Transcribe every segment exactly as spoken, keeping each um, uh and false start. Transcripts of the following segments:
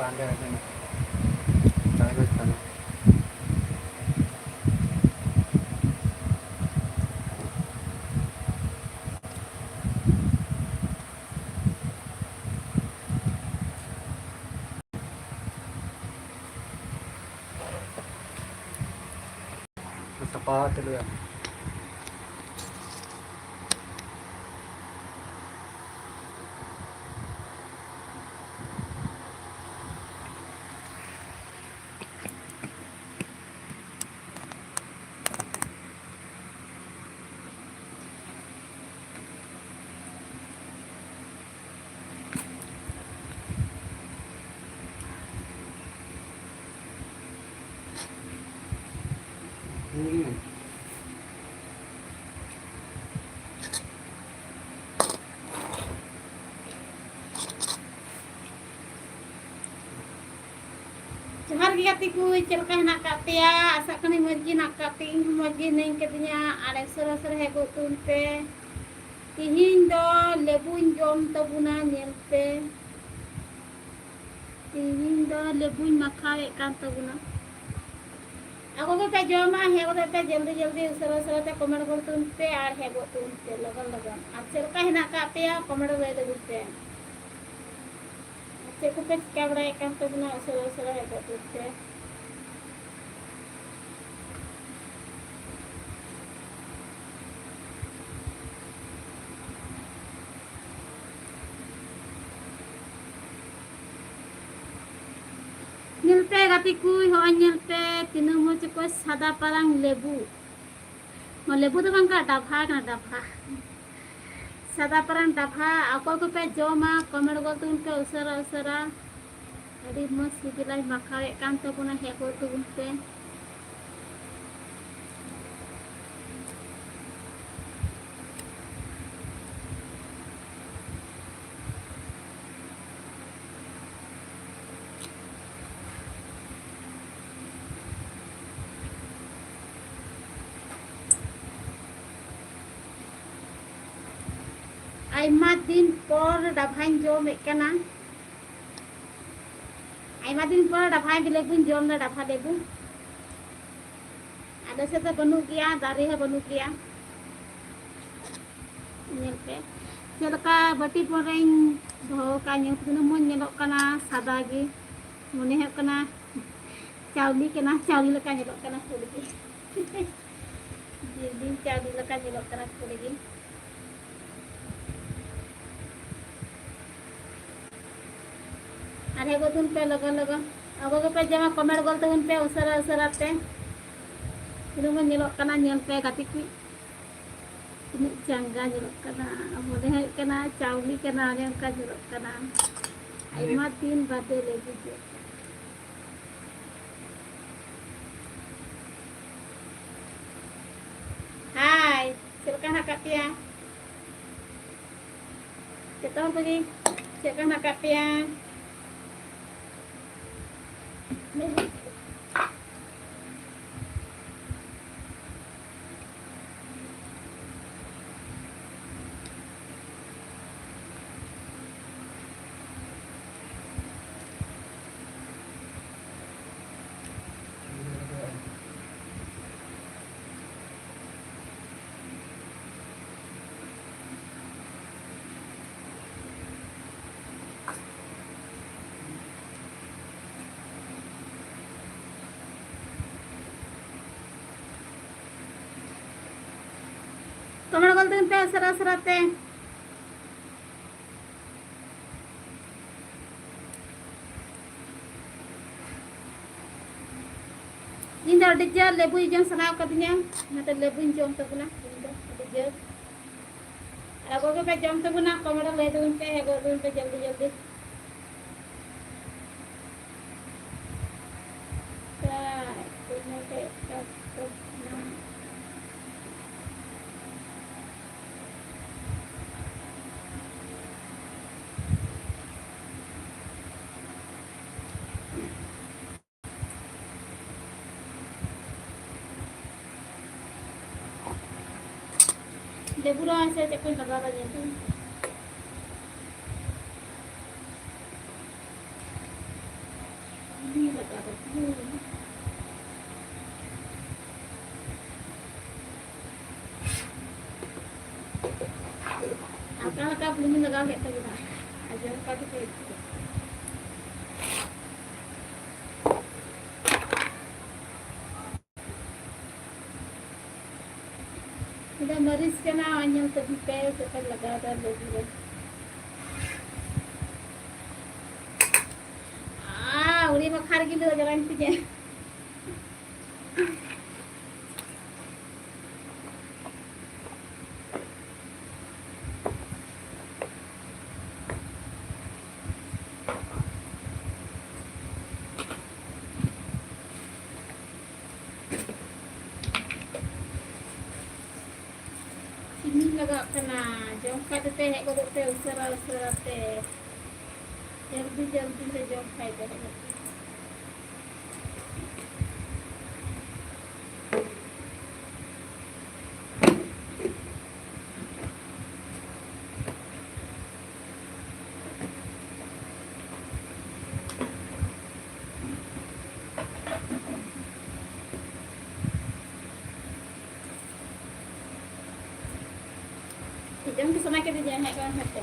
ᱦᱟᱸᱰᱮ ᱦᱟᱸᱰᱮ ᱱᱟᱜ ᱫᱟᱲᱮ ᱠᱟᱱᱟ᱾ ᱥᱟᱯᱷᱟ ᱪᱟᱹᱞᱩᱭᱟ᱾ ᱡᱚᱦᱟᱨ ᱜᱮ ᱜᱟᱛᱮ ᱠᱚ, ᱪᱮᱫ ᱞᱮᱠᱟ ᱦᱮᱱᱟᱜ ᱟᱠᱟᱫ ᱯᱮᱭᱟ? ᱟᱥᱟᱜ ᱠᱟᱹᱱᱟᱹᱧ ᱢᱚᱡᱽ ᱜᱮ ᱦᱮᱱᱟᱜ ᱟᱠᱟᱫ ᱯᱮᱭᱟ᱾ ᱤᱧ ᱦᱚᱸ ᱢᱚᱡᱽ ᱜᱮ ᱦᱤᱱᱟᱹᱧ ᱠᱟᱫᱤᱧᱟ᱾ ᱟᱨ ᱩᱥᱟᱹᱨᱟ ᱩᱥᱟᱹᱨᱟ ᱦᱮᱡ ᱜᱚᱫ ᱛᱟᱵᱚᱱ ᱯᱮ᱾ ᱛᱤᱦᱤᱧ ᱫᱚ ᱞᱮᱵᱩᱧ ᱡᱚᱢ ᱛᱟᱵᱚᱱᱟ, ᱧᱮᱞ ᱯᱮ᱾ ᱛᱤᱦᱤᱧ ᱫᱚ ᱞᱮᱵᱩᱧ ᱢᱟᱠᱷᱟᱣᱮᱫ ᱠᱟᱱ ᱛᱟᱵᱚᱱᱟ᱾ ᱟᱠᱚ ᱜᱮᱯᱮ ᱡᱚᱢᱟ, ᱦᱮᱡ ᱜᱚᱫᱚᱜ ᱯᱮ ᱡᱚᱞᱫᱤ ᱡᱚᱞᱫᱤ, ᱩᱥᱟᱹᱨᱟ ᱩᱥᱟᱹᱨᱟ ᱛᱮ comment ᱜᱚᱫ ᱛᱟᱵᱚᱱ ᱯᱮ ᱟᱨ ᱦᱮᱡ ᱜᱚᱫ ᱛᱟᱵᱚᱱ ᱯᱮ ᱞᱚᱜᱚᱱ ᱞᱚᱜᱚᱱ᱾ ᱟᱨ ᱪᱮᱫ ᱞᱮᱠᱟ ᱦᱮᱱᱟᱜ ᱟᱠᱟᱫ ᱯᱮᱭᱟ comment ᱨᱮ ᱞᱟᱹᱭ ᱛᱟᱵᱚᱱ ᱯᱮ᱾ ᱟᱨ ᱪᱮᱫ ᱠᱚᱯᱮ ᱪᱤᱠᱟ ᱵᱟᱲᱟᱭᱮᱫ ᱠᱟᱱ ᱛᱟᱵᱚᱱᱟ, ᱩᱥᱟᱹᱨᱟ ᱩᱥᱟᱹᱨᱟ ᱦᱮᱡ ᱜᱚᱫ ᱛᱟᱵᱚᱱ ᱯᱮ᱾ ᱧᱮᱞ ᱯᱮ ᱜᱟᱛᱮ ᱠᱚ, ᱦᱚᱸᱜᱼᱚᱭ ᱧᱮᱞ ᱯᱮ ᱛᱤᱱᱟᱹᱜ ᱢᱚᱡᱽ ᱚᱠᱚᱭ ᱥᱟᱫᱟ ᱯᱟᱨᱟᱝ ᱞᱮᱵᱩ᱾ ᱱᱚᱣᱟ ᱞᱮᱵᱩ ᱫᱚ ᱵᱟᱝ ᱠᱟᱱᱟ, ᱰᱟᱵᱷᱟ ᱠᱟᱱᱟ, ᱰᱟᱵᱷᱟ᱾ ᱥᱟᱫᱟ ᱯᱟᱨᱟᱝ ᱰᱟᱵᱷᱟ᱾ ᱚᱠᱚᱭ ᱠᱚᱯᱮ ᱡᱚᱢᱟ comment ᱜᱚᱫ ᱛᱟᱵᱚᱱ ᱯᱮ ᱩᱥᱟᱹᱨᱟ ᱩᱥᱟᱹᱨᱟ᱾ ᱟᱹᱰᱤ ᱢᱚᱡᱽ ᱥᱤᱵᱤᱞᱟᱭ, ᱢᱟᱠᱷᱟᱣᱮᱫ ᱠᱟᱱ ᱛᱟᱵᱚᱱᱟ, ᱦᱮᱡ ᱜᱚᱫ ᱛᱟᱵᱚᱱ ᱯᱮ᱾ ᱟᱭᱢᱟ ᱫᱤᱱ ᱯᱚᱨ ᱰᱟᱵᱷᱟᱧ ᱡᱚᱢᱮᱫ ᱠᱟᱱᱟ᱾ ᱟᱭᱢᱟ ᱫᱤᱱ ᱯᱚᱨ ᱰᱟᱵᱷᱟ ᱞᱮᱵᱩᱧ ᱡᱚᱢ ᱮᱫᱟ, ᱰᱟᱵᱷᱟ ᱞᱮᱵᱩ᱾ ᱟᱞᱮ ᱥᱮᱫ ᱫᱚ ᱵᱟᱹᱱᱩᱜ ᱜᱮᱭᱟ, ᱫᱟᱨᱮ ᱦᱚᱸ ᱵᱟᱹᱱᱩᱜ ᱜᱮᱭᱟ᱾ ᱧᱮᱞ ᱯᱮ ᱪᱮᱫ ᱞᱮᱠᱟ ᱵᱟᱹᱴᱤ ᱯᱚᱨᱮᱧ ᱫᱚᱦᱚ ᱟᱠᱟᱫ, ᱧᱮᱞ ᱯᱮ ᱛᱤᱱᱟᱹᱜ ᱢᱚᱡᱽ ᱧᱮᱞᱚᱜ ᱠᱟᱱᱟ, ᱥᱟᱫᱟ ᱜᱮ᱾ ᱢᱚᱱᱮ ᱦᱩᱭᱩᱜ ᱠᱟᱱᱟ ᱪᱟᱣᱞᱮ ᱠᱟᱱᱟ, ᱪᱟᱣᱞᱮ ᱞᱮᱠᱟ ᱧᱮᱞᱚᱜ ᱠᱟᱱᱟ ᱯᱩᱸᱰ ᱜᱮ᱾ ᱡᱤᱞ ᱡᱤᱞ ᱪᱟᱣᱞᱮ ᱞᱮᱠᱟ ᱧᱮᱞᱚᱜ ᱠᱟᱱᱟ ᱯᱩᱸᱰ ᱜᱮ᱾ ᱟᱨ ᱦᱮᱡ ᱜᱚᱫᱚᱜ ᱯᱮ ᱞᱚᱜᱚᱱ ᱞᱚᱜᱚᱱ᱾ ᱟᱵᱚ ᱜᱮᱯᱮ ᱡᱚᱢᱟ, comment ᱜᱚᱞ ᱛᱟᱵᱚᱱ ᱯᱮ ᱩᱥᱟᱹᱨᱟ ᱩᱥᱟᱹᱨᱟ ᱛᱮ᱾ ᱛᱤᱱᱟᱹᱜ ᱢᱚᱡᱽ ᱧᱮᱞᱚᱜ ᱠᱟᱱᱟ, ᱧᱮᱞ ᱯᱮ ᱜᱟᱛᱮ ᱠᱚ᱾ ᱛᱤᱱᱟᱹᱜ ᱪᱟᱸᱜᱟ ᱧᱮᱞᱚᱜ ᱠᱟᱱᱟ᱾ ᱢᱚᱱᱮ ᱦᱩᱭᱩᱜ ᱠᱟᱱᱟ ᱪᱟᱣᱞᱮ ᱠᱟᱱᱟ, ᱚᱱᱮ ᱚᱱᱠᱟ ᱧᱮᱞᱚᱜ ᱠᱟᱱᱟ᱾ ᱟᱭᱢᱟ ᱫᱤᱱ ᱵᱟᱫᱮ ᱞᱮ ᱵᱩᱡᱷᱟᱹᱣ᱾ ᱦᱟᱭ, ᱪᱮᱫ ᱞᱮᱠᱟ ᱦᱮᱱᱟᱜ ᱟᱠᱟᱫ ᱯᱮᱭᱟ? ᱡᱚᱛᱚ ᱦᱚᱲ ᱠᱚᱜᱮ ᱪᱮᱫ ᱞᱮᱠᱟ ᱦᱮᱱᱟᱜ ᱟᱠᱟᱫ ᱯᱮᱭᱟ? ᱠᱚᱢᱮᱱᱴ ᱜᱚᱞ ᱛᱟᱵᱚᱱ ᱯᱮ ᱩᱥᱟᱹᱨᱟ ᱩᱥᱟᱹᱨᱟ ᱛᱮ᱾ ᱤᱧ ᱫᱚ ᱟᱹᱰᱤ ᱡᱳᱨ ᱞᱮᱵᱩ ᱡᱚᱢ ᱥᱟᱱᱟ ᱠᱟᱫᱤᱧᱟ, ᱚᱱᱟᱛᱮ ᱞᱮᱵᱩᱧ ᱡᱚᱢ ᱛᱟᱵᱚᱱᱟ ᱤᱧ ᱫᱚ ᱟᱹᱰᱤ ᱡᱳᱨ᱾ ᱟᱨ ᱟᱵᱚ ᱜᱮᱯᱮ ᱡᱚᱢ ᱛᱟᱵᱚᱱᱟ, ᱠᱚᱢᱮᱱᱴ ᱨᱮ ᱞᱟᱹᱭ ᱛᱟᱵᱚᱱ ᱯᱮ, ᱦᱮᱡ ᱜᱚᱫ ᱛᱟᱵᱚᱱ ᱯᱮ ᱡᱚᱞᱫᱤ ᱡᱚᱞᱫᱤ᱾ ᱛᱟ-, ᱛᱤᱱᱟᱹᱜ ᱴᱮᱡ ᱠᱟᱛᱮ ᱱᱟ᱾ ᱞᱮᱵᱩ ᱨᱚᱦᱚᱭ ᱥᱮ ᱪᱮᱫ ᱠᱚᱧ ᱞᱟᱜᱟᱣ ᱫᱟ ᱧᱮᱞ ᱛᱟᱵᱚᱱ ᱯᱮ᱾ ᱦᱟᱞᱠᱟ ᱦᱟᱞᱠᱟ ᱵᱩᱞᱩᱝ ᱤᱧ ᱞᱟᱜᱟᱣ ᱠᱮᱫ ᱛᱟᱵᱚᱱᱟ᱾ ᱟᱨ ᱡᱚᱢ ᱠᱟᱛᱮ ᱯᱮ ᱤᱫᱤᱭᱟ᱾ ᱱᱚᱣᱟ ᱫᱚ ᱢᱟᱹᱨᱤᱪ ᱠᱟᱱᱟ, ᱧᱮᱞ ᱛᱟᱵᱚᱱ ᱯᱮ ᱪᱮᱫ ᱞᱮᱠᱟᱧ ᱞᱟᱜᱟᱣ ᱮᱫᱟ ᱞᱩᱵᱩ ᱨᱮ᱾ ᱟᱨ ᱩᱲᱤ ᱵᱟᱠᱷᱟᱨ ᱜᱮ ᱞᱟᱹᱭ ᱡᱟᱞᱟᱧ ᱛᱤᱧᱟᱹ᱾ ᱪᱤᱱᱤ ᱞᱟᱜᱟᱜ ᱠᱟᱱᱟ, ᱡᱚᱢ ᱠᱷᱟᱡ ᱫᱚᱯᱮ ᱦᱮᱡ ᱜᱚᱫᱚᱜ ᱯᱮ ᱩᱥᱟᱹᱨᱟ ᱩᱥᱟᱹᱨᱟ ᱛᱮ, ᱡᱚᱞᱫᱤ ᱡᱚᱞᱫᱤ ᱞᱮ ᱡᱚᱢ ᱠᱷᱟᱡ ᱫᱚ᱾ ᱡᱚᱢ ᱜᱮ ᱥᱟᱱᱟ ᱠᱤᱫᱤᱧᱟ ᱦᱮᱡ ᱵᱟᱝ ᱦᱮᱡ ᱛᱮ᱾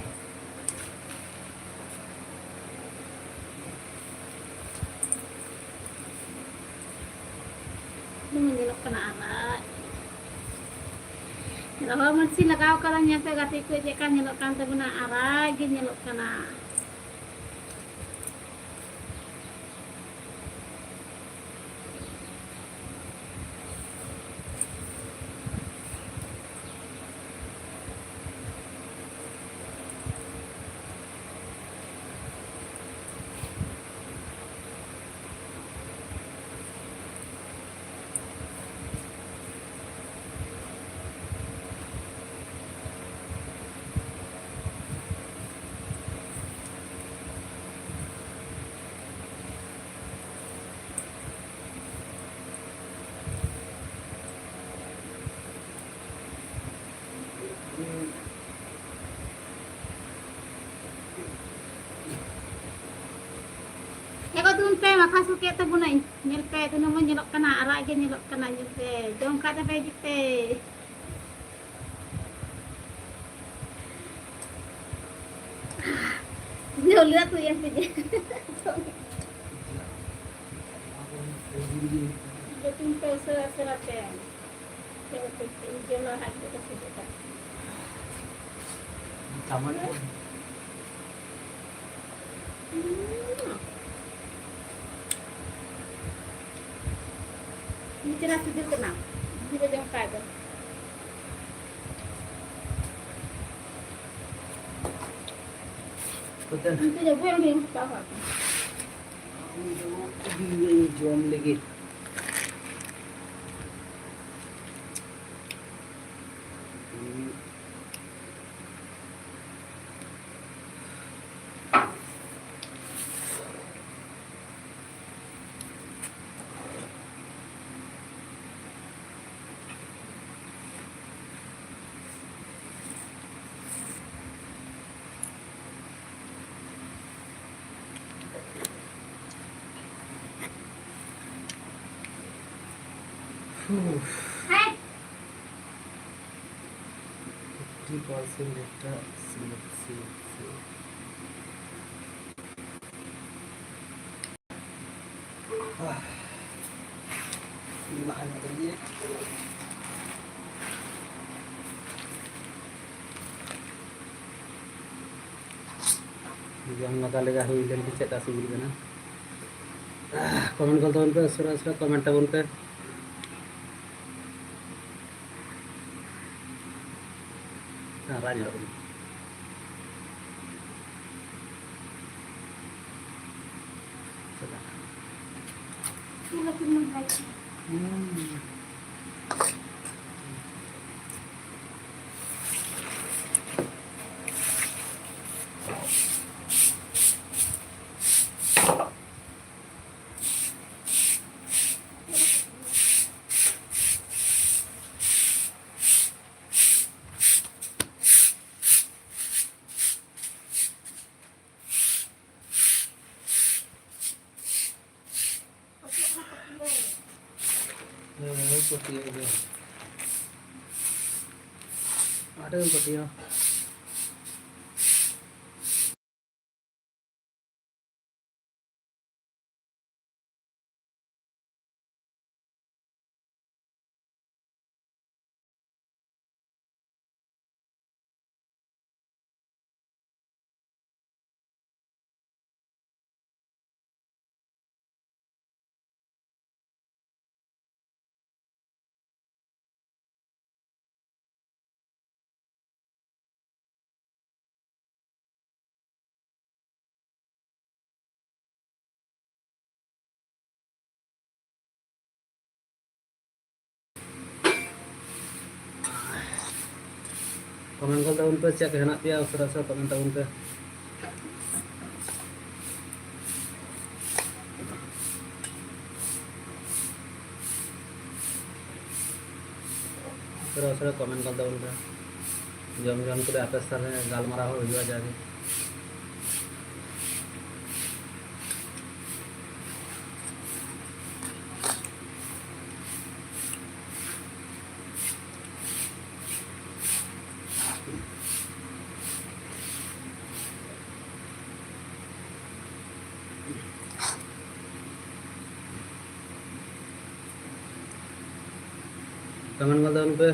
ᱱᱚᱣᱟ ᱧᱮᱞᱚᱜ ᱠᱟᱱᱟ ᱟᱨᱟᱜ᱾ ᱨᱚᱦᱚᱲ ᱢᱟᱹᱨᱪᱤ ᱞᱟᱜᱟᱣ ᱠᱟᱫᱟ, ᱧᱮᱞ ᱯᱮ ᱜᱟᱛᱮ ᱠᱚ, ᱪᱮᱫ ᱞᱮᱠᱟ ᱧᱮᱞᱚᱜ ᱠᱟᱱ ᱛᱟᱵᱚᱱᱟ, ᱟᱨᱟᱜ ᱜᱮ ᱧᱮᱞᱚᱜ ᱠᱟᱱᱟ᱾ ᱛᱩᱱ ᱯᱮ, ᱢᱟᱠᱷᱟ ᱥᱩ ᱠᱮᱫ ᱛᱟᱵᱚᱱᱟᱹᱧ᱾ ᱧᱮᱞ ᱯᱮ, ᱛᱤᱱᱟᱹᱜ ᱢᱚᱡᱽ ᱧᱮᱞᱚᱜ ᱠᱟᱱᱟ, ᱟᱨᱟᱜ ᱜᱮ ᱧᱮᱞᱚᱜ ᱠᱟᱱᱟ᱾ ᱧᱮᱞ ᱯᱮ, ᱡᱚᱢ ᱠᱷᱟᱡ ᱫᱚᱯᱮ ᱦᱤᱡᱩᱜ ᱯᱮ᱾ ᱡᱚᱞᱫᱤ ᱩᱛᱩᱭᱮᱱ ᱛᱤᱧᱟᱹ᱾ ᱡᱚᱛᱚᱧ ᱯᱮ ᱩᱥᱟᱹᱨᱟ ᱩᱥᱟᱹᱨᱟ ᱛᱮ᱾ ᱪᱮᱫ ᱩᱛᱩ ᱤᱧ ᱡᱚᱢᱟ ᱦᱟᱸᱜ, ᱪᱮᱫ ᱠᱚ ᱥᱤᱵᱤᱞ ᱠᱟᱱᱟ᱾ ᱥᱟᱢᱟᱱ ᱠᱚ᱾ ᱦᱩᱸ᱾ ᱟᱹᱰᱤ ᱪᱮᱦᱨᱟ ᱥᱤᱵᱤᱞ ᱠᱟᱱᱟ, ᱡᱩᱫᱤ ᱯᱮ ᱡᱚᱢ ᱠᱷᱟᱡ ᱫᱚ᱾ ᱠᱚᱛᱮ ᱤᱧ ᱫᱚ ᱡᱚᱢ ᱞᱟᱹᱜᱤᱫ᱾ Fifty percent একটা সিলেক্ট, সিলেক্ট, সিলেক্ট। ᱡᱚᱢ ᱞᱟᱜᱟ ᱞᱮᱜᱟ ᱦᱩᱭ ᱞᱮᱱ ᱜᱮ ᱪᱮᱫ ᱞᱮᱠᱟ ᱥᱤᱵᱤᱞ ᱠᱟᱱᱟ᱾ ᱠᱚᱢᱮᱱᱴ ᱜᱚᱫ ᱛᱟᱵᱚᱱ ᱯᱮ, ᱩᱥᱟᱹᱨᱟ ᱩᱥᱟᱹᱨᱟ ᱠᱚᱢᱮᱱᱴ ᱛᱟᱵᱚᱱ ᱯᱮ᱾ ᱦᱮᱸ, ᱨᱟᱜ ᱧᱮᱞᱚᱜ ᱠᱟᱱᱟ᱾ ᱦᱩᱸ᱾ ᱯᱟᱹᱛᱭᱟᱹᱣ ᱜᱮ᱾ ᱟᱹᱰᱤ ᱯᱟᱹᱛᱭᱟᱹᱣ᱾ ᱠᱚᱢᱮᱱᱴ ᱜᱚᱫ ᱛᱟᱵᱚᱱ ᱯᱮ, ᱪᱮᱫ ᱞᱮᱠᱟ ᱦᱮᱱᱟᱜ ᱯᱮᱭᱟ, ᱩᱥᱟᱹᱨᱟ ᱩᱥᱟᱹᱨᱟ ᱠᱚᱢᱮᱱᱴ ᱛᱟᱵᱚᱱ ᱯᱮ᱾ ᱩᱥᱟᱹᱨᱟ ᱩᱥᱟᱹᱨᱟ ᱠᱚᱢᱮᱱᱴ ᱜᱚᱫ ᱛᱟᱵᱚᱱ ᱯᱮ᱾ ᱡᱚᱢ ᱡᱚᱢ ᱛᱮ ᱟᱯᱮ ᱥᱟᱞᱟᱜ ᱜᱟᱞᱢᱟᱨᱟᱣ ᱦᱚᱸ ᱦᱩᱭᱩᱜᱼᱟ ᱡᱟᱜᱮ᱾ ᱠᱚᱢᱮᱱᱴ ᱜᱚᱫ ᱛᱟᱵᱚᱱ ᱯᱮ᱾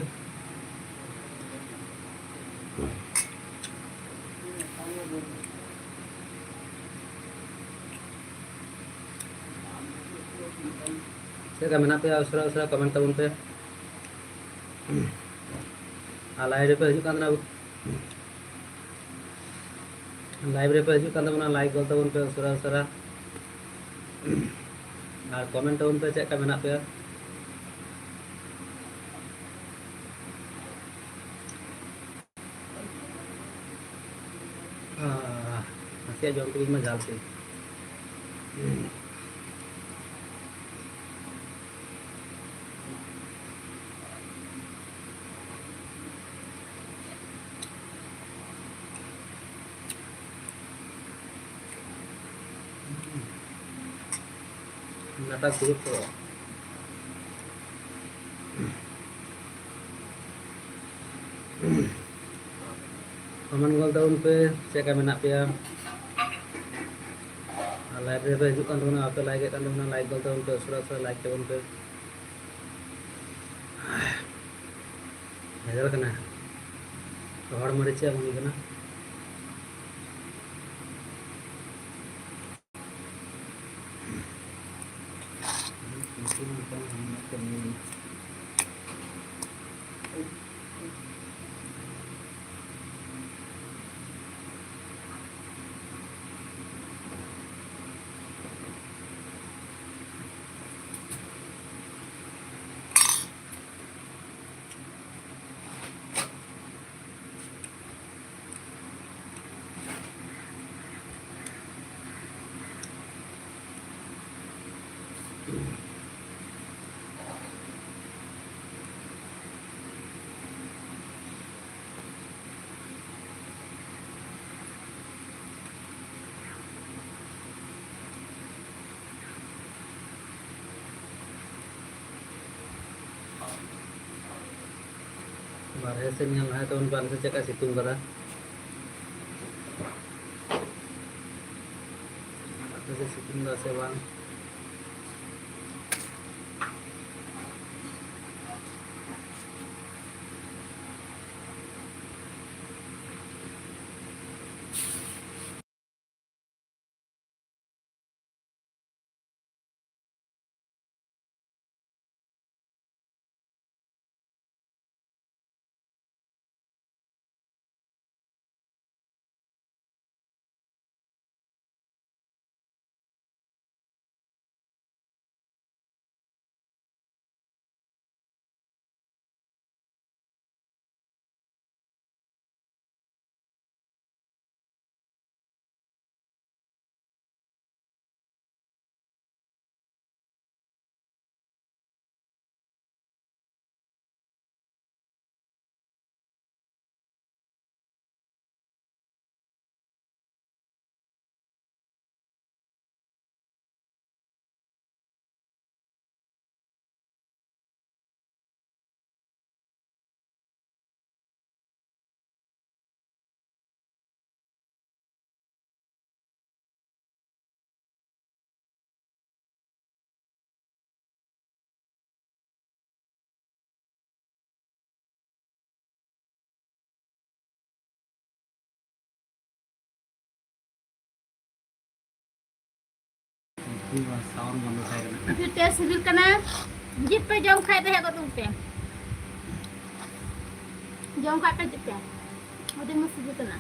ᱪᱮᱫ ᱞᱮᱠᱟ ᱢᱮᱱᱟᱜ ᱯᱮᱭᱟ? ᱩᱥᱟᱹᱨᱟ ᱩᱥᱟᱹᱨᱟ ᱠᱚᱢᱮᱱᱴ ᱛᱟᱵᱚᱱ ᱯᱮ᱾ ᱟᱨ ᱞᱟᱭᱤᱵᱷ ᱨᱮᱯᱮ ᱦᱤᱡᱩᱜ ᱠᱟᱱ ᱛᱟᱦᱮᱱᱟ, ᱞᱟᱭᱤᱵᱷ ᱨᱮᱯᱮ ᱦᱤᱡᱩᱜ ᱠᱟᱱ ᱛᱟᱵᱚᱱᱟ, ᱞᱟᱭᱤᱠ ᱜᱚᱫ ᱛᱟᱵᱚᱱ ᱯᱮ ᱩᱥᱟᱹᱨᱟ ᱩᱥᱟᱹᱨᱟ᱾ ᱟᱨ ᱠᱚᱢᱮᱱᱴ ᱛᱟᱵᱚᱱ ᱯᱮ ᱪᱮᱫ ᱞᱮᱠᱟ ᱢᱮᱱᱟᱜ ᱯᱮᱭᱟ᱾ ᱟᱦ, ᱱᱟᱥᱮᱭᱟᱜ ᱡᱚᱢ ᱠᱮᱫᱤᱧ ᱢᱟ ᱡᱟᱞ ᱛᱮ᱾ ᱱᱟᱴᱟ ᱜᱩᱨᱩᱛᱛᱚ᱾ ᱠᱚᱢᱮᱱᱴ ᱜᱚᱫ ᱛᱟᱵᱚᱱ ᱯᱮ, ᱪᱮᱫ ᱞᱮᱠᱟ ᱢᱮᱱᱟᱜ ᱯᱮᱭᱟ? ᱟᱨ ᱞᱟᱭᱤᱵᱷ ᱨᱮᱯᱮ ᱦᱤᱡᱩᱜ ᱠᱟᱱ ᱛᱟᱵᱚᱱᱟ, ᱵᱟᱯᱮ ᱞᱟᱭᱤᱠ ᱮᱫ ᱠᱟᱱ ᱛᱟᱵᱚᱱᱟ, ᱞᱟᱭᱤᱠ ᱜᱚᱫ ᱛᱟᱵᱚᱱ ᱯᱮ, ᱩᱥᱟᱹᱨᱟ ᱩᱥᱟᱹᱨᱟ ᱞᱟᱭᱤᱠ ᱛᱟᱵᱚᱱ ᱯᱮ᱾ ᱵᱷᱮᱡᱟᱞ ᱠᱟᱱᱟ, ᱨᱚᱦᱚᱲ ᱢᱟᱹᱨᱤᱪ ᱪᱮᱫ ᱮᱢ ᱠᱟᱱᱟ? ᱵᱟᱨᱦᱮ ᱥᱮᱫ ᱧᱮᱞ ᱞᱟᱦᱟᱭ ᱛᱟᱵᱚᱱ ᱯᱮ, ᱟᱞᱮ ᱥᱮᱫ ᱪᱮᱫ ᱞᱮᱠᱟᱭ ᱥᱤᱛᱩᱝ ᱠᱟᱫᱟ᱾ ᱟᱯᱮ ᱥᱮᱫ ᱥᱤᱛᱩᱝ ᱫᱟ ᱥᱮ ᱵᱟᱝ? ᱥᱟᱣᱩᱱᱰ ᱵᱚᱱᱫᱚ ᱛᱟᱦᱮᱸ ᱠᱟᱱᱟ᱾ ᱯᱤᱴᱷᱟᱹ ᱥᱤᱵᱤᱞ ᱠᱟᱱᱟ, ᱡᱤᱵ ᱯᱮ ᱡᱚᱢ ᱠᱷᱟᱡ ᱫᱚ ᱦᱮᱡ ᱜᱚᱫᱚᱜ ᱯᱮ, ᱡᱚᱢ ᱠᱷᱟᱡ ᱯᱮ ᱡᱤᱵ ᱯᱮ, ᱟᱹᱰᱤ ᱢᱚᱡᱽ ᱥᱤᱵᱤᱞ ᱠᱟᱱᱟ᱾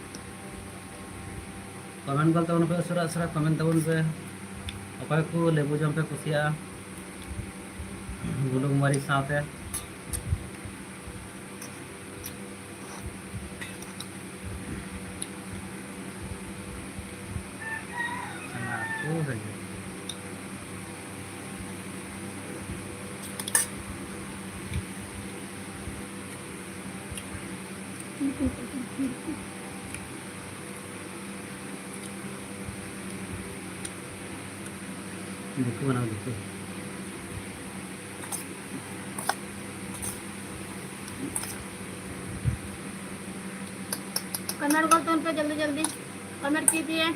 ᱠᱚᱢᱮᱱᱴ ᱜᱚᱫ ᱛᱟᱵᱚᱱ ᱯᱮ, ᱩᱥᱟᱹᱨᱟ ᱩᱥᱟᱹᱨᱟ ᱠᱚᱢᱮᱱᱴ ᱛᱟᱵᱚᱱ ᱯᱮ, ᱚᱠᱚᱭ ᱠᱚ ᱞᱮᱵᱩ ᱡᱚᱢ ᱯᱮ ᱠᱩᱥᱤᱭᱟᱜᱼᱟ ᱵᱩᱞᱩᱝ ᱢᱟᱹᱨᱤᱪ ᱥᱟᱶᱛᱮ᱾ ᱚᱱᱟ ᱠᱚ ᱨᱮᱜᱮ᱾ ᱫᱤᱠᱩ ᱵᱟᱱᱟᱣ ᱫᱤᱠᱩ᱾ कमेंट कर दो उन पे जल्दी जल्दी, कमेंट कीजिए।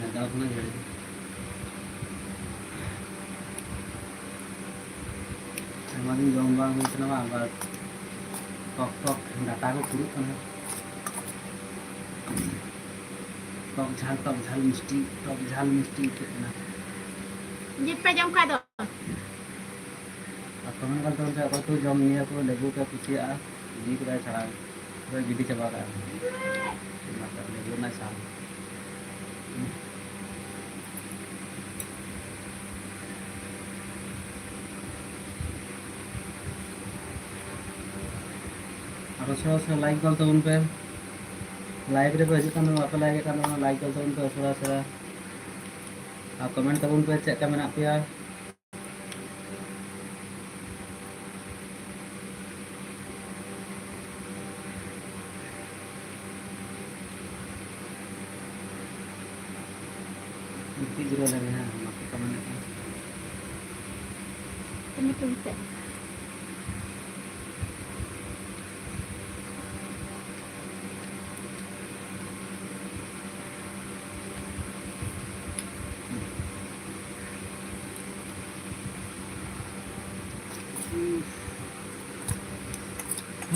ᱞᱟᱜᱟᱣ ᱠᱟᱱᱟ ᱡᱷᱟᱹᱲᱤ᱾ ᱟᱭᱢᱟ ᱫᱤᱱ ᱡᱚᱢ ᱵᱟᱝ ᱦᱩᱭ ᱠᱟᱱᱟ ᱵᱟᱝ, ᱟᱵᱟᱨ ᱴᱚᱠ ᱴᱚᱠ ᱰᱟᱴᱟ ᱠᱚ ᱯᱷᱩᱨᱩᱜ ᱠᱟᱱᱟ᱾ ᱴᱚᱠ ᱡᱷᱟᱞ, ᱴᱚᱠ ᱡᱷᱟᱞ ᱢᱤᱥᱴᱤ, ᱴᱚᱠ ᱡᱷᱟᱞ ᱢᱤᱥᱴᱤ ᱟᱹᱭᱠᱟᱹᱜ ᱠᱟᱱᱟ᱾ ᱡᱤᱵ ᱯᱮ ᱡᱚᱢ ᱠᱷᱟᱡ ᱫᱚ᱾ ᱟᱨ ᱠᱚᱢᱮᱱᱴ ᱠᱟᱱ ᱛᱟᱵᱚᱱ ᱯᱮ, ᱚᱠᱚᱭ ᱠᱚ ᱡᱚᱢ ᱧᱩᱭᱟ ᱠᱚ, ᱞᱮᱵᱩ ᱯᱮ ᱠᱩᱥᱤᱭᱟᱜᱼᱟ, ᱡᱤᱵ ᱨᱮ ᱪᱷᱟᱲᱟᱣ᱾ ᱜᱤᱰᱤ ᱪᱟᱵᱟ ᱠᱟᱜᱼᱟ᱾ ᱚᱱᱟ ᱠᱚ ᱞᱮᱵᱩ ᱨᱮᱱᱟᱜ ᱥᱟᱞ᱾ ᱟᱨ ᱩᱥᱟᱹᱨᱟ ᱩᱥᱟᱹᱨᱟ ᱞᱟᱭᱤᱠ ᱜᱚᱫ ᱛᱟᱵᱚᱱ ᱯᱮ᱾ ᱞᱟᱭᱤᱠ ᱨᱮᱠᱚ ᱦᱤᱡᱩᱜ ᱠᱟᱱ ᱛᱟᱵᱚᱱᱟ, ᱵᱟᱯᱮ ᱞᱟᱭᱤᱠ ᱮᱫ ᱠᱟᱱ ᱛᱟᱵᱚᱱᱟ, ᱞᱟᱭᱤᱠ ᱜᱚᱫ ᱛᱟᱵᱚᱱ ᱯᱮ ᱩᱥᱟᱹᱨᱟ ᱩᱥᱟᱹᱨᱟ᱾ ᱟᱨ ᱠᱚᱢᱮᱱᱴ ᱛᱟᱵᱚᱱ ᱯᱮ ᱪᱮᱫ ᱞᱮᱠᱟ ᱢᱮᱱᱟᱜ ᱯᱮᱭᱟ᱾ ᱜᱤᱛᱤᱡ ᱡᱤᱨᱟᱹᱣ ᱞᱮᱱ ᱜᱮ ᱦᱟᱸᱜ, ᱵᱟᱠᱚ ᱠᱚᱢᱮᱱᱴ ᱮᱫ ᱠᱟᱱᱟ᱾ ᱴᱚᱢᱮᱴᱳ ᱢᱮᱥᱟ᱾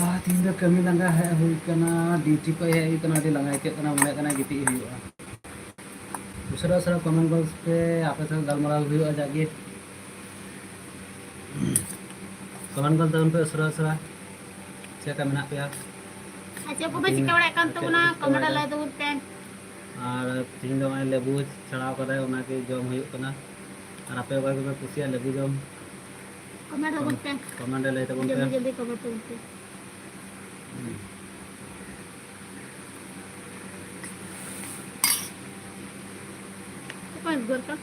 ᱟᱨ ᱛᱤᱦᱤᱧ ᱫᱚ ᱠᱟᱹᱢᱤ ᱞᱟᱸᱜᱟ ᱦᱮᱡ ᱦᱩᱭ ᱠᱟᱱᱟ, ᱰᱤᱭᱩᱴᱤ ᱠᱷᱚᱱ ᱦᱮᱡ ᱦᱩᱭ ᱠᱟᱱᱟ, ᱟᱹᱰᱤ ᱞᱟᱸᱜᱟ ᱟᱹᱭᱠᱟᱹᱜ ᱠᱟᱱᱟ, ᱢᱚᱱᱮ ᱠᱟᱱᱟ ᱜᱤᱛᱤᱡ ᱦᱩᱭᱩᱜᱼᱟ᱾ ᱩᱥᱟᱹᱨᱟ ᱩᱥᱟᱹᱨᱟ ᱠᱚᱢᱮᱱᱴ ᱜᱚᱞ ᱯᱮ, ᱟᱯᱮ ᱥᱟᱶ ᱜᱟᱞᱢᱟᱨᱟᱣ ᱦᱩᱭᱩᱜᱼᱟ ᱡᱟᱜᱮ᱾ ᱠᱚᱢᱮᱱᱴ ᱜᱚᱞ ᱛᱟᱵᱚᱱ ᱯᱮ ᱩᱥᱟᱹᱨᱟ ᱩᱥᱟᱹᱨᱟ, ᱪᱮᱫ ᱞᱮᱠᱟ ᱢᱮᱱᱟᱜ ᱯᱮᱭᱟ? ᱟᱨ ᱪᱮᱫ ᱠᱚᱯᱮ ᱪᱤᱠᱟᱹ ᱵᱟᱲᱟᱭᱮᱫ ᱠᱟᱱ ᱛᱟᱵᱚᱱᱟ? ᱠᱚᱢᱮᱱᱴ ᱨᱮ ᱞᱟᱹᱭ ᱛᱟᱵᱚᱱ ᱯᱮ᱾ ᱟᱨ ᱛᱤᱦᱤᱧ ᱫᱚ ᱱᱚᱜᱼᱚᱭ ᱞᱮᱵᱩ ᱪᱷᱟᱲᱟᱣ ᱠᱟᱫᱟᱭ, ᱚᱱᱟᱜᱮ ᱡᱚᱢ ᱦᱩᱭᱩᱜ ᱠᱟᱱᱟ᱾ ᱟᱨ ᱟᱯᱮ ᱚᱠᱟ ᱠᱚᱯᱮ ᱠᱩᱥᱤᱭᱟᱜᱼᱟ ᱞᱮᱵᱩ ᱡᱚᱢ? ᱠᱚᱢᱮᱱᱴ ᱛᱟᱵᱚᱱ ᱯᱮ᱾ ᱠᱚᱢᱮᱱᱴ ᱨᱮ ᱞᱟᱹᱭ ᱛᱟᱵᱚᱱ ᱯᱮ᱾ ᱡᱚᱞᱫᱤ ᱡᱚᱞᱫᱤ ᱠᱚᱢᱮᱱᱴ ᱛᱟᱵᱚᱱ ᱯᱮ᱾ ᱦᱩᱸ᱾ ᱚᱠᱚᱭ ᱩᱫᱽᱜᱟᱹᱨ ᱠᱟᱱ?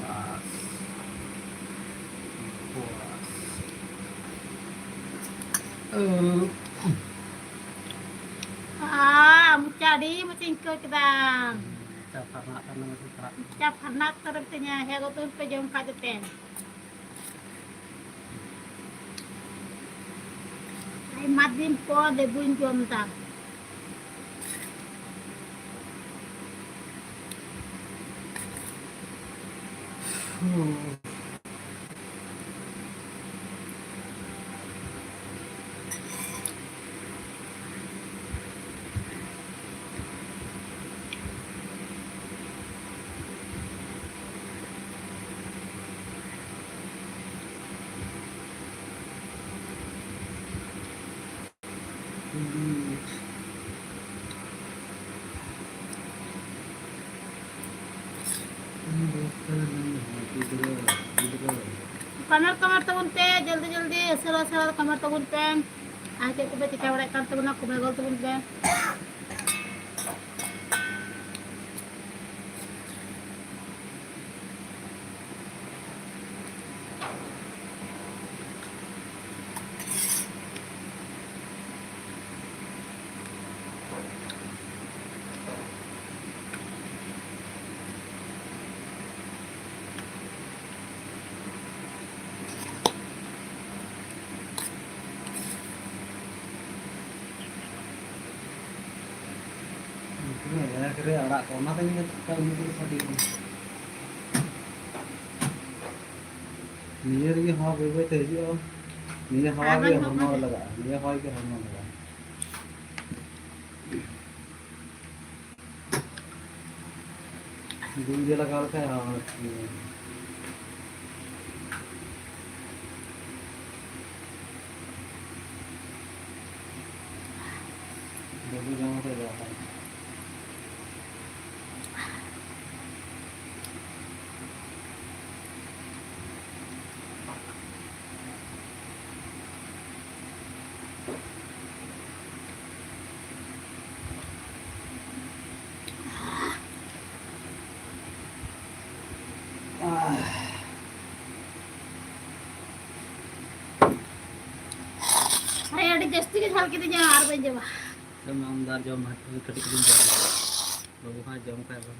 ᱵᱟᱥ᱾ ᱵᱟᱥ᱾ ᱳ᱾ ᱟᱦ, ᱢᱚᱪᱟ ᱟᱹᱰᱤ ᱢᱚᱡᱽ ᱤᱧ ᱟᱹᱭᱠᱟᱹᱣ ᱠᱮᱫᱟ᱾ ᱢᱚᱪᱟ ᱯᱷᱟᱨᱱᱟᱜ ᱠᱟᱱᱟ, ᱢᱚᱪᱟ ᱯᱷᱟᱨᱱᱟᱜ᱾ ᱢᱚᱪᱟ ᱯᱷᱟᱨᱱᱟᱜ ᱩᱛᱟᱹᱨᱮᱱ ᱛᱤᱧᱟ, ᱦᱮᱸ, ᱜᱚᱛᱚ ᱯᱮ ᱡᱚᱢ ᱠᱷᱟᱡ ᱫᱚᱯᱮ᱾ ᱟᱭᱢᱟ ᱫᱤᱱ ᱯᱚᱨ ᱞᱮᱵᱩᱧ ᱡᱚᱢ ᱫᱟ᱾ ᱠᱚᱢᱮᱱᱴ, ᱠᱚᱢᱮᱱᱴ ᱛᱟᱵᱚᱱ ᱯᱮ, ᱡᱚᱞᱫᱤ ᱡᱚᱞᱫᱤ, ᱩᱥᱟᱹᱨᱟ ᱩᱥᱟᱹᱨᱟ ᱠᱚᱢᱮᱱᱴ ᱛᱟᱵᱚᱱ ᱯᱮ᱾ ᱟᱨ ᱪᱮᱫ ᱠᱚᱯᱮ ᱪᱤᱠᱟᱹ ᱵᱟᱲᱟᱭᱮᱫ ᱠᱟᱱ ᱛᱟᱵᱚᱱᱟ, ᱠᱚᱢᱮᱱᱴ ᱜᱚᱞ ᱛᱟᱵᱚᱱ ᱯᱮ᱾ ᱨᱮ ᱟᱲᱟᱜ ᱠᱚ, ᱚᱱᱟ ᱛᱮᱜᱮ ᱱᱤᱛᱚᱜ ᱠᱟᱹᱢᱤ ᱠᱚ ᱥᱟᱰᱮ ᱠᱟᱱᱟ᱾ ᱱᱤᱭᱟᱹ ᱨᱮᱜᱮ ᱦᱚᱸ ᱵᱟᱹᱭ ᱵᱟᱹᱭ ᱛᱮ ᱦᱤᱡᱩᱜᱼᱟ᱾ ᱱᱤᱭᱟᱹ ᱦᱟᱣᱟ ᱜᱮ ᱦᱚᱲᱢᱚ ᱨᱮ ᱞᱟᱜᱟᱜᱼᱟ, ᱱᱤᱭᱟᱹ ᱦᱚᱭ ᱜᱮ ᱦᱚᱲᱢᱚ ᱨᱮ ᱞᱟᱜᱟᱜᱼᱟ᱾ ᱫᱩᱞ ᱜᱮ ᱞᱟᱜᱟᱣ ᱞᱮᱠᱷᱟᱡ ᱦᱚᱸ ᱴᱷᱤᱠ ᱜᱮᱭᱟ᱾ ᱵᱟᱹᱵᱩ ᱡᱟᱶᱟᱭ ᱴᱷᱮᱡ ᱫᱚ ᱵᱟᱝ᱾ ᱦᱮᱸ, ᱟᱹᱰᱤ ᱡᱟᱹᱥᱛᱤ ᱜᱮ ᱡᱷᱟᱞ ᱠᱤᱫᱤᱧᱟ, ᱟᱨ ᱵᱟᱹᱧ ᱡᱚᱢᱟ᱾ ᱡᱚᱢ ᱟᱢ ᱫᱚ ᱟᱨ ᱡᱚᱢ ᱢᱮ, ᱠᱟᱹᱴᱤᱡ ᱠᱟᱹᱴᱤᱡ ᱡᱚᱢ ᱢᱮ᱾ ᱵᱟᱹᱵᱩ ᱦᱚᱸᱭ ᱡᱚᱢ ᱠᱷᱟᱡ ᱫᱚ᱾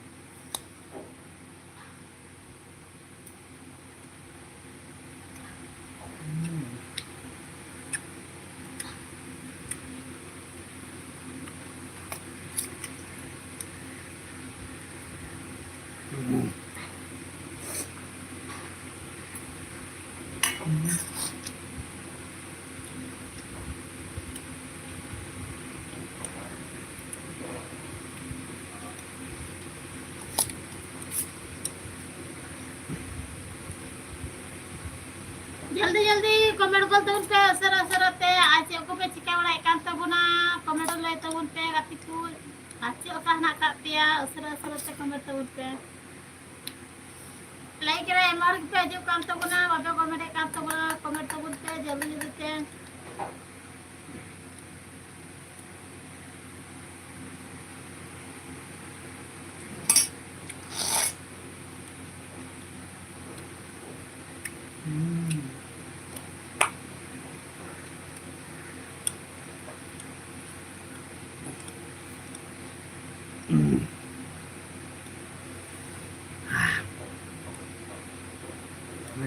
ᱡᱚᱞᱫᱤ ᱡᱚᱞᱫᱤ comment ᱜᱚᱫ ᱛᱟᱵᱚᱱ ᱯᱮ, ᱩᱥᱟᱹᱨᱟ ᱩᱥᱟᱹᱨᱟ ᱛᱮ᱾ ᱟᱨ ᱪᱮᱫ ᱠᱚᱯᱮ ᱪᱤᱠᱟᱹ ᱵᱟᱲᱟᱭᱮᱫ ᱠᱟᱱ ᱛᱟᱵᱚᱱᱟ, comment ᱞᱟᱹᱭ ᱛᱟᱵᱚᱱ ᱯᱮ ᱜᱟᱛᱮ ᱠᱚ᱾ ᱟᱨ ᱪᱮᱫ ᱞᱮᱠᱟ ᱦᱮᱱᱟᱜ ᱟᱠᱟᱫ ᱯᱮᱭᱟ, ᱩᱥᱟᱹᱨᱟ ᱩᱥᱟᱹᱨᱟ ᱛᱮ comment ᱛᱟᱵᱚᱱ ᱯᱮ᱾ Like ᱨᱮ ᱟᱭᱢᱟ ᱦᱚᱲ ᱜᱮᱯᱮ ᱦᱤᱡᱩᱜ ᱠᱟᱱ ᱛᱟᱵᱚᱱᱟ, ᱵᱟᱯᱮ comment ᱮᱫ ᱠᱟᱱ ᱛᱟᱵᱚᱱᱟ, comment ᱛᱟᱵᱚᱱ ᱯᱮ ᱡᱚᱞᱫᱤ ᱡᱚᱞᱫᱤ ᱛᱮ᱾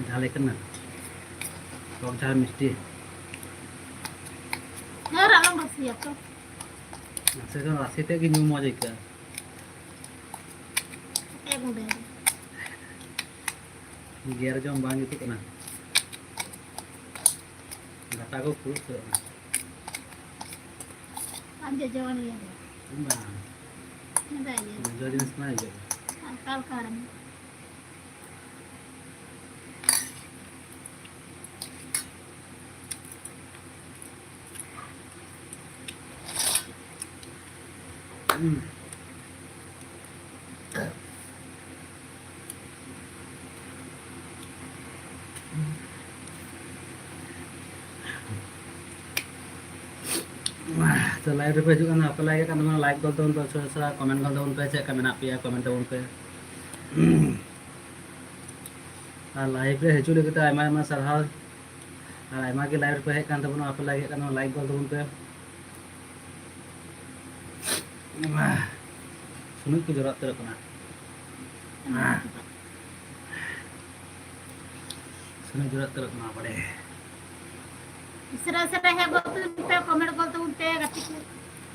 ᱡᱷᱟᱞᱮ ᱠᱟᱱᱟ, ᱴᱚᱠ ᱡᱷᱟᱞ ᱢᱤᱥᱴᱤ᱾ ᱟᱨ ᱟᱞᱚᱢ ᱨᱟᱥᱮᱭᱟ ᱛᱚ᱾ ᱱᱟᱥᱮ ᱫᱚ ᱨᱟᱥᱮ ᱛᱮ ᱜᱮ ᱧᱩ ᱢᱚᱡᱽ ᱟᱹᱭᱠᱟᱹᱜᱼᱟ᱾ ᱜᱮᱨ ᱡᱚᱢ ᱵᱟᱝ ᱡᱩᱛᱩᱜ ᱠᱟᱱᱟ᱾ ᱰᱟᱴᱟ ᱠᱚ ᱯᱷᱩᱞᱩᱜ ᱩᱛᱟᱹᱨᱚᱜ ᱠᱟᱱᱟ᱾ ᱟᱢ ᱡᱚᱡᱚᱣᱟᱱ ᱜᱮᱭᱟ ᱫᱚ᱾ ᱵᱟᱝ᱾ ᱪᱮᱫᱟᱜ ᱤᱭᱟᱹ? ᱡᱚᱡᱚ ᱡᱤᱱᱤᱥ ᱢᱟ ᱤᱭᱟᱹ᱾ ᱦᱟᱞᱠᱟ ᱦᱟᱞᱠᱟ ᱨᱮ᱾ ᱦᱩᱸ᱾ ᱛᱚ, live ᱨᱮᱯᱮ ᱦᱤᱡᱩᱜ ᱠᱟᱱᱟ, ᱟᱯᱮ ᱞᱟᱹᱭ ᱠᱟᱱ ᱛᱟᱵᱚᱱᱟ, like ᱜᱚᱫ ᱛᱟᱵᱚᱱ ᱯᱮ, ᱩᱥᱟᱹᱨᱟ ᱩᱥᱟᱹᱨᱟ comment ᱜᱚᱫ ᱛᱟᱵᱚᱱ ᱯᱮ, ᱪᱮᱫ ᱞᱮᱠᱟ ᱢᱮᱱᱟᱜ ᱯᱮᱭᱟ, comment ᱛᱟᱵᱚᱱ ᱯᱮ᱾ ᱟᱨ live ᱨᱮ ᱦᱤᱡᱩᱜ ᱞᱟᱹᱜᱤᱫ ᱛᱮ ᱟᱭᱢᱟ ᱟᱭᱢᱟ ᱥᱟᱨᱦᱟᱣ᱾ ᱟᱨ ᱟᱭᱢᱟ ᱜᱮ live ᱨᱮᱯᱮ ᱦᱮᱡ ᱠᱟᱱ ᱛᱟᱵᱚᱱᱟ, ᱟᱯᱮ ᱞᱟᱹᱭ ᱠᱟᱱ ᱛᱟᱵᱚᱱᱟ, like ᱜᱚᱫ ᱛᱟᱵᱚᱱ ᱯᱮ᱾ ᱥᱩᱱᱩᱡ ᱠᱚ ᱡᱚᱨᱚ ᱩᱛᱟᱹᱨᱚᱜ ᱠᱟᱱᱟ᱾ ᱥᱩᱱᱩᱡ ᱡᱚᱨᱚ ᱩᱛᱟᱹᱨᱚᱜ ᱠᱟᱱᱟ ᱵᱟᱲᱮ᱾ ᱩᱥᱟᱹᱨᱟ ᱩᱥᱟᱹᱨᱟ ᱦᱮᱡ ᱜᱚᱫ ᱛᱟᱵᱚᱱ ᱯᱮ, comment ᱜᱚᱫ ᱛᱟᱵᱚᱱ ᱯᱮ ᱜᱟᱛᱮ ᱠᱚ᱾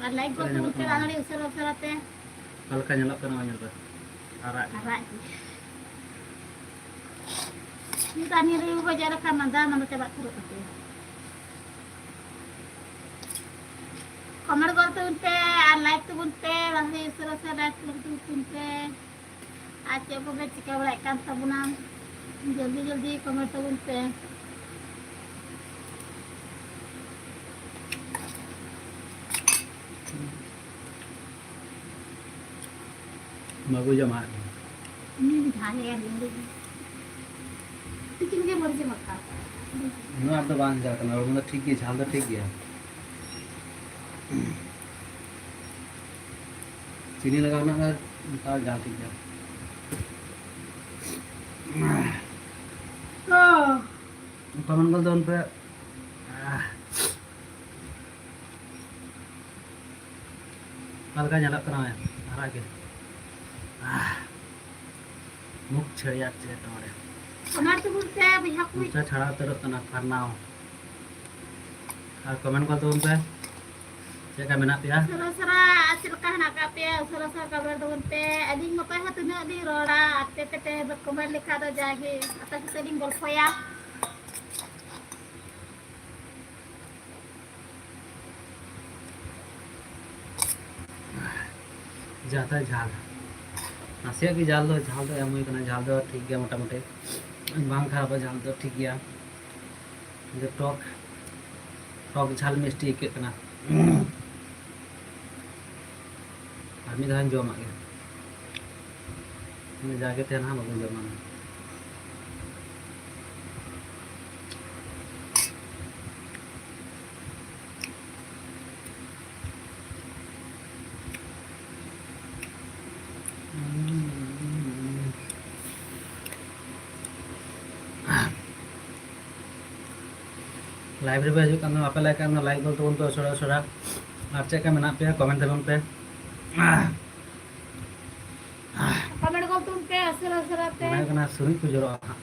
ᱟᱨ like ᱜᱚᱫ ᱛᱟᱵᱚᱱ ᱯᱮ ᱛᱟᱲᱟᱛᱟᱲᱤ ᱩᱥᱟᱹᱨᱟ ᱩᱥᱟᱹᱨᱟ ᱛᱮ᱾ ᱚᱠᱟ ᱞᱮᱠᱟ ᱧᱮᱞᱚᱜ ᱠᱟᱱᱟ ᱱᱚᱣᱟ ᱧᱮᱞ ᱯᱮ᱾ ᱟᱨᱟᱜ ᱜᱮ᱾ ᱟᱨᱟᱜ ᱜᱮ᱾ ᱱᱤᱛ ᱟᱨ ᱱᱤᱭᱟᱹ ᱨᱮ ᱵᱟᱡᱟᱨ ᱞᱮᱠᱷᱟᱱ ᱢᱟᱸᱫᱟ ᱢᱟᱸᱫᱟ ᱪᱟᱵᱟᱜ ᱩᱛᱟᱹᱨᱚᱜ ᱛᱟᱯᱮᱭᱟ᱾ Comment ᱜᱚᱫ ᱛᱟᱵᱚᱱ ᱯᱮ ᱟᱨ like ᱛᱟᱵᱚᱱ ᱯᱮ, ᱵᱟᱝ ᱦᱩᱭ ᱩᱥᱟᱹᱨᱟ ᱩᱥᱟᱹᱨᱟ like ᱛᱟᱵᱚᱱ ᱯᱮ᱾ ᱟᱨ ᱪᱮᱫ ᱠᱚᱯᱮ ᱪᱤᱠᱟᱹ ᱵᱟᱲᱟᱭᱮᱫ ᱠᱟᱱ ᱛᱟᱵᱚᱱᱟ? ᱡᱚᱞᱫᱤ ᱡᱚᱞᱫᱤ comment ᱛᱟᱵᱚᱱ ᱯᱮ᱾ ᱵᱟᱵᱩ ᱡᱚᱢᱟ᱾ ᱩᱱᱤ ᱡᱟᱦᱟᱸᱭ ᱟᱨ ᱤᱧ ᱫᱚ ᱛᱤᱠᱤᱱ ᱜᱮ ᱢᱟᱹᱨᱤᱪ ᱮᱢ ᱟᱠᱟᱫ᱾ ᱩᱱᱟᱹᱜ ᱟᱸᱴ ᱫᱚ ᱵᱟᱝ ᱡᱷᱟᱞ ᱠᱟᱱᱟ, ᱦᱚᱲᱢᱚ ᱫᱚ ᱴᱷᱤᱠ ᱜᱮ, ᱡᱷᱟᱞ ᱫᱚ ᱴᱷᱤᱠ ᱜᱮᱭᱟ᱾ ᱪᱤᱱᱤ ᱞᱟᱜᱟᱣ ᱨᱮᱱᱟᱜ ᱫᱚ ᱛᱟᱣ ᱡᱷᱟᱞ ᱴᱷᱤᱠ ᱜᱮᱭᱟ᱾ ᱚ᱾ ᱠᱚᱢᱮᱱᱴ ᱜᱚᱞ ᱛᱟᱵᱚᱱ ᱯᱮ᱾ ᱟᱦ᱾ ᱚᱠᱟ ᱞᱮᱠᱟ ᱧᱮᱞᱚᱜ ᱠᱟᱱᱟ ᱟᱨᱟᱜ ᱜᱮ? ᱟᱦ᱾ ᱢᱩᱠ ᱪᱷᱟᱹᱲᱭᱟᱹᱨ ᱪᱮᱫ ᱱᱚᱰᱮ? ᱚᱱᱟ ᱛᱮ ᱵᱚᱞᱛᱮ ᱵᱚᱭᱦᱟ ᱠᱚ᱾ ᱢᱚᱪᱟ ᱪᱷᱟᱲᱟ ᱩᱛᱟᱹᱨᱚᱜ ᱠᱟᱱᱟ, ᱯᱷᱟᱨᱱᱟᱣ᱾ ᱟᱨ ᱠᱚᱢᱮᱱᱴ ᱠᱚ ᱛᱟᱵᱚᱱ ᱯᱮ, ᱪᱮᱫ ᱞᱮᱠᱟ ᱢᱮᱱᱟᱜ ᱯᱮᱭᱟ? ᱥᱟᱨᱟ ᱥᱟᱨᱟ ᱟᱨ ᱪᱮᱫ ᱞᱮᱠᱟ ᱦᱮᱱᱟᱜ ᱟᱠᱟᱫ ᱯᱮᱭᱟ? ᱩᱥᱟᱹᱨᱟ ᱩᱥᱟᱹᱨᱟ ᱠᱚᱢᱮᱱᱴ ᱛᱟᱵᱚᱱ ᱯᱮ᱾ ᱟᱹᱞᱤᱧ ᱢᱚᱛᱚ ᱦᱚᱸ ᱛᱤᱱᱟᱹᱜ ᱞᱤᱧ ᱨᱚᱲᱟ, ᱟᱯᱮ ᱯᱮ ᱠᱚᱢᱮᱱᱴ ᱞᱮᱠᱷᱟᱱ ᱫᱚ ᱡᱟᱜᱮ ᱟᱯᱮ ᱥᱟᱛᱮ ᱞᱤᱧ ᱜᱚᱞᱯᱷᱚᱭᱟ᱾ ᱡᱟᱫᱟ ᱡᱷᱟᱞ, ᱱᱟᱥᱮᱭᱟᱜ ᱜᱮ ᱡᱷᱟᱞ ᱫᱚ, ᱡᱷᱟᱞ ᱫᱚ ᱮᱢ ᱦᱩᱭ ᱠᱟᱱᱟ᱾ ᱡᱷᱟᱞ ᱫᱚ ᱴᱷᱤᱠ ᱜᱮᱭᱟ, ᱢᱚᱴᱟᱢᱩᱴᱤ ᱵᱟᱝ ᱠᱷᱟᱨᱟᱯᱟ, ᱡᱷᱟᱞ ᱫᱚ ᱴᱷᱤᱠ ᱜᱮᱭᱟ᱾ ᱴᱚᱠ, ᱴᱚᱠ ᱡᱷᱟᱞ ᱢᱤᱥᱴᱤ ᱟᱹᱭᱠᱟᱹᱜ ᱠᱟᱱᱟ᱾ ᱟᱨ ᱢᱤᱫ ᱫᱷᱟᱣᱤᱧ ᱡᱚᱢᱟᱜ ᱜᱮ᱾ ᱡᱟᱜᱮ ᱛᱟᱦᱮᱱᱟ, ᱵᱟᱵᱚᱱ ᱡᱚᱢᱟ᱾ ᱞᱟᱭᱤᱵᱷ ᱨᱮᱯᱮ ᱦᱤᱡᱩᱜ ᱠᱟᱱ ᱫᱚ, ᱵᱟᱯᱮ ᱞᱟᱭᱤᱠ ᱠᱟᱱ ᱫᱚ, ᱞᱟᱭᱤᱠ ᱜᱚᱫ ᱛᱟᱵᱚᱱ ᱯᱮ ᱩᱥᱟᱹᱨᱟ ᱩᱥᱟᱹᱨᱟ᱾ ᱟᱨ ᱪᱮᱫ ᱞᱮᱠᱟ ᱢᱮᱱᱟᱜ ᱯᱮᱭᱟ, ᱠᱚᱢᱮᱱᱴ ᱛᱟᱵᱚᱱ ᱯᱮ᱾ ᱠᱚᱢᱮᱱᱴ ᱜᱚᱫ ᱛᱟᱵᱚᱱ ᱯᱮ ᱩᱥᱟᱹᱨᱟ ᱩᱥᱟᱹᱨᱟ ᱛᱮ᱾ ᱢᱚᱱᱮ ᱦᱩᱭᱩᱜ ᱠᱟᱱᱟ ᱥᱩᱨᱤᱡ ᱠᱚ ᱡᱚᱨᱚᱜᱼᱟ ᱦᱟᱸᱜ᱾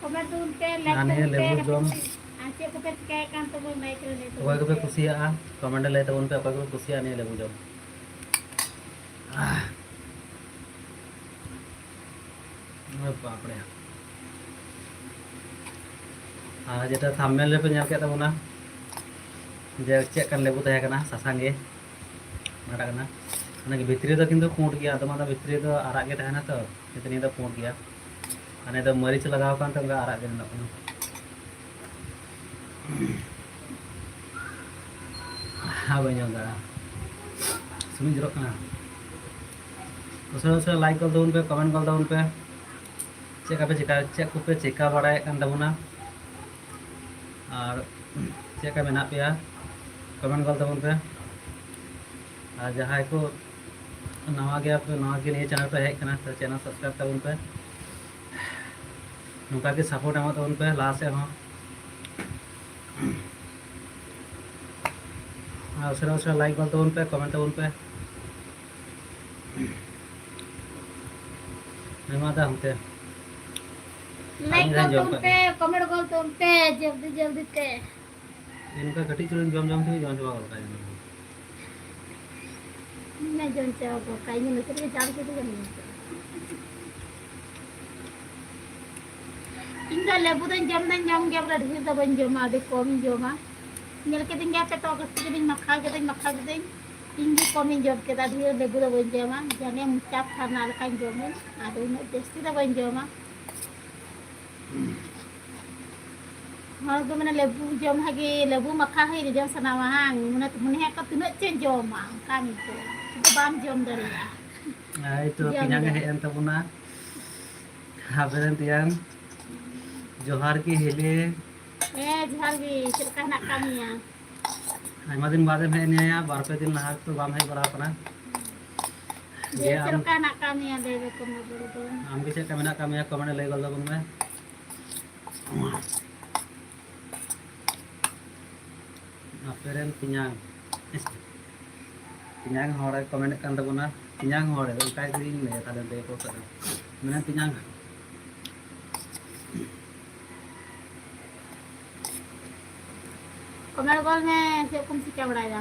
ᱠᱚᱢᱮᱱᱴ ᱛᱟᱵᱚᱱ ᱯᱮ, ᱞᱟᱭᱤᱠ ᱟᱨ ᱱᱤᱭᱟᱹ ᱛᱟᱵᱚᱱ ᱯᱮ, ᱞᱮᱵᱩ ᱡᱚᱢ᱾ ᱟᱨ ᱪᱮᱫ ᱠᱚᱯᱮ ᱪᱤᱠᱟᱹᱭᱮᱫ ᱠᱟᱱ ᱛᱟᱵᱚᱱ, ᱞᱟᱭᱤᱠ ᱨᱮ ᱞᱟᱹᱭ ᱛᱟᱵᱚᱱ ᱚᱠᱚᱭ ᱠᱚᱯᱮ ᱯᱮ᱾ ᱠᱩᱥᱤᱭᱟᱜᱼᱟ, ᱠᱚᱢᱮᱱᱴ ᱨᱮ ᱞᱟᱹᱭ ᱛᱟᱵᱚᱱ ᱯᱮ, ᱚᱠᱚᱭ ᱠᱚᱯᱮ ᱠᱩᱥᱤᱭᱟᱜᱼᱟ ᱱᱤᱭᱟᱹ ᱞᱮᱵᱩ ᱡᱚᱢ᱾ ᱟᱨᱮ ᱵᱟᱯ ᱨᱮ᱾ ᱟᱨ ᱡᱮᱴᱟ ᱛᱷᱟᱢᱵᱱᱮᱞ ᱨᱮᱯᱮ ᱧᱮᱞ ᱠᱮᱫ ᱛᱟᱵᱚᱱᱟ, ᱡᱮ ᱪᱮᱫ ᱠᱟᱱ ᱞᱮᱵᱩ ᱛᱟᱦᱮᱸ ᱠᱟᱱᱟ, ᱥᱟᱥᱟᱝ ᱜᱮ, ᱚᱱᱟᱴᱟᱜ ᱠᱟᱱᱟ᱾ ᱚᱱᱟ ᱜᱮ ᱵᱷᱤᱛᱨᱤ ᱫᱚ ᱠᱤᱱᱛᱩ ᱯᱩᱸᱰ ᱜᱮᱭᱟ, ᱟᱫᱚᱢ ᱟᱫᱚᱢ ᱵᱷᱤᱛᱨᱤ ᱫᱚ ᱟᱨᱟᱜ ᱜᱮ ᱛᱟᱦᱮᱱᱟ ᱛᱚ, ᱠᱤᱱᱛᱩ ᱱᱤᱭᱟᱹ ᱫᱚ ᱯᱩᱸᱰ ᱜᱮᱭᱟ᱾ ᱟᱨ ᱱᱤᱭᱟᱹ ᱫᱚ ᱢᱟᱹᱨᱤᱪ ᱞᱟᱜᱟᱣ ᱟᱠᱟᱱ ᱛᱮ ᱚᱱᱠᱟ ᱟᱨᱟᱜ ᱜᱮ ᱧᱮᱞᱚᱜ ᱠᱟᱱᱟ᱾ ᱦᱮᱸ, ᱵᱟᱹᱧ ᱡᱚᱢ ᱫᱟᱲᱮᱭᱟᱜᱼᱟ, ᱥᱩᱱᱩᱢ ᱡᱚᱨᱚᱜ ᱠᱟᱱᱟ᱾ ᱩᱥᱟᱹᱨᱟ ᱩᱥᱟᱹᱨᱟ ᱞᱟᱭᱤᱠ ᱜᱚᱫ ᱛᱟᱵᱚᱱ ᱯᱮ, ᱠᱚᱢᱮᱱᱴ ᱜᱚᱫ ᱛᱟᱵᱚᱱ ᱯᱮ᱾ ᱪᱮᱫ ᱠᱚᱯᱮ ᱪᱮᱠᱟ, ᱪᱮᱫ ᱠᱚᱯᱮ ᱪᱮᱠᱟ ᱵᱟᱲᱟᱭᱮᱫ ᱠᱟᱱ ᱛᱟᱵᱚᱱᱟ? ᱟᱨ ᱪᱮᱫ ᱞᱮᱠᱟ ᱢᱮᱱᱟᱜ ᱯᱮᱭᱟ? ᱠᱚᱢᱮᱱᱴ ᱜᱚᱫ ᱛᱟᱵᱚᱱ ᱯᱮ᱾ ᱟᱨ ᱡᱟᱦᱟᱸᱭ ᱠᱚ ᱱᱟᱣᱟ ᱜᱮᱭᱟ ᱯᱮ, ᱱᱟᱣᱟ ᱜᱮ ᱱᱤᱭᱟᱹ ᱪᱮᱱᱮᱞ ᱯᱮ ᱦᱮᱡ ᱠᱟᱱᱟ, ᱛᱚ ᱪᱮᱱᱮᱞ ᱥᱟᱵᱥᱠᱨᱟᱭᱤᱵ ᱛᱟᱵᱚᱱ ᱯᱮ᱾ ᱱᱚᱝᱠᱟ ᱜᱮ ᱥᱟᱯᱳᱨᱴ ᱮᱢᱚᱜ ᱛᱟᱵᱚᱱ ᱯᱮ ᱞᱟᱦᱟ ᱥᱮᱫ ᱦᱚᱸ᱾ ᱟᱨ ᱩᱥᱟᱹᱨᱟ ᱩᱥᱟᱹᱨᱟ ᱞᱟᱭᱤᱠ ᱜᱚᱫ ᱛᱟᱵᱚᱱ ᱯᱮ, ᱠᱚᱢᱮᱱᱴ ᱛᱟᱵᱚᱱ ᱯᱮ᱾ ᱦᱮᱸ, ᱢᱟ ᱫᱟ ᱦᱟᱱᱛᱮ᱾ ᱞᱟᱭᱤᱠ ᱟᱨ ᱢᱤᱫ ᱫᱷᱟᱣ ᱜᱚᱫ ᱡᱚᱢ ᱛᱟᱵᱚᱱ ᱠᱟᱜ ᱯᱮ, ᱜᱮ᱾ ᱠᱚᱢᱮᱱᱴ ᱜᱚᱫ ᱛᱟᱵᱚᱱ ᱯᱮ, ᱡᱚᱞᱫᱤ ᱡᱚᱞᱫᱤ ᱛᱮ᱾ ᱱᱚᱝᱠᱟ ᱠᱟᱹᱴᱤᱡ ᱪᱩᱞᱩᱝ ᱡᱚᱢ ᱡᱚᱢ ᱛᱮᱜᱮ ᱡᱚᱢ ᱪᱟᱵᱟ ᱜᱚᱫ ᱠᱟᱜᱼᱟ᱾ ᱤᱧ ᱡᱚᱢ ᱪᱟᱵᱟ ᱜᱚᱫ ᱠᱟᱜ ᱤᱧ, ᱱᱟᱥᱮ ᱜᱮ ᱡᱟᱢ ᱠᱮᱫᱟ ᱡᱟᱹᱱᱤᱡ᱾ ᱤᱧ ᱫᱚ ᱞᱮᱵᱩ ᱫᱚᱧ ᱡᱚᱢ ᱫᱚᱧ ᱡᱚᱢ ᱜᱮᱭᱟ, ᱵᱚᱞᱮ ᱰᱷᱮᱨ ᱫᱚ ᱵᱟᱹᱧ ᱡᱚᱢᱟ, ᱟᱹᱰᱤ ᱠᱚᱢ ᱤᱧ ᱡᱚᱢᱟ᱾ ᱧᱮᱞ ᱠᱮᱫᱤᱧ ᱜᱮᱭᱟ ᱯᱮ ᱛᱚ, ᱡᱟᱹᱥᱛᱤ ᱠᱮᱫᱤᱧ, ᱢᱟᱠᱷᱟᱣ ᱠᱮᱫᱟᱹᱧ, ᱢᱟᱠᱷᱟᱣ ᱠᱮᱫᱟᱹᱧ᱾ ᱤᱧ ᱜᱮ ᱠᱚᱢ ᱤᱧ ᱡᱚᱢ ᱠᱮᱫᱟ, ᱰᱷᱮᱨ ᱞᱮᱵᱩ ᱫᱚ ᱵᱟᱹᱧ ᱡᱚᱢᱟ, ᱡᱟᱱᱮ ᱢᱚᱪᱟ ᱯᱷᱟᱨᱱᱟ ᱞᱮᱠᱟᱧ ᱡᱚᱢᱟᱹᱧ, ᱟᱫᱚ ᱩᱱᱟᱹᱜ ᱡᱟᱹᱥᱛᱤ ᱫᱚ ᱵᱟᱹᱧ ᱡᱚᱢᱟ᱾ ᱦᱚᱲ ᱫᱚ ᱢᱟᱱᱮ ᱞᱮᱵᱩ ᱡᱚᱢ ᱵᱷᱟᱜᱮ, ᱞᱮᱵᱩ ᱢᱟᱠᱷᱟ ᱦᱚᱸ ᱡᱚᱡᱚᱢ ᱥᱟᱱᱟᱣᱟ ᱦᱟᱝ? ᱢᱚᱱᱮ, ᱢᱚᱱᱮ ᱦᱩᱭᱩᱜ ᱠᱟᱱᱟ ᱛᱤᱱᱟᱹᱜ ᱪᱚᱧ ᱡᱚᱢᱟ, ᱚᱱᱠᱟ ᱢᱮᱱᱛᱮ᱾ ᱥᱩᱫᱷᱩ ᱵᱟᱢ ᱡᱚᱢ ᱫᱟᱲᱮᱭᱟᱜᱼᱟ᱾ ᱦᱳᱭ ᱛᱚ, ᱡᱚᱢ ᱛᱮᱧᱟᱝ ᱮ ᱫᱟᱲᱮᱭᱟᱜᱼᱟ᱾ ᱦᱮᱡ ᱮᱱ ᱛᱟᱵᱚᱱᱟ᱾ ᱟᱵᱮᱱ ᱨᱮᱱ ᱛᱮᱭᱟᱝ᱾ ᱡᱚᱦᱟᱨ ᱜᱮ ᱦᱤᱞᱤ᱾ ᱦᱮᱸ, ᱡᱚᱦᱟᱨ ᱜᱮ᱾ ᱪᱮᱫ ᱞᱮᱠᱟ ᱦᱮᱱᱟᱜ ᱟᱠᱟᱫ ᱢᱮᱭᱟ? ᱟᱭᱢᱟ ᱫᱤᱱ ᱵᱟᱫᱮᱢ ᱦᱮᱡ ᱮᱱᱟ, ᱵᱟᱨ ᱯᱮ ᱫᱤᱱ ᱞᱟᱦᱟ ᱛᱚ ᱵᱟᱢ ᱦᱮᱡ ᱵᱟᱲᱟ ᱟᱠᱟᱱᱟ᱾ ᱡᱮ ᱡᱮ ᱪᱮᱫ ᱟᱢ ᱞᱮᱠᱟ ᱦᱮᱱᱟᱜ ᱟᱠᱟᱫ ᱢᱮᱭᱟ ᱞᱟᱹᱭ ᱢᱮ ᱠᱚᱢᱮᱱᱴ ᱨᱮ᱾ ᱟᱢ ᱜᱮ ᱪᱮᱫ ᱞᱮᱠᱟ ᱢᱮᱱᱟᱜ ᱟᱠᱟᱫ ᱢᱮᱭᱟ ᱠᱚᱢᱮᱱᱴ ᱨᱮ ᱞᱟᱹᱭ ᱜᱚᱫ ᱟᱵᱚᱱ ᱢᱮ᱾ ᱟᱯᱮ ᱨᱮᱱ ᱛᱮᱧᱟᱝ, ᱛᱮᱧᱟᱝ ᱦᱚᱲᱮ ᱠᱚᱢᱮᱱᱴ ᱠᱟᱱ ᱛᱟᱵᱚᱱᱟ᱾ ᱛᱮᱧᱟᱝ ᱦᱚᱲ, ᱚᱱᱠᱟ ᱜᱮᱧ ᱞᱟᱹᱭᱟ ᱛᱟᱦᱞᱮ, ᱞᱟᱹᱭ ᱟᱠᱚ ᱠᱟᱱᱟ᱾ ᱢᱮᱱᱟ ᱛᱮᱧᱟᱝ᱾ ᱠᱚᱢᱮᱱᱴ ᱜᱚᱞ ᱢᱮ, ᱪᱮᱫ ᱠᱚᱢ ᱪᱤᱠᱟᱹ ᱵᱟᱲᱟᱭᱮᱫᱟ?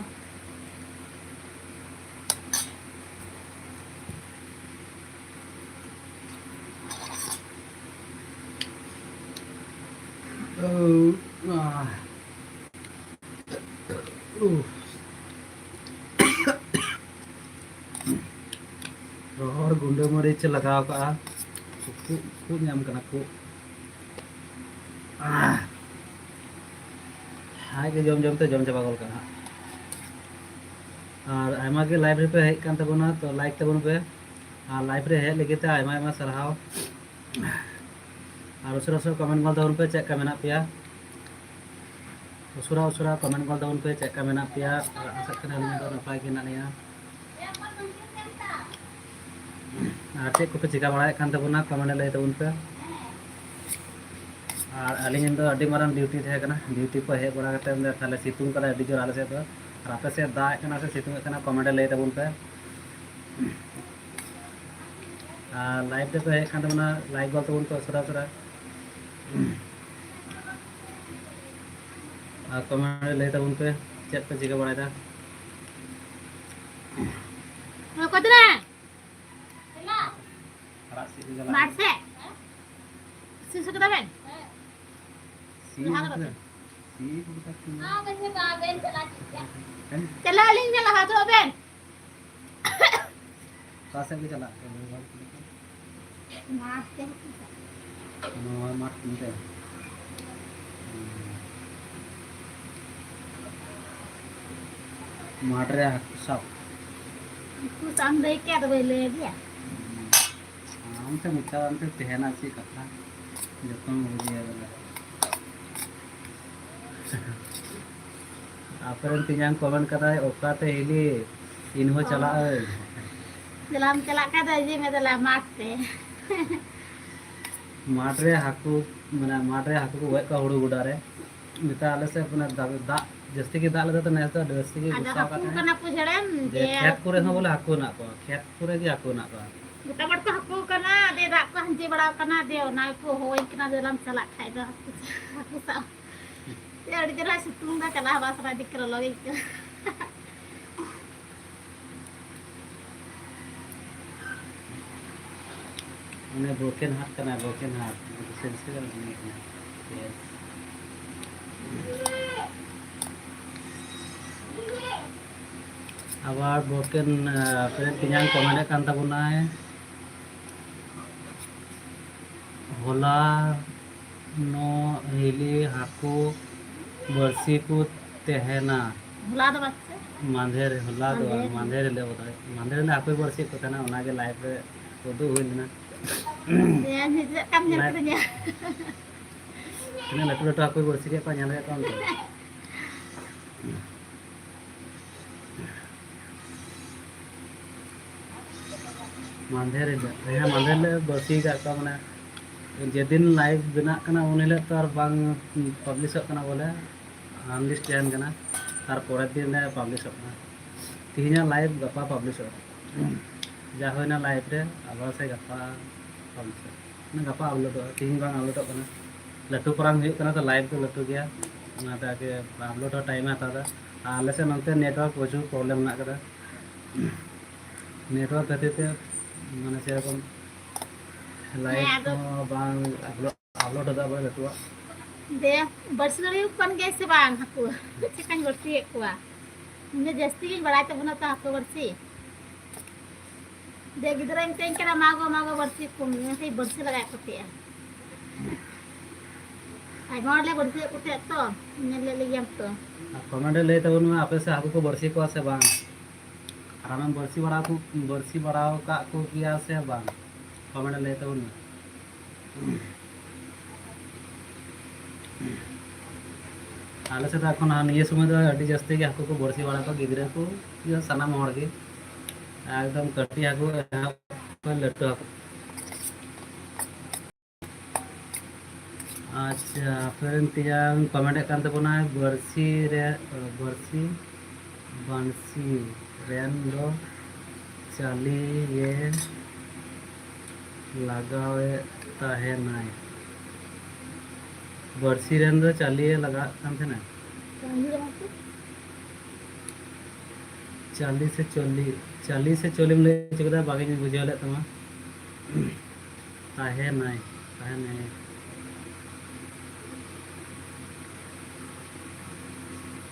ᱳ, ᱟᱦ᱾ ᱩᱦ᱾ ᱨᱚᱦᱚᱲ ᱜᱩᱸᱰᱟᱹ ᱢᱟᱹᱨᱤᱪ ᱞᱟᱜᱟᱣ ᱠᱟᱜᱼᱟ᱾ ᱠᱷᱩᱜ, ᱠᱷᱩᱜ ᱧᱟᱢ ᱠᱟᱱᱟ, ᱠᱷᱩᱜ᱾ ᱟᱦ᱾ ᱟᱡ ᱜᱮ ᱡᱚᱢ ᱡᱚᱢ ᱛᱮ ᱡᱚᱢ ᱪᱟᱵᱟ ᱜᱚᱫ ᱠᱟᱜᱼᱟ ᱦᱟᱸᱜ᱾ ᱟᱨ ᱟᱭᱢᱟ ᱜᱮ ᱞᱟᱭᱤᱵᱷ ᱨᱮᱯᱮ ᱦᱮᱡ ᱠᱟᱱ ᱛᱟᱵᱚᱱᱟ, ᱛᱚ ᱞᱟᱭᱤᱠ ᱛᱟᱵᱚᱱ ᱯᱮ᱾ ᱟᱨ ᱞᱟᱭᱤᱵᱷ ᱨᱮ ᱦᱮᱡ ᱞᱟᱹᱜᱤᱫ ᱛᱮ ᱟᱭᱢᱟ ᱟᱭᱢᱟ ᱥᱟᱨᱦᱟᱣ᱾ ᱟᱨ ᱩᱥᱟᱹᱨᱟ ᱩᱥᱟᱹᱨᱟ ᱠᱚᱢᱮᱱᱴ ᱜᱚᱫ ᱛᱟᱵᱚᱱ ᱯᱮ, ᱪᱮᱫ ᱞᱮᱠᱟ ᱢᱮᱱᱟᱜ ᱯᱮᱭᱟ? ᱩᱥᱟᱹᱨᱟ ᱩᱥᱟᱹᱨᱟ ᱠᱚᱢᱮᱱᱴ ᱜᱚᱫ ᱛᱟᱵᱚᱱ ᱯᱮ, ᱪᱮᱫ ᱞᱮᱠᱟ ᱢᱮᱱᱟᱜ ᱯᱮᱭᱟ? ᱟᱨ ᱟᱥᱟᱜ ᱠᱟᱱᱟ ᱟᱹᱞᱤᱧ ᱫᱚ ᱱᱟᱯᱟᱭ ᱜᱮ ᱢᱮᱱᱟᱜ ᱞᱤᱧᱟ᱾ ᱟᱨ ᱪᱮᱫ ᱠᱚᱯᱮ ᱪᱤᱠᱟ ᱵᱟᱲᱟᱭᱮᱫ ᱠᱟᱱ ᱛᱟᱵᱚᱱᱟ, ᱠᱚᱢᱮᱱᱴ ᱨᱮ ᱞᱟᱹᱭ ᱛᱟᱵᱚᱱ ᱯᱮ᱾ ᱟᱨ ᱟᱹᱞᱤᱧ ᱫᱚ ᱟᱹᱰᱤ ᱢᱟᱨᱟᱝ ᱰᱤᱭᱩᱴᱤ ᱛᱟᱦᱮᱸ ᱠᱟᱱᱟ, ᱰᱤᱭᱩᱴᱤ ᱠᱚ ᱦᱮᱡ ᱵᱟᱲᱟ ᱠᱟᱛᱮ ᱛᱟᱦᱞᱮ ᱥᱤᱛᱩᱝ ᱠᱟᱫᱟᱭ ᱟᱹᱰᱤ ᱡᱳᱨ ᱟᱞᱮ ᱥᱮᱫ ᱫᱚ᱾ ᱟᱨ ᱟᱯᱮ ᱥᱮᱫ ᱫᱟᱜ ᱮᱫ ᱠᱟᱱᱟ ᱥᱮ ᱥᱤᱛᱩᱝ ᱮᱫ ᱠᱟᱱᱟ, ᱠᱚᱢᱮᱱᱴ ᱨᱮ ᱞᱟᱹᱭ ᱛᱟᱵᱚᱱ ᱯᱮ᱾ ᱟᱨ ᱞᱟᱭᱤᱵᱷ ᱨᱮᱯᱮ ᱦᱮᱡ ᱠᱟᱱ ᱛᱟᱵᱚᱱᱟ, ᱞᱟᱭᱤᱠ ᱜᱚᱫ ᱛᱟᱵᱚᱱ ᱯᱮ ᱩᱥᱟᱹᱨᱟ ᱩᱥᱟᱹᱨᱟ᱾ ᱟᱨ ᱠᱚᱢᱮᱱᱴ ᱨᱮ ᱞᱟᱹᱭ ᱛᱟᱵᱚᱱ ᱯᱮ ᱪᱮᱫ ᱯᱮ ᱪᱤᱠᱟᱹ ᱵᱟᱲᱟᱭᱮᱫᱟ᱾ ᱚᱠᱚᱭ ᱛᱟᱞᱟᱝ? ᱟᱲᱟᱜ ᱥᱤᱫ ᱠᱚ ᱪᱟᱞᱟᱜ ᱢᱟᱴᱷ ᱥᱮᱫ? ᱥᱤ ᱦᱚᱪᱚ ᱠᱮᱫᱟ ᱵᱮᱱ? ᱥᱤ ᱞᱟᱦᱟ ᱦᱚᱪᱚ ᱠᱮᱫᱟ᱾ ᱥᱤ ᱦᱚᱪᱚ ᱠᱮᱫᱟ᱾ ᱪᱟᱞᱟᱜ ᱟᱹᱞᱤᱧ ᱵᱮᱱ ᱞᱟᱦᱟ ᱦᱚᱪᱚ ᱵᱮᱱ᱾ ᱚᱠᱟ ᱥᱮᱫ ᱜᱮ ᱪᱟᱞᱟᱜ ᱠᱟᱱᱟ? ᱢᱟᱴᱷ ᱛᱮ᱾ ᱱᱚᱣᱟ ᱢᱟᱴᱷ ᱛᱤᱱ ᱨᱮ? ᱢᱟᱴᱷ ᱨᱮ ᱦᱟᱹᱠᱩ ᱥᱟᱵ᱾ ᱦᱟᱹᱠᱩ ᱥᱟᱵ ᱮᱢ ᱞᱟᱹᱭ ᱠᱮᱫ, ᱟᱫᱚ ᱵᱟᱹᱧ ᱞᱟᱹᱭ ᱟᱫᱮᱭᱟ᱾ ᱟᱢ ᱴᱷᱮᱱ ᱢᱚᱪᱟ, ᱟᱢ ᱴᱷᱮᱱ ᱛᱟᱦᱮᱱᱟ ᱪᱮᱫ ᱠᱟᱛᱷᱟ? ᱡᱚᱛᱚᱢ ᱵᱩᱡᱷᱟᱹᱣ ᱠᱟᱫᱟ᱾ ᱟᱯᱮᱨᱮᱱ ᱛᱮᱧᱟᱝ comment ᱠᱟᱫᱟᱭ, "ᱚᱠᱟᱛᱮ ᱦᱤᱞᱤ? ᱤᱧ ᱦᱚᱸ ᱪᱟᱞᱟᱜ ᱟᱹᱧ᱾" ᱫᱮᱞᱟᱢ ᱪᱟᱞᱟᱜ ᱠᱷᱟᱡ ᱫᱚ ᱤᱫᱤ ᱢᱮ ᱫᱮᱞᱟ ᱢᱟᱴᱷ ᱛᱮ᱾ ᱢᱟᱴᱷ ᱨᱮ ᱦᱟᱹᱠᱩ, ᱢᱟᱱᱮ ᱢᱟᱴᱷ ᱨᱮ ᱦᱟᱹᱠᱩ ᱠᱚ ᱜᱚᱡ ᱠᱚᱣᱟ ᱦᱩᱲᱩ ᱜᱚᱰᱟ ᱨᱮ᱾ ᱱᱮᱛᱟᱨ ᱟᱞᱮ ᱥᱮᱫ ᱢᱟᱱᱮ ᱫᱟᱜ, ᱫᱟᱜ ᱡᱟᱹᱥᱛᱤ ᱜᱮ ᱫᱟᱜ ᱞᱮᱫᱟ ᱛᱚ ᱱᱮᱥ ᱫᱚ ᱟᱹᱰᱤ ᱡᱟᱹᱥᱛᱤ ᱜᱮ ᱟᱫᱚ ᱜᱩᱥᱥᱟ ᱦᱟᱹᱠᱩ ᱠᱟᱜ ᱛᱟᱦᱮᱸᱱᱟ᱾ ᱠᱟᱱᱟ ᱠᱚ ᱡᱷᱮᱲᱮᱢ ᱡᱮ ᱡᱮ ᱠᱷᱮᱛ ᱠᱚᱨᱮ ᱦᱚᱸ ᱵᱚᱞᱮ ᱦᱟᱹᱠᱩ ᱦᱮᱱᱟᱜ ᱠᱚᱣᱟ, ᱠᱷᱮᱛ ᱠᱚᱨᱮ ᱜᱮ ᱦᱟᱹᱠᱩ ᱦᱮᱱᱟᱜ ᱠᱚᱣᱟ᱾ ᱜᱚᱴᱟ ᱢᱟᱴᱷ ᱠᱚ ᱦᱟᱹᱠᱩ ᱠᱟᱱᱟ, ᱫᱮ ᱫᱟᱜ ᱠᱚ ᱟᱸᱡᱮᱫ ᱵᱟᱲᱟᱣ ᱠᱟᱱᱟ, ᱫᱮ ᱚᱱᱟ ᱜᱮᱠᱚ ᱦᱚᱦᱚᱣᱟᱹᱧ ᱠᱟᱱᱟ, ᱫᱮᱞᱟᱢ ᱪᱟᱞᱟᱜ ᱠᱷᱟᱡ ᱫᱚ ᱦᱟᱹᱠᱩ ᱥᱟᱵ᱾ ᱫᱮ ᱟᱹᱰᱤ ᱪᱮᱦᱨᱟ ᱥᱤᱛᱩᱝ ᱫᱟ, ᱪᱟᱞᱟᱣ ᱦᱚᱸ ᱵᱟᱝ ᱥᱟᱱᱟ, ᱟᱹᱰᱤ ᱞᱚᱞᱚ ᱜᱮ ᱟᱹᱭᱠᱟᱹᱜ᱾ ᱚᱱᱮ broken heart ᱠᱟᱱᱟ, broken heart᱾ ᱥᱮᱱᱥᱤ ᱠᱟᱱᱟ, ᱩᱱᱤ ᱠᱟᱱᱟ᱾ Yes᱾ ᱟᱵᱟᱨ broken, ᱟᱸ, friend ᱛᱮᱧᱟᱝ comment ᱮᱫ ᱠᱟᱱ ᱛᱟᱵᱚᱱᱟᱭ᱾ ᱦᱚᱞᱟ ᱱᱚᱜ ᱦᱤᱞᱤ ᱦᱟᱹᱠᱩ ᱵᱟᱹᱲᱥᱤ ᱠᱚ ᱛᱟᱦᱮᱱᱟ᱾ ᱦᱚᱞᱟ ᱫᱚ ᱵᱟᱝ ᱥᱮ? ᱢᱟᱫᱷᱮᱨ, ᱦᱚᱞᱟ ᱫᱚ ᱵᱟᱝ, ᱢᱟᱫᱷᱮᱨ᱾ ᱢᱟᱫᱷᱮᱨ ᱦᱤᱞᱳᱜ ᱵᱚᱫᱷᱚᱭ᱾ ᱢᱟᱫᱷᱮᱨ ᱦᱤᱞᱳᱜ ᱦᱟᱹᱠᱩᱭ ᱵᱟᱹᱲᱥᱤᱭᱮᱫ ᱠᱚ ᱛᱟᱦᱮᱱᱟ, ᱚᱱᱟᱜᱮ live ᱨᱮ ᱩᱫᱩᱜ ᱦᱩᱭ ᱞᱮᱱᱟ᱾ ᱦᱮᱸ, ᱱᱤᱡᱮᱨᱟᱜ ᱠᱟᱢ ᱧᱮᱞ live ᱠᱟᱹᱫᱤᱧᱟ᱾ ᱛᱤᱱᱟᱹᱜ ᱞᱟᱹᱴᱩ ᱞᱟᱹᱴᱩ ᱦᱟᱹᱠᱩᱭ ᱵᱟᱹᱲᱥᱤ ᱠᱮᱫ ᱠᱚᱣᱟ, ᱧᱮᱞ ᱠᱮᱫ ᱠᱚᱣᱟᱢ ᱛᱚ? ᱢᱟᱫᱷᱮᱨ ᱦᱤᱞᱳᱜ, ᱦᱮᱸ, ᱢᱟᱫᱷᱮᱨ ᱦᱤᱞᱳᱜ ᱵᱟᱹᱲᱥᱤ ᱠᱟᱜ ᱠᱚᱣᱟ, ᱢᱟᱱᱮ, ᱡᱮᱫᱤᱱ live ᱵᱮᱱᱟᱜ ᱠᱟᱱᱟ, ᱩᱱ ᱦᱤᱞᱳᱜ ᱛᱚ ᱟᱨ ᱵᱟᱝ publish ᱚᱜ ᱠᱟᱱᱟ, ᱵᱚᱞᱮ, unlist ᱛᱟᱦᱮᱱ ᱠᱟᱱᱟ, ᱛᱟᱨᱯᱚᱨᱮᱨ ᱫᱤᱱ ᱨᱮ publish ᱚᱜ ᱠᱟᱱᱟ᱾ ᱛᱮᱦᱮᱧᱟᱜ live ᱜᱟᱯᱟ publish ᱚᱜᱼᱟ, ᱡᱟ ᱦᱩᱭᱱᱟ live ᱨᱮ, ᱟᱵᱟᱨ ᱥᱮ ᱜᱟᱯᱟ publish ᱚᱜᱼᱟ᱾ ᱢᱟᱱᱮ ᱜᱟᱯᱟ upload ᱚᱜᱼᱟ, ᱛᱮᱦᱮᱧ ᱵᱟᱝ upload ᱚᱜ ᱠᱟᱱᱟ᱾ ᱞᱟᱹᱴᱩ ᱯᱟᱨᱟᱝ ᱦᱩᱭᱩᱜ ᱠᱟᱱᱟ ᱛᱚ, live ᱫᱚ ᱞᱟᱹᱴᱩ ᱜᱮᱭᱟ, ᱚᱱᱟᱛᱮ ᱟᱜᱮ upload ᱦᱚᱸ time ᱮ ᱦᱟᱛᱟᱣ ᱮᱫᱟ᱾ ᱟᱨ ᱟᱞᱮ ᱥᱮᱫ ᱱᱚᱱᱛᱮ network ᱯᱨᱚᱪᱩᱨ problem ᱢᱮᱱᱟᱜ ᱠᱟᱫᱟ᱾ ᱱᱮᱴᱣᱟᱨᱠ ᱠᱷᱟᱹᱛᱤᱨ ᱛᱮ ᱢᱟᱱᱮ ᱥᱮᱨᱚᱠᱚᱢ ᱞᱟᱭᱤᱵᱷ ᱦᱮᱸ, ᱟᱫᱚ ᱦᱚᱸ ᱵᱟᱝ ᱟᱯᱞᱳᱰ, ᱟᱯᱞᱳᱰ ᱮᱫᱟ ᱵᱚᱞᱮ ᱞᱟᱹᱴᱩᱣᱟᱜ᱾ ᱫᱮ, ᱵᱟᱹᱲᱥᱤ ᱫᱟᱲᱮᱭᱟᱠᱚ ᱠᱟᱱ ᱜᱮᱭᱟ ᱥᱮ ᱵᱟᱝ ᱦᱟᱹᱠᱩ? ᱪᱮᱠᱟᱧ ᱵᱟᱹᱲᱥᱤᱭᱮᱫ ᱠᱚᱣᱟ, ᱤᱧ ᱫᱚ ᱡᱟᱹᱥᱛᱤ ᱜᱤᱧ ᱵᱟᱲᱟᱭ ᱛᱟᱵᱚᱱᱟ ᱛᱚ ᱦᱟᱹᱠᱩ ᱵᱟᱹᱲᱥᱤ᱾ ᱫᱮ, ᱜᱤᱫᱽᱨᱟᱹᱧ ᱢᱮᱛᱟᱹᱧ ᱠᱟᱱᱟ, "ᱢᱟ ᱜᱚ, ᱢᱟ ᱜᱚ, ᱵᱟᱹᱲᱥᱤ ᱠᱚᱢ", ᱢᱮᱱᱠᱷᱟᱱ ᱵᱟᱹᱲᱥᱤ ᱞᱟᱜᱟᱭᱮᱫ ᱠᱚ ᱛᱟᱦᱮᱸᱜᱼᱟ᱾ ᱟᱭᱢᱟ ᱦᱚᱲ ᱞᱮ ᱵᱟᱹᱲᱥᱤᱭᱮᱫ ᱠᱚ ᱛᱟᱦᱮᱸᱫ ᱛᱚ, ᱧᱮᱞ ᱞᱮᱫ ᱞᱮᱜᱮᱭᱟᱢ ᱛᱚ᱾ ᱟᱨ ᱠᱚᱢᱮᱱᱴ ᱨᱮ ᱞᱟᱹᱭ ᱛᱟᱵᱚᱱ ᱢᱮ, ᱟᱯᱮ ᱥᱮᱫ ᱦᱟᱹᱠᱩ ᱠᱚ ᱵᱟᱹᱲᱥᱤ ᱠᱚᱣᱟ ᱥᱮ ᱵᱟᱝ? ᱟᱨ ᱟᱢᱮᱢ ᱵᱟᱹᱲᱥᱤ ᱵᱟᱲᱟ ᱠᱚ, ᱵᱟᱹᱲᱥᱤ ᱵᱟᱲᱟ ᱟᱠᱟᱫ ᱠᱚ ᱜᱮᱭᱟ ᱥᱮ ᱵᱟᱝ? ᱠᱚᱢᱮᱱᱴ ᱨᱮ ᱞᱟᱹᱭ ᱛᱟᱵᱚᱱ ᱢᱮ᱾ ᱟᱞᱮ ᱥᱮᱫ ᱫᱚ ᱮᱠᱷᱚᱱ ᱱᱤᱭᱟᱹ ᱥᱚᱢᱚᱭ ᱫᱚ ᱟᱹᱰᱤ ᱡᱟᱹᱥᱛᱤ ᱜᱮ ᱦᱟᱹᱠᱩ ᱠᱚ ᱵᱟᱹᱲᱥᱤ ᱵᱟᱲᱟ ᱠᱚᱣᱟ, ᱜᱤᱫᱽᱨᱟᱹ ᱠᱚ, ᱥᱟᱱᱟᱢ ᱦᱚᱲ ᱜᱮ, ᱮᱠᱫᱚᱢ ᱠᱟᱹᱴᱤᱡ ᱦᱟᱹᱠᱩ ᱮᱦᱚᱵ ᱠᱷᱚᱱ ᱞᱟᱹᱴᱩ ᱦᱟᱹᱠᱩ᱾ ᱟᱪᱪᱷᱟ, ᱟᱯᱮᱨᱮᱱ ᱛᱮᱭᱟᱝ ᱠᱚᱢᱮᱱᱴ ᱮᱫ ᱠᱟᱱ ᱛᱟᱵᱚᱱᱟᱭ, ᱵᱟᱹᱲᱥᱤ ᱨᱮ, ᱵᱟᱹᱲᱥᱤ ᱵᱟᱹᱲᱥᱤ ᱨᱮᱱ ᱫᱚ ᱪᱟᱹᱞᱤᱭᱮ ᱞᱟᱜᱟᱣᱮᱫ ᱛᱟᱦᱮᱱᱟᱭ᱾ ᱵᱟᱹᱲᱥᱤ ᱨᱮᱱ ᱫᱚ ᱪᱟᱹᱞᱤᱭᱮ ᱞᱟᱜᱟᱣᱮᱫ ᱠᱟᱱ ᱛᱟᱦᱮᱱᱟᱭ᱾ ᱪᱟᱹᱞᱤ ᱥᱮ ᱪᱚᱞᱤ? ᱪᱟᱹᱞᱤ ᱥᱮ ᱪᱚᱞᱤᱢ ᱞᱟᱹᱭ ᱦᱚᱪᱚ ᱠᱮᱫᱟ, ᱵᱟᱝ ᱤᱧ ᱵᱩᱡᱷᱟᱹᱣ ᱞᱮᱫ ᱛᱟᱢᱟ᱾ ᱛᱟᱦᱮᱱᱟᱭ, ᱛᱟᱦᱮᱱᱟᱭ᱾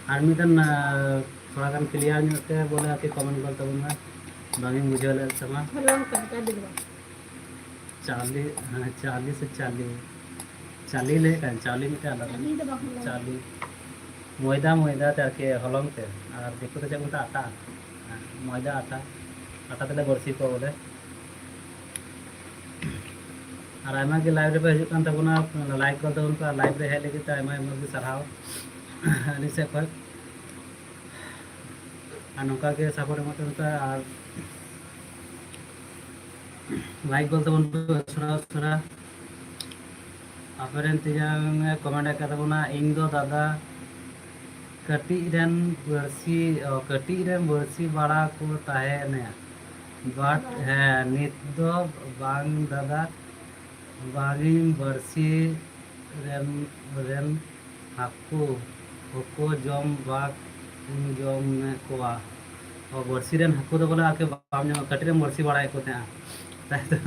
ᱟᱨ ᱢᱤᱫᱴᱮᱱ, ᱟᱸ, ᱛᱷᱚᱲᱟ ᱜᱟᱱ ᱠᱞᱤᱭᱟᱨ ᱧᱚᱜ ᱛᱮ ᱵᱚᱞᱮ ᱟᱨᱠᱤ ᱠᱚᱢᱮᱱᱴ ᱜᱚᱫ ᱛᱟᱵᱚᱱ ᱢᱮ, ᱵᱟᱝ ᱤᱧ ᱵᱩᱡᱷᱟᱹᱣ ᱞᱮᱫ ᱛᱟᱢᱟ᱾ ᱦᱚᱞᱚᱝ ᱠᱟᱱᱟ, ᱪᱟᱹᱞᱤ ᱫᱚ ᱵᱟᱝ᱾ ᱪᱟᱣᱞᱮ, ᱦᱮᱸ, ᱪᱟᱣᱞᱮ ᱥᱮ ᱪᱟᱞᱤ? ᱪᱟᱞᱤ ᱞᱟᱹᱭ ᱠᱟᱱ, ᱪᱟᱣᱞᱮ ᱢᱤᱫᱴᱮᱱ ᱟᱞᱟᱫᱟ᱾ ᱪᱟᱞᱤ ᱫᱚ ᱵᱟᱝ ᱦᱚᱞᱚᱝ᱾ ᱪᱟᱞᱤ᱾ ᱢᱚᱭᱫᱟ, ᱢᱚᱭᱫᱟ ᱛᱮ ᱟᱨᱠᱤ, ᱦᱚᱞᱚᱝ ᱛᱮ᱾ ᱟᱨ ᱫᱤᱠᱩ ᱛᱮ ᱪᱮᱫ ᱠᱚ ᱢᱮᱛᱟᱜᱼᱟ? ᱟᱴᱟ᱾ ᱦᱮᱸ, ᱢᱚᱭᱫᱟ, ᱟᱴᱟ᱾ ᱟᱴᱟ ᱛᱮᱞᱮ ᱵᱟᱹᱲᱥᱤ ᱠᱚᱣᱟ ᱵᱚᱞᱮ᱾ ᱟᱨ ᱟᱭᱢᱟ ᱜᱮ ᱞᱟᱭᱤᱵᱷ ᱨᱮᱯᱮ ᱦᱤᱡᱩᱜ ᱠᱟᱱ ᱛᱟᱵᱚᱱᱟ, ᱞᱟᱭᱤᱠ ᱜᱚᱫ ᱛᱟᱵᱚᱱ ᱯᱮ, ᱟᱨ ᱞᱟᱭᱤᱵᱷ ᱨᱮ ᱦᱮᱡ ᱞᱟᱹᱜᱤᱫ ᱛᱮ ᱟᱭᱢᱟ, ᱟᱭᱢᱟ ᱜᱮ ᱥᱟᱨᱦᱟᱣ ᱟᱹᱞᱤᱧ ᱥᱮᱫ ᱠᱷᱚᱱ᱾ ᱟᱨ ᱱᱚᱝᱠᱟ ᱜᱮ ᱥᱟᱯᱳᱨᱴ ᱮᱢᱚᱜ ᱛᱟᱵᱚᱱ ᱯᱮ, ᱟᱨ ᱞᱟᱭᱤᱠ ᱜᱚᱫ ᱛᱟᱵᱚᱱ ᱯᱮ ᱩᱥᱟᱹᱨᱟ ᱩᱥᱟᱹᱨᱟ᱾ ᱟᱯᱮᱨᱮᱱ ᱛᱮᱭᱟᱝ ᱮ ᱠᱚᱢᱮᱱᱴ ᱟᱠᱟᱫ ᱛᱟᱵᱚᱱᱟ, ᱤᱧ ᱫᱚ ᱫᱟᱫᱟ ᱠᱟᱹᱴᱤᱡ ᱨᱮᱱ ᱵᱟᱹᱲᱥᱤ, ᱚ, ᱠᱟᱹᱴᱤᱡ ᱨᱮᱱ ᱵᱟᱹᱲᱥᱤ ᱵᱟᱲᱟ ᱠᱚ ᱛᱟᱦᱮᱱᱟ, but ᱦᱮᱸ, ᱱᱤᱛ ᱫᱚ ᱵᱟᱝ ᱫᱟᱫᱟ, ᱵᱟᱝ ᱤᱧ ᱵᱟᱹᱲᱥᱤ ᱨᱮᱱ, ᱨᱮᱱ ᱦᱟᱹᱠᱩ ᱦᱚᱸᱠᱚ ᱡᱚᱢ ᱵᱟᱠᱚ ᱡᱚᱢᱮᱫ ᱠᱚᱣᱟ᱾ ᱚ, ᱵᱟᱹᱲᱥᱤ ᱨᱮᱱ ᱦᱟᱹᱠᱩ ᱫᱚ ᱵᱚᱞᱮ ᱟᱨᱠᱤ ᱵᱟᱢ ᱧᱟᱢᱟ, ᱠᱟᱹᱴᱤᱡ ᱨᱮᱢ ᱵᱟᱹᱲᱥᱤ ᱵᱟᱲᱟᱭᱮᱫ ᱠᱚ ᱛᱟᱦᱮᱸᱜᱼᱟ, ᱛᱟᱭ ᱛᱚ?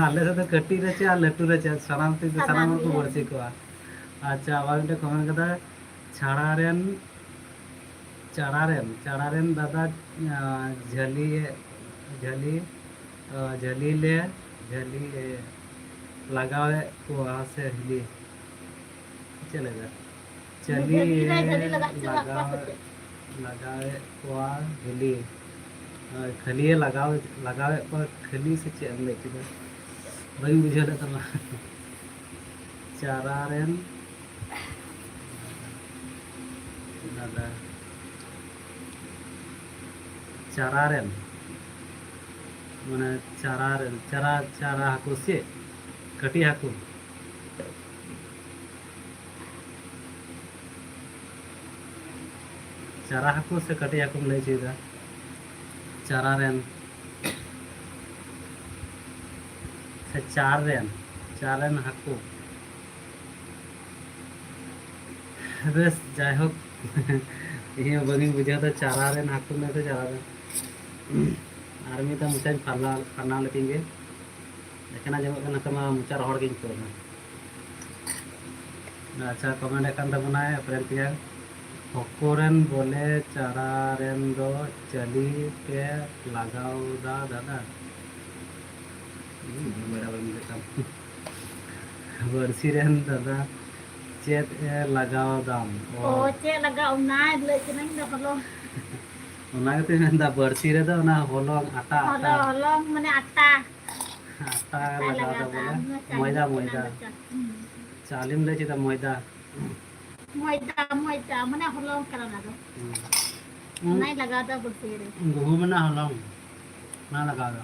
ᱟᱞᱮ ᱥᱮᱫ ᱫᱚ ᱠᱟᱹᱴᱤᱡ ᱨᱮ ᱪᱮᱫ ᱟᱨ ᱞᱟᱹᱴᱩ ᱨᱮ ᱪᱮᱫ, ᱥᱟᱱᱟᱢ ᱛᱮ ᱥᱟᱱᱟᱢ ᱥᱟᱱᱟᱢ ᱦᱚᱲ ᱠᱚ ᱜᱮ᱾ ᱵᱟᱹᱲᱥᱤ ᱠᱚᱣᱟ᱾ ᱟᱪᱪᱷᱟ, ᱟᱵᱟᱨ ᱢᱤᱫᱴᱮᱱ ᱠᱚᱢᱮᱱᱴ ᱠᱟᱫᱟ, ᱪᱷᱟᱲᱟ ᱨᱮᱱ, ᱪᱟᱲᱟ ᱨᱮᱱ, ᱪᱟᱲᱟ ᱨᱮᱱ ᱫᱟᱫᱟ, ᱟᱸ, ᱡᱷᱟᱹᱞᱤ, ᱡᱷᱟᱹᱞᱤ, ᱟᱸ, ᱡᱷᱟᱹᱞᱤ ᱞᱮ, ᱡᱷᱟᱹᱞᱤ, ᱮ, ᱞᱟᱜᱟᱣᱮᱫ ᱠᱚᱣᱟ ᱥᱮ ᱦᱤᱞᱤ? ᱪᱮᱫ ᱞᱮᱠᱟ? ᱡᱷᱟᱹᱞᱤ ᱡᱷᱟᱹᱞᱤ ᱨᱮ ᱡᱷᱟᱹᱞᱤ ᱞᱟᱜᱟᱜ ᱪᱚ ᱞᱟᱜᱟᱜ ᱠᱚᱣᱟ ᱥᱮ ᱞᱟᱜᱟᱣ-, ᱪᱮᱫ? ᱞᱟᱜᱟᱣᱮᱫ ᱠᱚᱣᱟ ᱦᱤᱞᱤ᱾ ᱟᱨ ᱠᱷᱟᱹᱞᱤᱭᱮ ᱞᱟᱜᱟᱣ-, ᱞᱟᱜᱟᱣᱮᱫ ᱠᱚᱣᱟ ᱠᱷᱟᱹᱞᱤ ᱥᱮ ᱪᱮᱫ ᱮᱢ ᱞᱟᱹᱭ ᱠᱮᱫᱟ? ᱵᱟᱹᱧ ᱵᱩᱡᱷᱟᱹᱣ ᱞᱮᱫ ᱛᱟᱢᱟ᱾ ᱪᱟᱨᱟ ᱨᱮᱱ ᱫᱟᱫᱟ᱾ ᱪᱟᱨᱟ ᱨᱮᱱ, ᱢᱟᱱᱮ ᱪᱟᱨᱟ ᱨᱮᱱ, ᱪᱟᱨᱟ, ᱪᱟᱨᱟ ᱦᱟᱹᱠᱩ ᱥᱮ ᱠᱟᱹᱴᱤᱡ ᱦᱟᱹᱠᱩ? ᱪᱟᱨᱟ ᱦᱟᱹᱠᱩ ᱥᱮ ᱠᱟᱹᱴᱤᱡ ᱦᱟᱹᱠᱩᱢ ᱞᱟᱹᱭ ᱦᱚᱪᱚᱭᱮᱫᱟ? ᱪᱟᱨᱟ ᱨᱮᱱ ᱥᱮ ᱪᱟᱨ ᱨᱮᱱ, ᱪᱟᱨ ᱨᱮᱱ ᱦᱟᱹᱠᱩ᱾ ᱵᱮᱥ, ᱡᱟᱭᱦᱳᱠ, ᱤᱧ ᱦᱚᱸ ᱵᱟᱹᱧ ᱵᱩᱡᱷᱟᱹᱣ ᱫᱟ, ᱪᱟᱨᱟ ᱨᱮᱱ ᱦᱟᱹᱠᱩ ᱢᱮᱱᱛᱮ ᱪᱟᱨᱟ ᱨᱮᱱ᱾ ᱟᱨ ᱢᱤᱫ ᱫᱷᱟᱣ ᱢᱚᱪᱟᱧ ᱯᱷᱟᱨᱱᱟᱣ, ᱯᱷᱟᱨᱱᱟᱣ ᱞᱮᱛᱤᱧ ᱜᱮ, ᱮᱠᱷᱮᱱ ᱟᱸᱡᱚᱢᱚᱜ ᱠᱟᱱᱟ, ᱱᱤᱛᱚᱜ ᱢᱟ ᱢᱚᱪᱟ ᱨᱚᱦᱚᱲ ᱜᱤᱧ ᱟᱹᱭᱠᱟᱹᱣ ᱫᱟ᱾ ᱟᱪᱪᱷᱟ, ᱠᱚᱢᱮᱱᱴ ᱮᱫ ᱠᱟᱱ ᱛᱟᱵᱚᱱᱟᱭ friend ᱛᱮᱭᱟᱨ, ᱦᱚᱠᱚ ᱨᱮᱱ ᱵᱚᱞᱮ ᱪᱟᱨᱟ ᱨᱮᱱ ᱫᱚ ᱪᱟᱹᱞᱤ ᱯᱮ ᱞᱟᱜᱟᱣ ᱫᱟ ᱫᱟᱫᱟ᱾ ᱦᱩᱸ, ᱵᱟᱲᱟᱭ ᱵᱟᱹᱧ ᱵᱩᱡᱷᱟᱹᱣ ᱠᱟᱱ᱾ ᱵᱟᱹᱲᱥᱤ ᱨᱮᱱ ᱫᱟᱫᱟ ᱪᱮᱫ ᱮ ᱞᱟᱜᱟᱣ ᱫᱟᱢ? ᱚ᱾ ᱚ, ᱪᱮᱫ ᱞᱟᱜᱟᱣ, ᱚᱱᱟ ᱞᱟᱹᱭ ᱠᱟᱹᱱᱟᱹᱧ ᱫᱚ ᱦᱚᱞᱚᱝ᱾ ᱚᱱᱟ ᱜᱮᱛᱚᱧ ᱢᱮᱱᱫᱟ, ᱵᱟᱹᱲᱥᱤ ᱨᱮᱫᱚ ᱚᱱᱟ ᱦᱚᱞᱚᱝ, ᱟᱴᱟ, ᱟᱴᱟ᱾ ᱦᱚᱞᱚᱝ, ᱦᱚᱞᱚᱝ ᱢᱟᱱᱮ ᱟᱴᱟ᱾ ᱟᱴᱟ ᱟᱴᱟ ᱞᱟᱜᱟᱣ ᱞᱟᱜᱟᱣ ᱫᱟ ᱫᱟ, ᱵᱚᱞᱮ᱾ ᱚᱱᱟ ᱪᱟᱣᱞᱮ ᱢᱚᱭᱫᱟ, ᱠᱟᱱᱟ ᱢᱚᱭᱫᱟ᱾ ᱫᱚ ᱪᱟ-, ᱦᱩᱸ᱾ ᱪᱟᱣᱞᱮᱢ ᱞᱟᱹᱭ ᱠᱮᱫᱟ, ᱢᱚᱭᱫᱟ᱾ ᱢᱚᱭᱫᱟ, ᱢᱚᱭᱫᱟ, ᱢᱟᱱᱮ ᱦᱚᱞᱚᱝ ᱠᱟᱱᱟ ᱚᱱᱟ ᱫᱚ᱾ ᱦᱩᱸ᱾ ᱚᱱᱟᱭ ᱞᱟᱜᱟᱣ ᱫᱟ ᱵᱟᱹᱲᱥᱤ ᱨᱮ᱾ ᱜᱩᱦᱩᱢ ᱨᱮᱱᱟᱜ ᱦᱚᱞᱚᱝ, ᱚᱱᱟ ᱞᱟᱜᱟᱣ ᱫᱟ᱾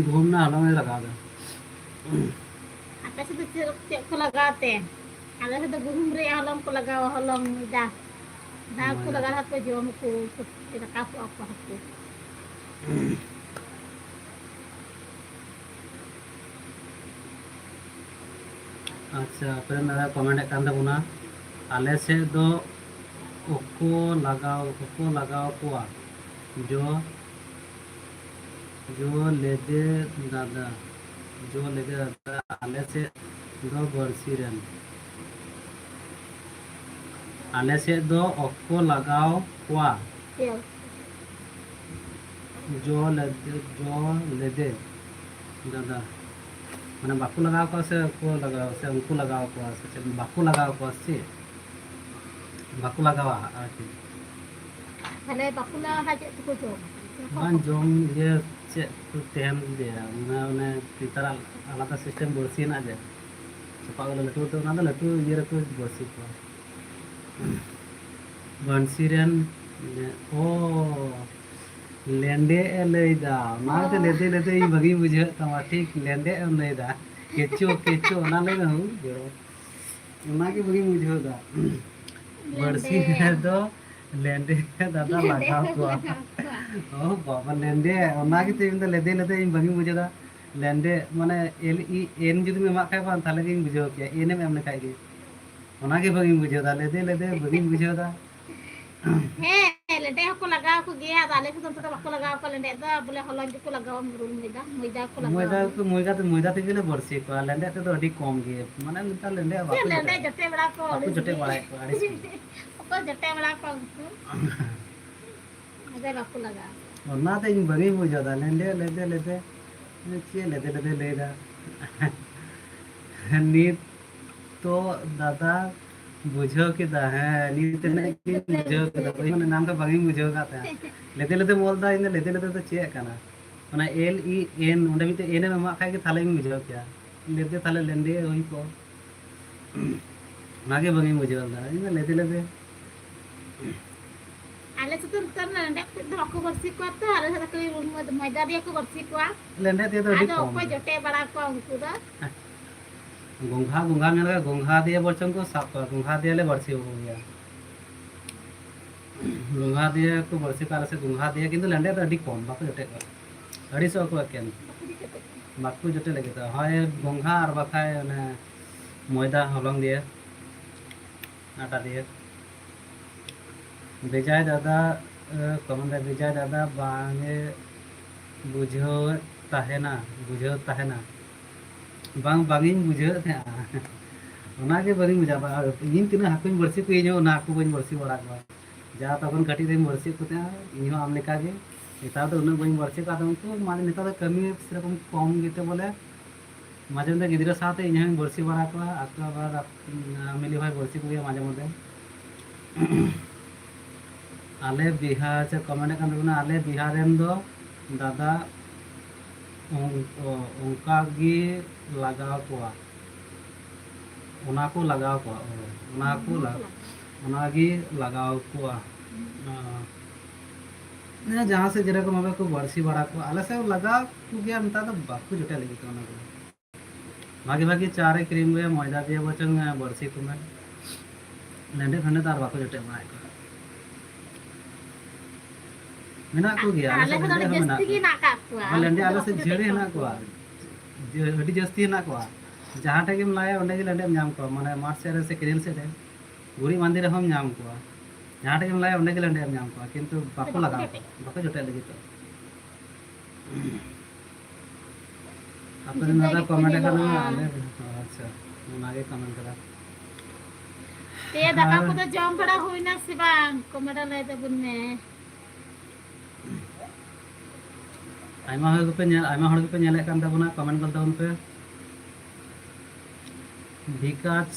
ᱜᱩᱦᱩᱢ ᱨᱮᱱᱟᱜ ᱦᱚᱞᱚᱝ ᱮ ᱞᱟᱜᱟᱣ ᱫᱟ᱾ ᱟᱯᱮ ᱥᱮᱫ ᱫᱚ ᱪᱮᱫ, ᱪᱮᱫ ᱠᱚ ᱞᱟᱜᱟᱣ ᱛᱮ? ᱟᱞᱮ ᱥᱮᱫ ᱫᱚ ᱜᱩᱦᱩᱢ ᱨᱮᱭᱟᱜ ᱦᱚᱞᱚᱝ ᱠᱚ ᱞᱟᱜᱟᱣᱟ, ᱦᱚᱞᱚᱝ, ᱢᱚᱭᱫᱟ᱾ ᱫᱟᱜ ᱠᱚ ᱢᱚᱭᱫᱟ᱾ ᱞᱟᱜᱟᱣ ᱠᱟᱛᱮ ᱡᱚᱢ ᱠᱚ, ᱨᱟᱠᱟᱵᱚᱜᱼᱟ ᱠᱚ ᱦᱟᱹᱠᱩ᱾ ᱟᱪᱪᱷᱟ, ᱯᱨᱮᱢ ᱫᱟᱫᱟ ᱠᱚᱢᱮᱱᱴ ᱮᱫ ᱠᱟᱱ ᱛᱟᱵᱚᱱᱟ, ᱟᱞᱮ ᱥᱮᱫ ᱫᱚ ᱚᱠᱚ ᱞᱟᱜᱟᱣ, ᱚᱠᱚ ᱞᱟᱜᱟᱣ ᱠᱚᱣᱟ? ᱡᱚ, ᱡᱚ ᱞᱮᱫᱮ ᱫᱟᱫᱟ, ᱡᱚ ᱞᱮᱫᱮ ᱫᱟᱫᱟ, ᱟᱞᱮ ᱥᱮᱫ ᱫᱚ ᱵᱟᱹᱲᱥᱤ ᱨᱮᱱ, ᱟᱞᱮ ᱥᱮᱫ ᱫᱚ ᱚᱠᱚ ᱞᱟᱜᱟᱣ ᱠᱚᱣᱟ? ᱡᱚ ᱞᱮᱫᱮ, ᱡᱚ ᱞᱮᱫᱮ ᱫᱟᱫᱟ᱾ ᱢᱟᱱᱮ ᱵᱟᱠᱚ ᱞᱟᱜᱟᱣ ᱠᱚᱣᱟ ᱥᱮ ᱠᱚ ᱞᱟᱜᱟᱣ, ᱥᱮ ᱩᱱᱠᱩ ᱞᱟᱜᱟᱣ ᱠᱚᱣᱟ ᱥᱮ ᱪᱮᱫ? ᱵᱟᱠᱚ ᱞᱟᱜᱟᱣ ᱠᱚᱣᱟ ᱥᱮ ᱪᱮᱫ? ᱵᱟᱠᱚ ᱞᱟᱜᱟᱣᱟ ᱟᱨᱠᱤ᱾ ᱛᱟᱦᱞᱮ ᱵᱟᱠᱚ ᱞᱟᱜᱟᱣᱟ, ᱪᱮᱫ ᱛᱮᱠᱚ ᱡᱚᱢᱟ? ᱵᱟᱝ ᱡᱚᱢ, ᱤᱭᱟᱹ, ᱪᱮᱫ ᱠᱚ ᱛᱟᱦᱮᱱ ᱜᱮᱭᱟ, ᱚᱱᱟ, ᱚᱱᱮ ᱱᱮᱛᱟᱨᱟᱜ ᱟᱞᱟᱫᱟ system ᱵᱟᱹᱲᱥᱤ ᱦᱮᱱᱟᱜ ᱡᱮ, ᱪᱟᱯᱟᱫ ᱠᱟᱛᱮ ᱞᱟᱹᱴᱩ ᱞᱟᱹᱴᱩ, ᱚᱱᱟ ᱫᱚ ᱞᱟᱹᱴᱩ ᱤᱭᱟᱹ ᱨᱮᱠᱚ ᱵᱟᱹᱲᱥᱤ ᱠᱚᱣᱟ᱾ ᱵᱟᱹᱲᱥᱤ ᱨᱮᱱ, ᱚ, ᱞᱮᱸᱰᱮᱫ ᱮ ᱞᱟᱹᱭᱫᱟ, ᱚᱱᱟ ᱜᱮᱛᱚ ᱚ᱾ ᱞᱮᱸᱰᱮᱫ, ᱞᱮᱸᱰᱮᱫ ᱤᱧ ᱵᱷᱟᱹᱜᱤᱧ ᱵᱩᱡᱷᱟᱹᱣᱮᱫ ᱛᱟᱢᱟ, ᱴᱷᱤᱠ ᱞᱮᱸᱰᱮᱫ ᱮᱢ ᱞᱟᱹᱭᱫᱟ, ᱠᱮᱪᱳ, ᱠᱮᱪᱳ, ᱚᱱᱟ ᱞᱟᱹᱭ ᱢᱮ, ᱦᱩᱭ ᱡᱚᱲᱚ᱾ ᱚᱱᱟᱜᱮ ᱵᱷᱟᱹᱜᱤᱧ ᱵᱩᱡᱷᱟᱹᱣ ᱫᱟ᱾ ᱵᱟᱹᱲᱥᱤ ᱞᱮᱸᱰᱮᱫ᱾ ᱨᱮᱫᱚ ᱞᱮᱸᱰᱮᱫ ᱫᱟᱫᱟ ᱞᱮᱸᱰᱮᱫ ᱞᱟᱜᱟᱣ ᱠᱚᱣᱟ᱾ ᱞᱟᱜᱟᱣ ᱠᱚᱣᱟ᱾ ᱚ ᱵᱟᱵᱟ, ᱞᱮᱸᱰᱮᱫ, ᱚᱱᱟ ᱜᱮᱛᱚ ᱤᱧ ᱫᱚ ᱞᱮᱸᱰᱮᱫ, ᱞᱮᱸᱰᱮᱫ ᱤᱧ ᱵᱷᱟᱹᱜᱤᱧ ᱵᱩᱡᱷᱟᱹᱣ ᱫᱟ᱾ ᱞᱮᱸᱰᱮᱫ, ᱢᱟᱱᱮ, L E N ᱡᱩᱫᱤᱢ ᱮᱢᱟᱜ ᱠᱷᱟᱡ ᱵᱟᱝ, ᱛᱟᱦᱞᱮ ᱜᱤᱧ ᱵᱩᱡᱷᱟᱹᱣ ᱠᱮᱭᱟ, N ᱮᱢ ᱮᱢ ᱞᱮᱠᱷᱟᱡ ᱜᱮ᱾ ᱚᱱᱟ ᱜᱮ ᱵᱷᱟᱹᱜᱤᱧ ᱵᱩᱡᱷᱟᱹᱣ ᱫᱟ, ᱞᱮᱸᱰᱮᱫ, ᱞᱮᱸᱰᱮᱫ ᱵᱷᱟᱹᱜᱤᱧ ᱵᱩᱡᱷᱟᱹᱣ ᱫᱟ᱾ ᱦᱮᱸ, ᱞᱮᱸᱰᱮᱫ ᱦᱚᱸᱠᱚ ᱞᱟᱜᱟᱣ ᱠᱚ ᱜᱮᱭᱟ, ᱟᱫᱚ ᱟᱞᱮ ᱥᱮᱫ ᱫᱚ ᱚᱱᱛᱮ ᱫᱚ ᱵᱟᱠᱚ ᱞᱟᱜᱟᱣ ᱠᱚᱣᱟ ᱞᱮᱸᱰᱮᱫ ᱫᱚ, ᱵᱚᱞᱮ ᱦᱚᱞᱚᱝ ᱜᱮᱠᱚ ᱞᱟᱜᱟᱣᱟ, ᱢᱩᱨᱩᱢ ᱢᱚᱭᱫᱟ, ᱢᱚᱭᱫᱟ ᱠᱚ ᱞᱟᱜᱟᱣᱟ᱾ ᱢᱚᱭᱫᱟ ᱠᱚ, ᱢᱚᱭᱫᱟ ᱛᱮ, ᱢᱚᱭᱫᱟ ᱛᱮᱜᱮ ᱞᱮ ᱵᱟᱹᱲᱥᱤ ᱠᱚᱣᱟ, ᱞᱮᱸᱰᱮᱫ ᱛᱮᱫᱚ ᱟᱹᱰᱤ ᱠᱚᱢ ᱜᱮ, ᱢᱟᱱᱮ ᱱᱮᱛᱟᱨ ᱞᱮᱸᱰᱮᱫ ᱪᱮᱫ ᱵᱟᱠᱚ ᱞᱮᱸᱰᱮᱫ ᱡᱚᱴᱮᱫ, ᱡᱚᱴᱮᱫ ᱵᱟᱲᱟ ᱠᱚ ᱵᱟᱠᱚ ᱟᱹᱰᱤ ᱡᱚᱴᱮᱫ ᱜᱮ᱾ ᱵᱟᱲᱟᱭᱮᱫ ᱠᱚᱣᱟ ᱟᱹᱰᱤ ᱥᱟᱸᱜᱮ᱾ ᱚᱠᱚᱭ ᱡᱚᱴᱮᱫ ᱵᱟᱲᱟ ᱠᱚᱣᱟ ᱩᱱᱠᱩ? ᱟᱫᱚ ᱵᱟᱠᱚ ᱞᱟᱜᱟᱣᱟ᱾ ᱚᱱᱟᱛᱮ ᱤᱧ ᱵᱟᱹᱧ ᱵᱩᱡᱷᱟᱹᱣ ᱫᱟ, ᱞᱮᱸᱰᱮᱫ, ᱞᱮᱸᱰᱮᱫ, ᱞᱮᱸᱰᱮᱫ, ᱪᱮᱫ ᱞᱮᱸᱰᱮᱫ, ᱞᱮᱸᱰᱮᱫ ᱞᱟᱹᱭ ᱫᱟ? ᱱᱤᱛ ᱛᱚ ᱫᱟᱫᱟ ᱵᱩᱡᱷᱟᱹᱣ ᱠᱮᱫᱟ, ᱦᱮᱸ, ᱱᱤᱛ ᱛᱮᱱᱟᱜ ᱜᱤᱧ ᱵᱩᱡᱷᱟᱹᱣ ᱠᱮᱫᱟ᱾ ᱤᱧ ᱢᱟᱱᱮ ᱮᱱᱟᱝ ᱫᱚ ᱵᱟᱝ ᱤᱧ ᱵᱩᱡᱷᱟᱹᱣ ᱠᱟᱫ ᱛᱟᱦᱮᱸᱫ᱾ ᱞᱮᱫᱮ ᱞᱮᱫᱮᱢ ᱚᱞ ᱫᱟ, ᱤᱧ ᱫᱚ ᱞᱮᱫᱮ ᱞᱮᱫᱮ ᱫᱚ ᱪᱮᱫ ᱠᱟᱱᱟ? ᱚᱱᱟ L E N, ᱚᱸᱰᱮ ᱢᱤᱫᱴᱮᱡ N ᱮᱢ ᱮᱢᱟᱜ ᱠᱷᱟᱡ ᱜᱮ ᱛᱟᱦᱞᱮᱧ ᱵᱩᱡᱷᱟᱹᱣ ᱠᱮᱭᱟ᱾ ᱞᱮᱫᱮ ᱛᱟᱦᱞᱮ ᱞᱮᱸᱰᱮ ᱦᱩᱭ ᱠᱚᱜ᱾ ᱚᱱᱟᱜᱮ ᱵᱟᱝ ᱤᱧ ᱵᱩᱡᱷᱟᱹᱣ ᱞᱮᱫᱟ᱾ ᱤᱧ ᱫᱚ ᱞᱮᱫᱮ ᱞᱮᱫᱮ᱾ ᱟᱞᱮ ᱥᱮᱫ ᱫᱚ ᱱᱮᱛᱟᱨ ᱞᱮᱸᱰᱮᱫ ᱠᱚ ᱫᱚ ᱵᱟᱠᱚ ᱵᱟᱹᱲᱥᱤ ᱠᱚᱣᱟ ᱛᱚ, ᱟᱞᱮ ᱥᱮᱫ ᱫᱚ ᱠᱷᱟᱹᱞᱤ ᱢᱚᱭᱫᱟ ᱫᱤᱭᱮ ᱠᱚ ᱵᱟᱹᱲᱥᱤ ᱠᱚᱣᱟ᱾ ᱞᱮᱸᱰᱮᱫ ᱫᱤᱭᱮ ᱫᱚ ᱟᱹᱰᱤ ᱟᱫᱚ ᱠᱚᱢ ᱚᱠᱚᱭ ᱜᱮ᱾ ᱡᱚᱴᱮᱫ ᱵᱟᱲᱟ ᱠᱚᱣᱟ ᱩᱱᱠᱩ ᱫᱚ? ᱜᱚᱝᱜᱷᱟ, ᱜᱚᱝᱜᱷᱟ ᱧᱮᱞ ᱠᱟᱜ, ᱜᱚᱝᱜᱷᱟ ᱫᱤᱭᱮ ᱵᱚᱨᱪᱚᱝ ᱠᱚ ᱥᱟᱵ ᱠᱚᱣᱟ, ᱜᱚᱝᱜᱷᱟ ᱫᱤᱭᱮ ᱞᱮ ᱵᱟᱹᱲᱥᱤ ᱠᱚ ᱜᱮᱭᱟ᱾ ᱜᱚᱝᱜᱷᱟ ᱫᱤᱭᱮ ᱠᱚ ᱵᱟᱹᱲᱥᱤ ᱠᱚᱣᱟ ᱟᱞᱮ ᱥᱮᱫ, ᱜᱚᱝᱜᱷᱟ ᱫᱤᱭᱮ, ᱠᱤᱱᱛᱩ ᱞᱮᱸᱰᱮᱫ ᱫᱚ ᱟᱹᱰᱤ ᱠᱚᱢ, ᱵᱟᱠᱚ ᱡᱚᱴᱮᱫ ᱠᱚᱣᱟ, ᱟᱹᱲᱤᱥᱚᱜ ᱟᱠᱚ ᱮᱠᱮᱱ᱾ ᱵᱟᱠᱚ ᱡᱚᱴᱮᱫ ᱞᱟᱹᱜᱤᱫᱚᱜᱼᱟ, ᱦᱳᱭ ᱜᱚᱝᱜᱷᱟ ᱟᱨ ᱵᱟᱠᱷᱟᱡ ᱚᱱᱮ ᱢᱚᱭᱫᱟ ᱦᱚᱞᱚᱝ ᱫᱤᱭᱮ, ᱟᱴᱟ ᱫᱤᱭᱮ᱾ ᱵᱮᱡᱟᱭ ᱫᱟᱫᱟ, ᱮ, ᱠᱚᱢᱮᱱᱴ ᱨᱮ, ᱵᱮᱡᱟᱭ ᱫᱟᱫᱟ ᱵᱟᱝ ᱮ ᱵᱩᱡᱷᱟᱹᱣ ᱛᱟᱦᱮᱱᱟ, ᱵᱩᱡᱷᱟᱹᱣ ᱛᱟᱦᱮᱱᱟ᱾ ᱵᱟᱝ, ᱵᱟᱝ ᱤᱧ ᱵᱩᱡᱷᱟᱹᱣᱮᱫ ᱛᱟᱦᱮᱸᱜᱼᱟ᱾ ᱚᱱᱟᱜᱮ ᱵᱟᱹᱞᱤᱧ ᱵᱩᱡᱷᱟᱹᱣ ᱫᱟ᱾ ᱤᱧ ᱛᱤᱱᱟᱹᱜ ᱦᱟᱹᱠᱩᱧ ᱵᱟᱹᱲᱥᱤ ᱠᱚᱣᱟ, ᱤᱧ ᱦᱚᱸ ᱚᱱᱟ ᱦᱟᱹᱠᱩ ᱵᱟᱹᱧ ᱵᱟᱹᱲᱥᱤ ᱵᱟᱲᱟ ᱠᱚᱣᱟ᱾ ᱡᱟ ᱛᱚᱠᱷᱚᱱ ᱠᱟᱹᱴᱤᱡ ᱨᱮᱧ ᱵᱟᱹᱲᱥᱤ ᱠᱚ ᱛᱟᱦᱮᱸᱜᱼᱟ, ᱤᱧ ᱦᱚᱸ ᱟᱢ ᱞᱮᱠᱟ ᱜᱮ᱾ ᱱᱮᱛᱟᱨ ᱫᱚ ᱩᱱᱟᱹᱜ ᱵᱟᱹᱧ ᱵᱟᱹᱲᱥᱤ ᱠᱚᱣᱟ, ᱟᱫᱚ ᱩᱱᱠᱩ ᱢᱟᱱᱮ ᱱᱮᱛᱟᱨ ᱫᱚ ᱠᱟᱹᱢᱤ ᱥᱮᱨᱚᱠᱚᱢ ᱠᱚᱢ ᱜᱮᱛᱮ ᱵᱚᱞᱮ ᱢᱟᱡᱷᱮ ᱢᱚᱫᱽᱫᱷᱮ ᱜᱤᱫᱽᱨᱟᱹ ᱥᱟᱶᱛᱮ ᱤᱧ ᱦᱚᱸᱧ ᱵᱟᱹᱲᱥᱤ ᱵᱟᱲᱟ ᱠᱚᱣᱟ, ᱟᱨ ᱛᱚ ᱟᱵᱟᱨ, ᱩᱸ, ᱢᱤᱞᱤ ᱦᱚᱸᱭ ᱵᱟᱹᱲᱥᱤ ᱠᱚᱜᱮᱭᱟ ᱢᱟᱡᱷᱮ ᱢᱚᱫᱽᱫᱷᱮ᱾ ᱟᱞᱮ ᱵᱤᱦᱟᱨ, ᱪᱮᱫ ᱠᱚ ᱢᱮᱱᱮᱫ ᱠᱟᱱ ᱛᱟᱵᱚᱱᱟ, ᱟᱞᱮ ᱵᱤᱦᱟᱨ ᱨᱮᱱ ᱫᱚ ᱫᱟᱫᱟ ᱚᱝ-, ᱚ-, ᱚᱱᱠᱟ ᱜᱮ ᱞᱟᱜᱟᱣ ᱠᱚᱣᱟ, ᱚᱱᱟ ᱠᱚ ᱞᱟᱜᱟᱣ ᱠᱚᱣᱟ, ᱚ, ᱚᱱᱟ ᱠᱚ ᱞᱟ-, ᱚᱱᱟ ᱜᱮ ᱞᱟᱜᱟᱣ ᱠᱚᱣᱟ᱾ ᱚ᱾ ᱦᱮᱸ, ᱡᱟᱦᱟᱸ ᱥᱮᱫ ᱡᱮᱨᱚᱠᱚᱢ ᱵᱷᱟᱵᱮ ᱠᱚ ᱵᱟᱹᱲᱥᱤ ᱵᱟᱲᱟ ᱠᱚᱣᱟ, ᱟᱞᱮ ᱥᱮᱫ ᱞᱟᱜᱟᱣ ᱠᱚᱜᱮᱭᱟ, ᱱᱮᱛᱟᱨ ᱫᱚ ᱵᱟᱠᱚ ᱡᱚᱴᱮᱫ ᱞᱟᱹᱜᱤᱫ ᱚᱱᱟ ᱠᱚ᱾ ᱵᱷᱟᱜᱮ ᱵᱷᱟᱜᱮ ᱪᱟ ᱨᱮ ᱠᱨᱤᱢ ᱨᱮ ᱢᱚᱭᱫᱟ ᱫᱤᱭᱮ ᱵᱚᱨᱪᱚᱝ, ᱮ, ᱵᱟᱹᱲᱥᱤ ᱠᱚᱢᱮ᱾ ᱞᱮᱸᱰᱮᱫ ᱯᱷᱮᱸᱰᱮᱫ ᱫᱚ ᱟᱨ ᱵᱟᱠᱚ ᱡᱚᱴᱮᱫ ᱵᱟᱲᱟᱭᱮᱫ ᱠᱚᱣᱟ᱾ ᱢᱮᱱᱟᱜ ᱠᱚᱜᱮᱭᱟ, ᱟᱞᱮ ᱟᱞᱮ ᱥᱮᱫ ᱥᱮᱫ ᱫᱚ ᱞᱮᱸᱰᱮᱫ ᱦᱚᱸ ᱡᱟᱹᱥᱛᱤ ᱢᱮᱱᱟᱜ ᱜᱮ ᱠᱚᱣᱟ᱾ ᱦᱮᱱᱟᱜ ᱟᱠᱟᱫ ᱠᱚᱣᱟ᱾ ᱟᱵᱟᱨ ᱞᱮᱸᱰᱮᱫ ᱟᱞᱮ ᱥᱮᱫ ᱵᱟᱠᱚ ᱡᱷᱟᱹᱲ ᱡᱚᱴᱮᱫ ᱦᱮᱱᱟᱜ ᱠᱚᱣᱟ᱾ ᱠᱚᱣᱟ᱾ ᱡᱮ ᱟᱹᱰᱤ ᱡᱟᱹᱥᱛᱤ ᱦᱮᱱᱟᱜ ᱠᱚᱣᱟ᱾ ᱡᱟᱦᱟᱸ ᱴᱷᱮᱡ ᱜᱮᱢ ᱞᱟᱭᱟ, ᱚᱸᱰᱮ ᱜᱮ ᱞᱮᱸᱰᱮᱫ ᱮᱢ ᱧᱟᱢ ᱠᱚᱣᱟ᱾ ᱢᱟᱱᱮ, ᱢᱟᱴᱷ ᱥᱮᱫ ᱨᱮ ᱥᱮ ᱠᱮᱱᱮᱞ ᱥᱮᱫ ᱨᱮ, ᱜᱷᱩᱲᱤ ᱵᱟᱸᱫᱮ ᱨᱮᱦᱚᱸᱢ ᱧᱟᱢ ᱠᱚᱣᱟ᱾ ᱡᱟᱦᱟᱸ ᱴᱷᱮᱡ ᱜᱮᱢ ᱞᱟᱭᱟ, ᱚᱸᱰᱮ ᱜᱮ ᱞᱮᱸᱰᱮᱫ ᱮᱢ ᱧᱟᱢ ᱠᱚᱣᱟ, ᱠᱤᱱᱛᱩ ᱵᱟᱠᱚ ᱵᱟᱠᱚ ᱞᱟᱜᱟᱣ ᱡᱚᱴᱮᱫ᱾ ᱠᱚᱣᱟ, ᱵᱟᱠᱚ ᱡᱚᱴᱮᱫ ᱞᱟᱹᱜᱤᱫᱚᱜ᱾ ᱟᱯᱮ ᱨᱮᱱ ᱡᱩᱫᱟᱹ ᱫᱟᱫᱟ ᱜᱮᱠᱚ ᱠᱚᱢᱮᱱᱴ ᱟᱠᱟᱫᱟ, ᱧᱮᱞᱚᱜᱼᱟ᱾ ᱟᱞᱮ, ᱟᱪᱪᱷᱟ, ᱚᱱᱟᱜᱮ ᱠᱚᱢᱮᱱᱴ ᱠᱟᱫᱟ᱾ ᱛᱮ ᱫᱟᱠᱟ ᱟᱨ ᱠᱚᱫᱚ ᱡᱚᱢ ᱵᱟᱲᱟ ᱦᱩᱭᱱᱟ ᱥᱮ ᱵᱟᱝ? ᱠᱚᱢᱮᱱᱴ ᱨᱮ ᱞᱟᱹᱭ ᱛᱟᱵᱚᱱ ᱢᱮ᱾ ᱟᱭᱢᱟ ᱦᱚᱲ ᱜᱮᱯᱮ ᱧᱮᱞ, ᱟᱭᱢᱟ ᱦᱚᱲ ᱜᱮᱯᱮ ᱧᱮᱞᱮᱫ ᱠᱟᱱ ᱛᱟᱵᱚᱱᱟ, ᱠᱚᱢᱮᱱᱴ ᱜᱚᱫ ᱛᱟᱵᱚᱱ ᱯᱮ᱾ ᱵᱤᱠᱟᱥ,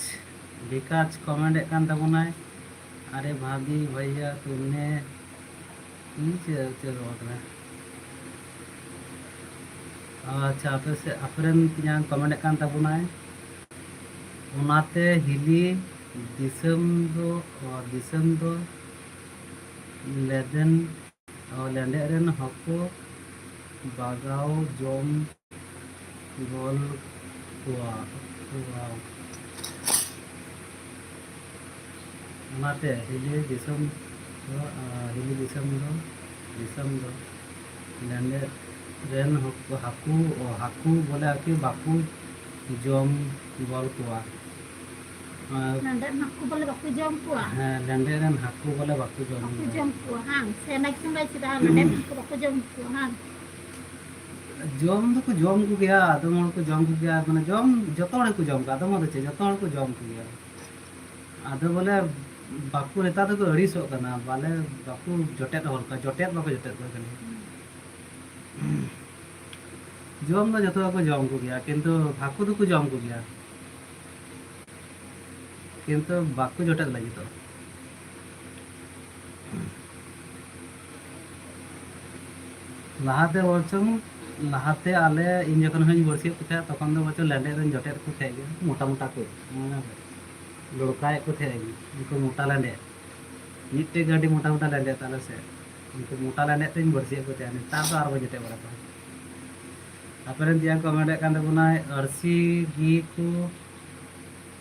ᱵᱤᱠᱟᱥ ᱠᱚᱢᱮᱱᱴ ᱮᱫ ᱠᱟᱱ ᱛᱟᱵᱚᱱᱟᱭ, "ᱟᱨᱮ ᱵᱷᱟᱵᱤ ᱵᱷᱟᱭᱭᱟ ᱛᱩᱢᱱᱮ", ᱤᱧ ᱪᱮᱫ, ᱪᱮᱫ ᱨᱚᱲ ᱠᱟᱱᱟ? ᱟᱪᱪᱷᱟ, ᱟᱯᱮ ᱥᱮᱫ, ᱟᱯᱮ ᱨᱮᱱ ᱛᱤᱧᱟᱝ ᱠᱚᱢᱮᱱᱴ ᱮᱫ ᱠᱟᱱ ᱛᱟᱵᱚᱱᱟᱭ, ᱚᱱᱟᱛᱮ ᱦᱤᱞᱤ ᱫᱤᱥᱚᱢ ᱫᱚ, ᱚ, ᱫᱤᱥᱚᱢ ᱫᱚ ᱞᱮᱫᱮᱱ ᱚ, ᱞᱮᱸᱰᱮᱫ ᱨᱮᱱ ᱦᱚᱸᱠᱚ ᱵᱟᱜᱟᱣ ᱡᱚᱢ ᱜᱚᱞ ᱠᱚᱣᱟ, ᱠᱚᱣᱟ᱾ ᱚᱱᱟᱛᱮ ᱦᱤᱞᱤ ᱫᱤᱥᱚᱢ ᱫᱚ, ᱟ, ᱦᱤᱞᱤ ᱫᱤᱥᱚᱢ ᱫᱚ, ᱫᱤᱥᱚᱢ ᱫᱚ ᱞᱮᱸᱰᱮᱫ ᱨᱮᱱ ᱦᱚᱸᱠᱚ, ᱦᱟᱹᱠᱩ, ᱚ, ᱦᱟᱹᱠᱩ ᱵᱚᱞᱮ ᱟᱨᱠᱤ ᱵᱟᱠᱚ ᱡᱚᱢ ᱜᱚᱞ ᱠᱚᱣᱟ᱾ ᱟᱨ ᱞᱮᱸᱰᱮᱫ ᱦᱟᱹᱠᱩ ᱵᱚᱞᱮ ᱵᱟᱠᱚ ᱡᱚᱢ ᱠᱚᱣᱟ? ᱦᱮᱸ, ᱞᱮᱸᱰᱮᱫ ᱨᱮᱱ ᱦᱟᱹᱠᱩ ᱵᱚᱞᱮ ᱵᱟᱠᱚ ᱡᱚᱢ ᱵᱟᱠᱚ ᱠᱚᱣᱟ᱾ ᱡᱚᱢ ᱠᱚᱣᱟ, ᱦᱟᱝ? ᱥᱮ ᱚᱱᱟ ᱜᱮᱛᱚᱢ ᱞᱟᱹᱭ ᱠᱮᱫᱟ, ᱞᱮᱸᱰᱮᱫ ᱦᱟᱹᱠᱩ ᱵᱟᱠᱚ ᱡᱚᱢ ᱠᱚᱣᱟ, ᱦᱟᱝ? ᱡᱚᱢ ᱫᱚᱠᱚ ᱡᱚᱢ ᱠᱚᱜᱮᱭᱟ, ᱟᱫᱚᱢ ᱦᱚᱲ ᱠᱚ ᱡᱚᱢ ᱠᱚᱜᱮᱭᱟ, ᱢᱟᱱᱮ ᱡᱚᱢ, ᱡᱚᱛᱚ ᱦᱚᱲ ᱜᱮᱠᱚ ᱡᱚᱢ ᱠᱚᱣᱟ, ᱟᱫᱚᱢ ᱦᱚᱲ ᱫᱚ ᱪᱮᱫ, ᱡᱚᱛᱚ ᱦᱚᱲ ᱠᱚ ᱡᱚᱢ ᱠᱚᱜᱮᱭᱟ᱾ ᱟᱫᱚ ᱵᱚᱞᱮ ᱵᱟᱠᱚ, ᱱᱮᱛᱟᱨ ᱫᱚᱠᱚ ᱟᱹᱲᱤᱥᱚᱜ ᱠᱟᱱᱟ, ᱵᱚᱞᱮ ᱵᱟᱠᱚ ᱡᱚᱴᱮᱫ ᱦᱚᱲ ᱠᱚᱣᱟ, ᱡᱚᱴᱮᱫ ᱵᱟᱠᱚ ᱡᱚᱴᱮᱫ ᱠᱚ ᱠᱟᱱᱟ᱾ ᱡᱚᱢ ᱫᱚ ᱡᱚᱛᱚ ᱜᱮᱠᱚ ᱡᱚᱢ ᱠᱚᱜᱮᱭᱟ, ᱠᱤᱱᱛᱩ ᱦᱟᱹᱠᱩ ᱫᱚᱠᱚ ᱡᱚᱢ ᱠᱚᱜᱮᱭᱟ, ᱠᱤᱱᱛᱩ ᱵᱟᱠᱚ ᱡᱚᱴᱮᱫ ᱞᱟᱹᱜᱤᱫᱚᱜ᱾ ᱞᱟᱦᱟᱛᱮ ᱵᱚᱨᱪᱚᱝ, ᱞᱟᱦᱟᱛᱮ ᱟᱞᱮ, ᱤᱧ ᱡᱚᱠᱷᱚᱱ ᱦᱚᱸᱧ ᱵᱟᱹᱲᱥᱤᱭᱮᱫ ᱠᱚ ᱛᱟᱦᱮᱸᱫ, ᱛᱚᱠᱷᱚᱱ ᱫᱚ ᱵᱚᱨᱪᱚᱝ ᱞᱮᱸᱰᱮᱫ ᱨᱮᱧ ᱡᱚᱴᱮᱫ ᱠᱚ ᱛᱟᱦᱮᱸᱫ ᱜᱮ, ᱢᱚᱴᱟ ᱢᱚᱴᱟ ᱠᱚ, ᱢᱟᱱᱮ ᱞᱚᱲᱠᱟᱭᱮᱫ ᱠᱚ ᱛᱟᱦᱮᱸᱫ ᱤᱧ, ᱩᱱᱠᱩ ᱢᱚᱴᱟ ᱞᱮᱸᱰᱮᱫ, ᱢᱤᱫᱴᱮᱡ ᱜᱮ ᱟᱹᱰᱤ ᱢᱚᱴᱟ ᱢᱚᱴᱟ ᱞᱮᱸᱰᱮᱫ ᱛᱟᱞᱮ ᱥᱮ, ᱩᱱᱠᱩ ᱢᱚᱴᱟ ᱞᱮᱸᱰᱮᱫ ᱛᱮᱧ ᱵᱟᱹᱲᱥᱤᱭᱮᱫ ᱠᱚ ᱛᱟᱦᱮᱸᱫ᱾ ᱱᱮᱛᱟᱨ ᱫᱚ ᱟᱨ ᱵᱟᱹᱧ ᱡᱚᱴᱮᱫ ᱵᱟᱲᱟ ᱠᱚᱣᱟ᱾ ᱟᱯᱮ ᱨᱮᱱ ᱛᱮᱭᱟᱝ ᱠᱚ ᱢᱮᱱᱮᱫ ᱠᱟᱱ ᱛᱟᱵᱚᱱᱟ, ᱟᱹᱲᱥᱤ ᱜᱮ ᱠᱚ,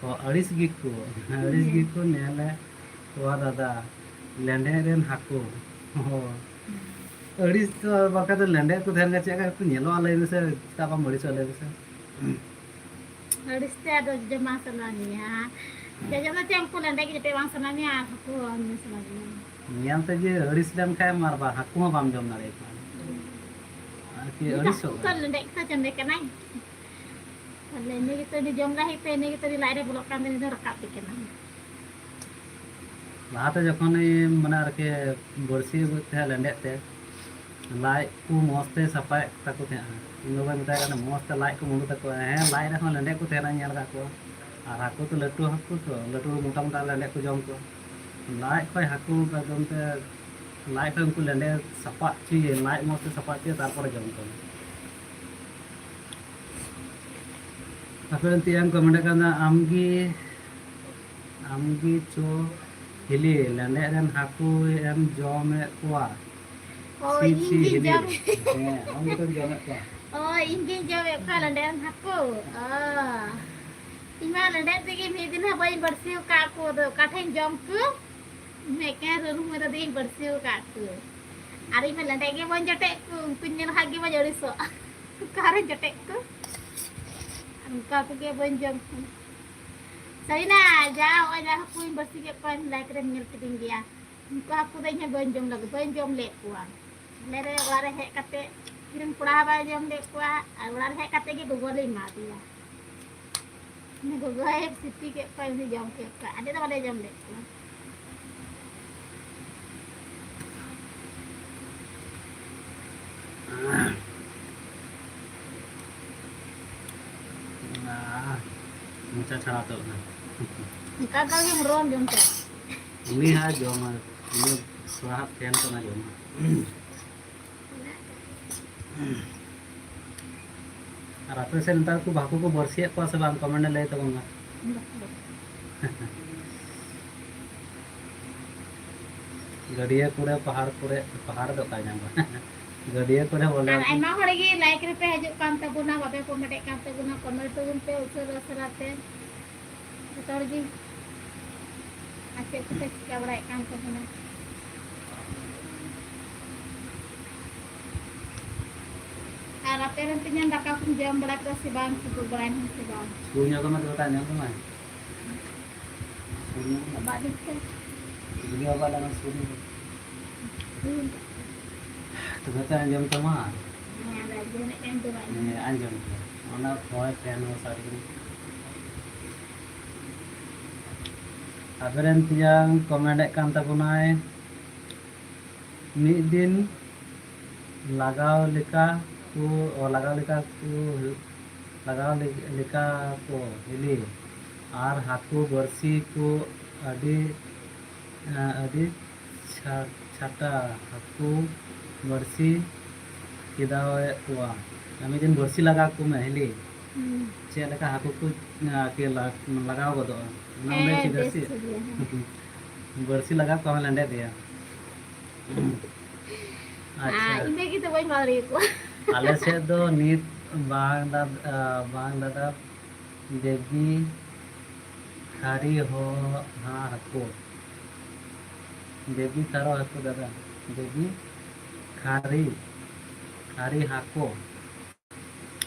ᱚ, ᱟᱹᱲᱤᱥ ᱜᱮ ᱠᱚ, ᱟᱹᱲᱤᱥ ᱜᱮ ᱠᱚ ᱧᱮᱞᱮᱫ ᱠᱚᱣᱟ ᱫᱟᱫᱟ, ᱞᱮᱸᱰᱮᱫ ᱨᱮᱱ ᱦᱟᱹᱠᱩ᱾ ᱚ, ᱟᱹᱲᱤᱥ ᱫᱚ ᱵᱟᱠᱷᱟᱡ ᱫᱚ ᱞᱮᱸᱰᱮᱫ ᱠᱚ ᱛᱟᱦᱮᱱ ᱠᱷᱟᱱ ᱪᱮᱫ ᱞᱮᱠᱟ ᱠᱚ ᱧᱮᱞᱚᱜᱼᱟ, ᱞᱟᱹᱭ ᱢᱮᱥᱮ, ᱪᱮᱫᱟᱜ ᱵᱟᱢ ᱟᱹᱲᱤᱥᱚᱜᱼᱟ, ᱞᱟᱹᱭ ᱢᱮᱥᱮ? ᱟᱹᱲᱤᱥ ᱛᱮ ᱟᱫᱚ ᱡᱚᱡᱚᱢ ᱵᱟᱝ ᱥᱟᱱᱟ ᱢᱮᱭᱟ᱾ ᱡᱚᱡᱚᱢ ᱫᱚ ᱪᱮᱫ, ᱩᱱᱠᱩ ᱞᱮᱸᱰᱮᱫ ᱜᱮ ᱡᱚᱴᱮᱫ ᱵᱟᱝ ᱥᱟᱱᱟ ᱢᱮᱭᱟ ᱟᱨ ᱦᱟᱹᱠᱩ ᱦᱚᱸ ᱵᱟᱝ ᱧᱮᱞ ᱥᱟᱱᱟ ᱢᱮᱭᱟ? ᱧᱮᱞ ᱛᱮ ᱡᱮ ᱟᱹᱲᱤᱥ ᱞᱮᱱ ᱠᱷᱟᱡ ᱮᱢ ᱟᱨ ᱵᱟ-, ᱦᱟᱹᱠᱩ ᱦᱚᱸ ᱵᱟᱢ ᱡᱚᱢ ᱫᱟᱲᱮᱭᱟᱠᱚᱣᱟ᱾ ᱟᱨᱠᱤ ᱩᱱᱤ ᱫᱚ ᱟᱹᱲᱤᱥᱚᱜ ᱦᱟᱹᱠᱩ ᱛᱚ ᱠᱟᱱᱟ᱾ ᱞᱮᱸᱰᱮᱫ ᱠᱚ ᱪᱟᱸᱫᱮ ᱠᱟᱱᱟᱭ᱾ ᱛᱟᱦᱞᱮ ᱤᱱᱟᱹ ᱜᱮᱛᱚ ᱩᱱᱤ ᱡᱚᱢ ᱞᱟᱹᱜᱤᱫ ᱛᱮ, ᱤᱱᱟᱹ ᱜᱮᱛᱚ ᱩᱱᱤ ᱞᱟᱡ ᱨᱮ ᱵᱚᱞᱚᱜ ᱠᱟᱱ ᱛᱮ ᱩᱱᱤ ᱫᱚ ᱨᱟᱠᱟᱵ ᱮ ᱠᱟᱱᱟ᱾ ᱞᱟᱦᱟᱛᱮ ᱡᱚᱠᱷᱚᱱᱤᱧ, ᱢᱟᱱᱮ ᱟᱨᱠᱤ ᱵᱟᱹᱲᱥᱤ ᱟᱹᱜᱩᱭᱮᱫ ᱛᱟᱦᱮᱸᱫ ᱞᱮᱸᱰᱮᱫ ᱛᱮ, ᱞᱟᱡ ᱠᱚ ᱢᱚᱡᱽ ᱛᱮ ᱥᱟᱯᱷᱟᱭᱮᱫ ᱛᱟᱠᱚ ᱛᱟᱦᱮᱸᱫᱼᱟ᱾ ᱤᱧ ᱵᱟᱵᱟᱭ ᱢᱮᱛᱟᱭ ᱠᱟᱱᱟ, "ᱢᱚᱡᱽ ᱛᱮ ᱞᱟᱡ ᱠᱚ ᱢᱩᱸᱰᱩ ᱛᱟᱠᱚᱣᱟ᱾" ᱦᱮᱸ, ᱞᱟᱡ ᱨᱮᱦᱚᱸ ᱞᱮᱸᱰᱮᱫ ᱠᱚ ᱛᱟᱦᱮᱱᱟ, ᱧᱮᱞ ᱟᱠᱟᱫ ᱠᱚᱣᱟ᱾ ᱟᱨ ᱦᱟᱹᱠᱩ ᱫᱚ ᱞᱟᱹᱴᱩ ᱦᱟᱹᱠᱩ ᱛᱚ, ᱞᱟᱹᱴᱩ ᱢᱚᱴᱟ ᱢᱚᱴᱟ ᱞᱮᱸᱰᱮᱫ ᱠᱚ ᱡᱚᱢ ᱠᱚᱣᱟ᱾ ᱞᱟᱡ ᱠᱷᱚᱡ ᱦᱟᱹᱠᱩ ᱮᱠᱫᱚᱢ ᱛᱮ, ᱞᱟᱡ ᱠᱷᱚᱡ ᱩᱱᱠᱩ ᱞᱮᱸᱰᱮᱫ ᱥᱟᱯᱷᱟ ᱦᱚᱪᱚᱭᱮ, ᱞᱟᱡ ᱢᱚᱡᱽ ᱛᱮ ᱥᱟᱯᱷᱟ ᱦᱚᱪᱚᱭᱮ, ᱛᱟᱨᱯᱚᱨᱮ ᱡᱚᱢ ᱠᱚᱣᱟ᱾ ᱟᱯᱮ ᱨᱮᱱ ᱛᱮᱭᱟᱝ ᱠᱚ ᱢᱮᱱᱮᱫ ᱠᱟᱱᱟ, ᱟᱢᱜᱮ, ᱟᱢᱜᱮ ᱪᱚ ᱦᱤᱞᱤ, ᱞᱮᱸᱰᱮᱫ ᱨᱮᱱ ᱦᱟᱹᱠᱩᱭ ᱮᱢ ᱡᱚᱢᱮᱫ ᱠᱚᱣᱟ᱾ ᱚ, ᱪᱷᱤ, ᱤᱧ ᱪᱷᱤ, ᱜᱤᱧ ᱦᱤᱞᱤ᱾ ᱡᱚᱢ᱾ ᱦᱮᱸ, ᱟᱢ ᱜᱮᱛᱚᱢ ᱡᱚᱢᱮᱫ ᱠᱚᱣᱟ᱾ ᱚ, ᱤᱧ ᱜᱤᱧ ᱡᱚᱢᱮᱫ ᱠᱚᱣᱟ ᱞᱮᱸᱰᱮᱫ ᱨᱮᱱ ᱦᱟᱹᱠᱩ᱾ ᱚ, ᱤᱧ ᱢᱟ ᱞᱮᱸᱰᱮᱫ ᱛᱮᱜᱮ ᱢᱤᱫ ᱫᱤᱱ ᱦᱚᱸ ᱵᱟᱹᱧ ᱵᱟᱹᱲᱥᱤ ᱟᱠᱟᱫ ᱠᱚ, ᱟᱫᱚ ᱚᱠᱟ ᱴᱷᱮᱱ ᱡᱚᱢ ᱠᱚ? ᱤᱧ ᱢᱟ ᱮᱠᱮᱱ ᱨᱩᱢ ᱨᱮᱜᱮᱧ ᱵᱟᱹᱲᱥᱤ ᱟᱠᱟᱫ ᱠᱚ᱾ ᱟᱨ ᱤᱧ ᱢᱟ ᱞᱮᱸᱰᱮᱫ ᱜᱮ ᱵᱟᱹᱧ ᱡᱚᱴᱮᱫ ᱠᱚ, ᱩᱱᱠᱩᱧ ᱧᱮᱞ ᱠᱷᱟᱡ ᱜᱮ ᱵᱟᱹᱧ ᱟᱹᱲᱤᱥᱚᱜ᱾ ᱚᱠᱟᱨᱮᱧ ᱡᱚᱴᱮᱫ ᱠᱚ? ᱚᱱᱠᱟ ᱠᱚᱜᱮ ᱵᱟᱹᱧ ᱡᱚᱢ ᱠᱚ᱾ ᱥᱟᱹᱨᱤᱱᱟ, ᱡᱟ ᱦᱚᱸᱜᱼᱚᱭ ᱡᱟ ᱦᱟᱹᱠᱩᱧ ᱵᱟᱹᱲᱥᱤ ᱠᱮᱫ ᱠᱚᱣᱟ, ᱞᱟᱭᱤᱠ ᱨᱮᱢ ᱧᱮᱞ ᱠᱤᱫᱤᱧ ᱜᱮᱭᱟ᱾ ᱩᱱᱠᱩ ᱦᱟᱹᱠᱩ ᱫᱚ ᱤᱧ ᱦᱚᱸ ᱵᱟᱹᱧ ᱡᱚᱢ ᱞᱮᱫ, ᱵᱟᱹᱧ ᱡᱚᱢ ᱞᱮᱫ ᱠᱚᱣᱟ᱾ ᱟᱞᱮ ᱨᱮ ᱚᱲᱟᱜ ᱨᱮ ᱦᱮᱡ ᱠᱟᱛᱮ, ᱤᱧ ᱨᱮᱱ ᱠᱚᱲᱟ ᱦᱚᱸ ᱵᱟᱭ ᱡᱚᱢ ᱞᱮᱫ ᱠᱚᱣᱟ, ᱟᱨ ᱚᱲᱟᱜ ᱨᱮ ᱦᱮᱡ ᱠᱟᱛᱮ ᱜᱮ ᱜᱚᱜᱚ ᱞᱮ ᱮᱢᱟ ᱫᱮᱭᱟ᱾ ᱩᱱᱤ ᱜᱚᱜᱚᱭ ᱥᱤᱯᱤ ᱠᱮᱫ ᱠᱚᱣᱟ, ᱩᱱᱤ ᱡᱚᱢ ᱠᱮᱫ ᱠᱚᱣᱟ, ᱟᱞᱮ ᱫᱚ ᱵᱟᱞᱮ ᱡᱚᱢ ᱞᱮᱫ ᱠᱚᱣᱟ᱾ ᱟᱦ, ᱢᱚᱪᱟ ᱪᱷᱟᱲᱟ ᱛᱚ ᱚᱱᱟ᱾ ᱚᱱᱠᱟ ᱠᱟᱜᱮ ᱨᱚᱲ ᱟᱸᱡᱚᱢ ᱛᱮ᱾ ᱩᱱᱤ ᱦᱟᱸᱜ ᱡᱚᱢᱟ, ᱩᱱᱤ ᱛᱷᱚᱲᱟ ᱦᱟᱸᱜ ᱯᱷᱮᱱ ᱠᱟᱱᱟ, ᱡᱚᱢᱟ᱾ ᱟᱨ ᱟᱯᱮ ᱥᱮᱫ ᱱᱮᱛᱟᱨ ᱠᱚ ᱦᱟᱹᱠᱩ ᱠᱚ ᱵᱟᱹᱲᱥᱤᱭᱮᱫ ᱠᱚᱣᱟ ᱥᱮ ᱵᱟᱝ? ᱠᱚᱢᱮᱱᱴ ᱨᱮ ᱞᱟᱹᱭ ᱛᱟᱵᱚᱱ ᱢᱮ᱾ ᱜᱟᱹᱰᱭᱟᱹ ᱠᱚᱨᱮ, ᱯᱟᱦᱟᱲ ᱠᱚᱨᱮ, ᱯᱟᱦᱟᱲ ᱫᱚ ᱚᱠᱟᱭ ᱧᱟᱢᱟ? ᱜᱟᱹᱰᱭᱟᱹ ᱠᱚᱨᱮ ᱵᱚᱞᱮ ᱟᱨ ᱟᱨᱠᱤ᱾ ᱟᱭᱢᱟ ᱦᱚᱲ ᱜᱮ ᱞᱟᱭᱤᱠ ᱨᱮᱯᱮ ᱦᱤᱡᱩᱜ ᱠᱟᱱ ᱛᱟᱵᱚᱱᱟ, ᱵᱟᱯᱮ ᱠᱚᱢᱮᱱᱴ ᱮᱫ ᱠᱟᱱ ᱛᱟᱵᱚᱱᱟ, ᱠᱚᱢᱮᱱᱴ ᱛᱟᱵᱚᱱ ᱯᱮ ᱩᱥᱟᱹᱨᱟ ᱩᱥᱟᱹᱨᱟ ᱛᱮ᱾ ᱡᱚᱛᱚ ᱦᱚᱲ ᱜᱮ᱾ ᱟᱨ ᱪᱮᱫ ᱠᱚᱯᱮ ᱪᱤᱠᱟᱹ ᱵᱟᱲᱟᱭᱮᱫ ᱠᱟᱱ ᱛᱟᱵᱚᱱᱟ? ᱟᱨ ᱟᱯᱮ ᱨᱮᱱ ᱛᱮᱧᱟᱝ ᱫᱟᱠᱟ ᱠᱚᱢ ᱡᱚᱢ ᱵᱟᱲᱟ ᱠᱮᱫᱟ ᱥᱮ ᱵᱟᱝ? ᱠᱤᱫᱩᱵ ᱵᱟᱲᱟᱭᱮᱱᱟᱢ ᱥᱮ ᱵᱟᱝ? ᱥᱩᱨ ᱧᱚᱜ ᱠᱟᱱᱟ ᱛᱚᱵᱮ ᱛᱟᱭᱱᱚᱢ ᱠᱟᱱᱟ᱾ ᱥᱩᱨ ᱧᱚᱜ ᱠᱟᱱᱟ᱾ ᱵᱟᱵᱟ ᱫᱤᱠᱠᱟᱹ᱾ ᱡᱩᱫᱤ ᱵᱟᱵᱟ ᱞᱟᱜᱟ ᱥᱩᱨ ᱧᱚᱜ ᱠᱟᱱᱟ᱾ ᱦᱩᱸ᱾ ᱛᱚᱵᱮ ᱛᱚ ᱟᱸᱡᱚᱢ ᱛᱟᱢᱟ᱾ ᱦᱮᱸ, ᱟᱫᱚ ᱟᱸᱡᱚᱢᱮᱫ ᱠᱟᱱ ᱫᱚ ᱵᱟᱝ᱾ ᱦᱮᱸ, ᱟᱸᱡᱚᱢ ᱠᱮᱫᱟ᱾ ᱚᱱᱟ ᱦᱚᱭ ᱯᱷᱮᱱ ᱦᱚᱸ ᱥᱟᱰᱮ ᱠᱟᱱᱟ᱾ ᱟᱵᱮᱱ ᱛᱮᱭᱟᱝ ᱠᱚᱢᱮᱱᱴ ᱮᱫ ᱠᱟᱱ ᱛᱟᱵᱚᱱᱟᱭ, ᱢᱤᱫ ᱫᱤᱱ ᱞᱟᱜᱟᱣ ᱞᱮᱠᱟ ᱠᱚ, ᱚ, ᱞᱟᱜᱟᱣ ᱞᱮᱠᱟ ᱠᱚ, ᱞᱟᱜᱟᱣ ᱞᱮ-, ᱞᱮᱠᱟ ᱠᱚ ᱦᱤᱞᱤ ᱟᱨ ᱦᱟᱹᱠᱩ ᱵᱟᱹᱲᱥᱤ ᱠᱚ ᱟᱹᱰᱤ, ᱟᱹᱰᱤ ᱪᱷᱟ-, ᱪᱷᱟᱴᱟ ᱦᱟᱹᱠᱩ ᱵᱟᱹᱲᱥᱤ ᱠᱮᱫᱟᱣᱮᱫ ᱠᱚᱣᱟ᱾ ᱟᱨ ᱢᱤᱫ ᱫᱤᱱ ᱵᱟᱹᱲᱥᱤ ᱞᱟᱜᱟᱣ ᱠᱚᱢᱮ ᱦᱤᱞᱤ᱾ ᱦᱩᱸ᱾ ᱪᱮᱫ ᱞᱮᱠᱟ ᱦᱟᱹᱠᱩ ᱠᱚ, ᱟᱨᱠᱤ, ᱞᱟ-, ᱞᱟᱜᱟᱣ ᱜᱚᱫᱚᱜᱼᱟ᱾ ᱚᱱᱟ ᱦᱮᱸ, ᱚᱸᱰᱮ ᱪᱮᱫ ᱵᱮᱥ ᱵᱟᱹᱲᱥᱤ? ᱴᱷᱤᱠ ᱜᱮᱭᱟ, ᱦᱮᱸ᱾ ᱵᱟᱹᱲᱥᱤ ᱞᱟᱜᱟᱣ ᱠᱚᱣᱟ, ᱞᱮᱸᱰᱮᱫ ᱮᱭᱟ᱾ ᱟᱪᱪᱷᱟ᱾ ᱟᱨ ᱤᱧ ᱫᱚ ᱠᱤᱱᱛᱩ ᱵᱟᱹᱧ ᱵᱟᱲᱟᱭ ᱠᱚᱣᱟ᱾ ᱟᱞᱮ ᱥᱮᱫ ᱫᱚ ᱱᱤᱛ ᱵᱟᱝ ᱫᱟ-, ᱵᱟᱝ ᱫᱟᱫᱟ, ᱵᱮᱵᱤ ᱠᱷᱟᱨᱤ ᱦᱚ-, ᱦᱟ ᱦᱟᱹᱠᱩ᱾ ᱵᱮᱵᱤ ᱠᱷᱟᱨᱚ ᱦᱟᱹᱠᱩ ᱫᱟᱫᱟ᱾ ᱵᱮᱵᱤ ᱠᱷᱟᱨᱤ, ᱠᱷᱟᱨᱤ ᱦᱟᱹᱠᱩ᱾